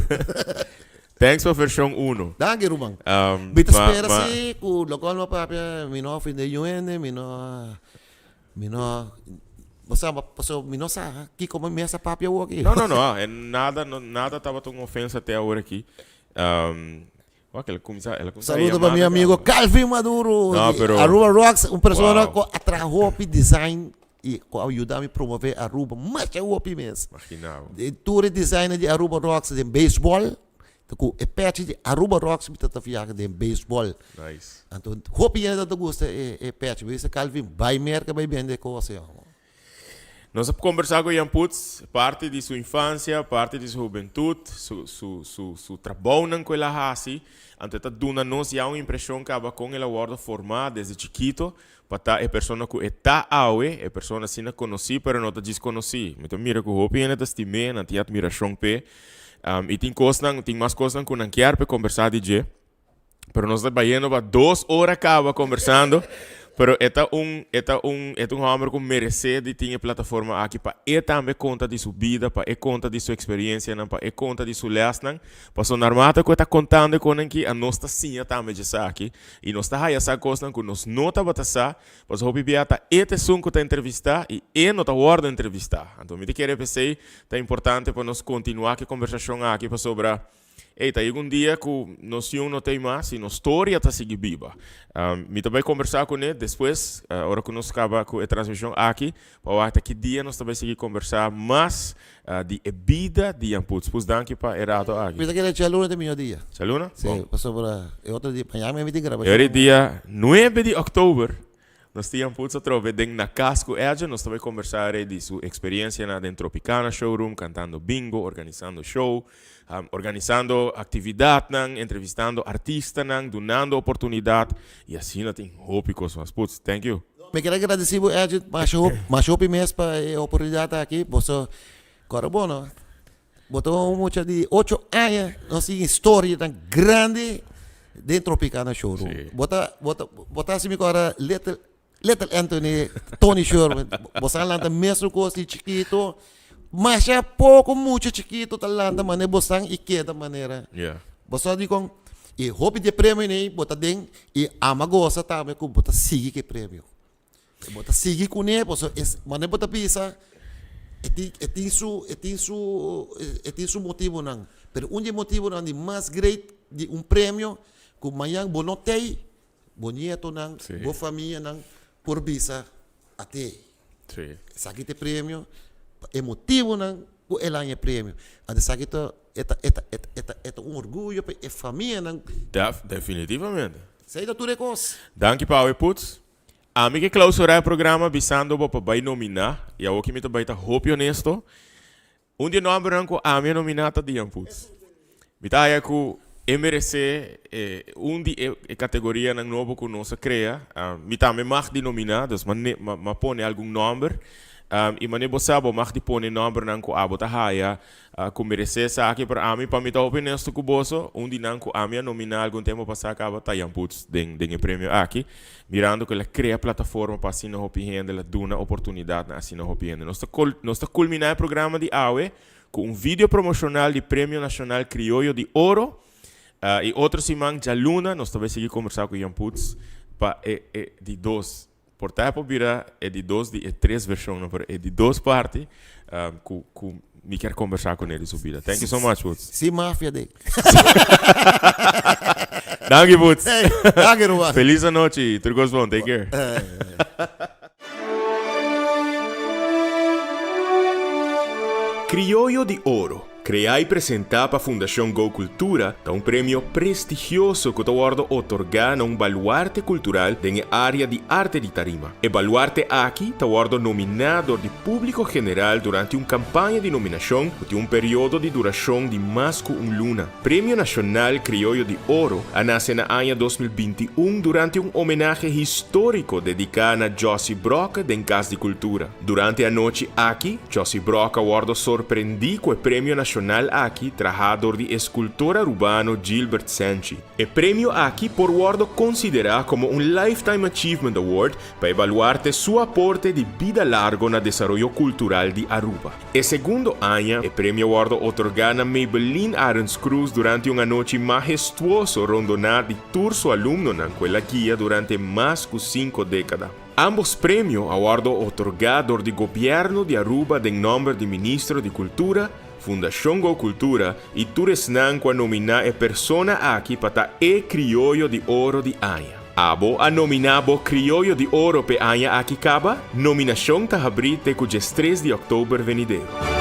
Thanks pa version uno. Danki, ruman. Um, Mi ta ma- spera ma- si cu locual mi a papia, mi no a ofende yu hende, mi no a, mi no a, bo sa, paso mi no sa kico mi mes a papia awor aki. No, no, no. En nada, no, nada tabata un ofensa te awor aki. Um, wak, el a cuminsa, el a cuminsa Saludo pa mi llamada amigo caba. Calvin Maduro No, di pero- Aruba Rocks, un persona Wow. cu a traha hopi design y cu a yuda mi promove Aruba masha hopi mes. Imagina bo. De tur e designer di Aruba Rocks den baseball, ta cu e pechi di Aruba Rocks mi ta ta fiaga den baseball. Nice. Anto hopi hende ta gusta e e pechi. Mi bisa Calvin bay merca bay bende e cos ey. Nos a kombersá ku Jan Putz parti di su infansia, parti di su hubentut, su su su su trabounan ku el a hasi. Anto e ta duna nos ya un impreshon kaba kon el a wòrdu formá desde chikito pa ta e persona ku e ta awe, e persona asina konosí pero no ta djis konosí. Mi ta mira ku hopi hende ta stim'é, nan tin atmirashon p'e. I tin kosnan, tin mas kosnan ku nan kier p'e kombersá di dje. Pero nos ta bayendo pa dos ora caba conversando. Pero e ta un, e ta un, e ta un homber cu merece di tin e plataforma aki pa e tambe conta di su bida, pa e conta di su experiencianan, pa e conta di su lesnan. Pasobra narmata cu e ta contando e conan aki, anos ta siña tambe djesaki. Y nos ta haya sa cosnan cu nos no tabata sa, pasobra hopi bia ta e ta esun cu ta entrevista y e no ta wordo entrevista. Anto mi ta kere p'esey ta importante pa nos continua cu e conversacion aki pasobra Ey, ta yega un dia ku nos yun no ta ei mas i nos storia ta sigui biba. Mi ta bai kombersá kuné despues, ora ku nos kaba ku e transmishon aki, pa wak ta ki dia nos ta bai sigui kombersá mas di e bida di Jan Putz. Putz, danki pa e rato aki. Mi ta kere djaluna ta e mihó dia. Djaluna? Sí, pasobra e otro dia, mañana mi tin grabashon. E ora e dia nuebe di òktober Nos tin Jan Putz atrobe den Na Cas cu Edjean. Nos ta bay conversa rey di su experiencianan den Tropicana Showroom, cantando bingo, organisando show, organisando actividadnan, entrevistando artistanan, dunando oportunidad y asina tin hopi cos mas. Putz, thank you. Mi kier a gradeci bo Edjean masha hopi, masha hopi mes pa e oportunidad aki. Boso cora bo no. Bo ta un mucha di ocho aña, nos tin historia tan grandi den Tropicana Showroom. Sí. Bo ta, bo ta, bo ta hasi mi kora Little, Little Anthony, Tony Sherman. Bo sa lanta mesun kos di chikito. Masha poko mucha chikito ta lanta manera bo san i keda manera. Yeah. Bo sa dikon? I hopi di e premio nei bo ta den i ama gosa tambe ku bo ta sigui ku e premio. Bo ta sigui kuné pasobra es manera bo ta bisa e tin e tin su e tin su e tin su motibonan pero un di e motibonan di mas great di un premio ku mañan bo no tei bo nietonan bo famianan por bisa a tei esaki ta e premio pa e motibonan ku el haña e premio anto esaki ta e ta e ta e ta e ta un orguyo pa e famianan. Definitivamente. Esei ta tur e kos. Danki pa awe Puts. Ami ke clausura e programa bisando bo pa bai nomina, y awo ki mi ta bai ta hopi honesto, un di e nombernan cu ami a nomina ta Dian Putz. Mi ta haya cu e merece e un di e categorianan nobo cu nos a crea. Mi tambe mag di nomina, dus m'a pone algun nomber. I manera bo sa bo mag di pone nòmbernan ku abo ta haya ku meresé esaki, pero ami pa mi ta hopi honesto ku boso, un di nan ku ami a nominá algun tempu pasá kaba ta Jan Putz den den e premio aki, mirando ku el a krea plataforma pa asina hopi hende, el a duna oportunidat na asina hopi hende. Nos ta nos ta kulminá e programa di awe ku un video promoshonal di Premio Nashonal Krioyo di Oro, i otro siman djaluna nos ta bai sigui kombersá ku Jan Putz pa e e di dos. Por ta e por bira e di dos di e tres vershonnan, pero e di dos parti ku ku mi kier kombersá ku ne di su bida. Thank you so much, Boots. Si mafia de. Danki, Boots. Hey, danki, ruman. Feliz anochi. Tur kos bon. Take care. Krioyo di Oro. Kreá i presentá pa Fundashon Go Cultura, ta un premio prestigioso ku ta wòrdu otorgá na un baluarte kultural den e área di arte di tarima. E baluarte aki ta wòrdu nominá dor di públiko general durante un kampaña di nominashon ku tin un periodo di durashon di mas ku un luna. Premio Nashonal Krioyo di Oro a nase na aña 2021 durante un homenahe históriko dediká na Jossy Brokke den Kas di Kultura. Durante e anochi aki, Jossy Brock a wordo sorprendí ku e premio nashonal aki trahá dor di eskultor arubano Gilbert Senchi. E premio aki por wordo konsiderá komo un Lifetime Achievement Award pa e baluarte su aporte di bida largo na desaroyo kultural di Aruba. E segundo aña, e premio a wordo otorgá na Maybelline Arends Cruz durante un anochi mahestuoso rondoná di tur su alumnonan ku el a guia durante mas ku sinku dékada. Ambos premio a wordo otorga dor di Gobierno di Aruba den nomber di Ministro di Cultura, Fundacion Go Cultura y tur esnan cu a nomina e persona aki pa ta e Crioyo di Oro di aña. Abo a nomina bo Crioyo di Oro p'e aña aki caba? Nominacion ta habri te cu 13 di october venidero.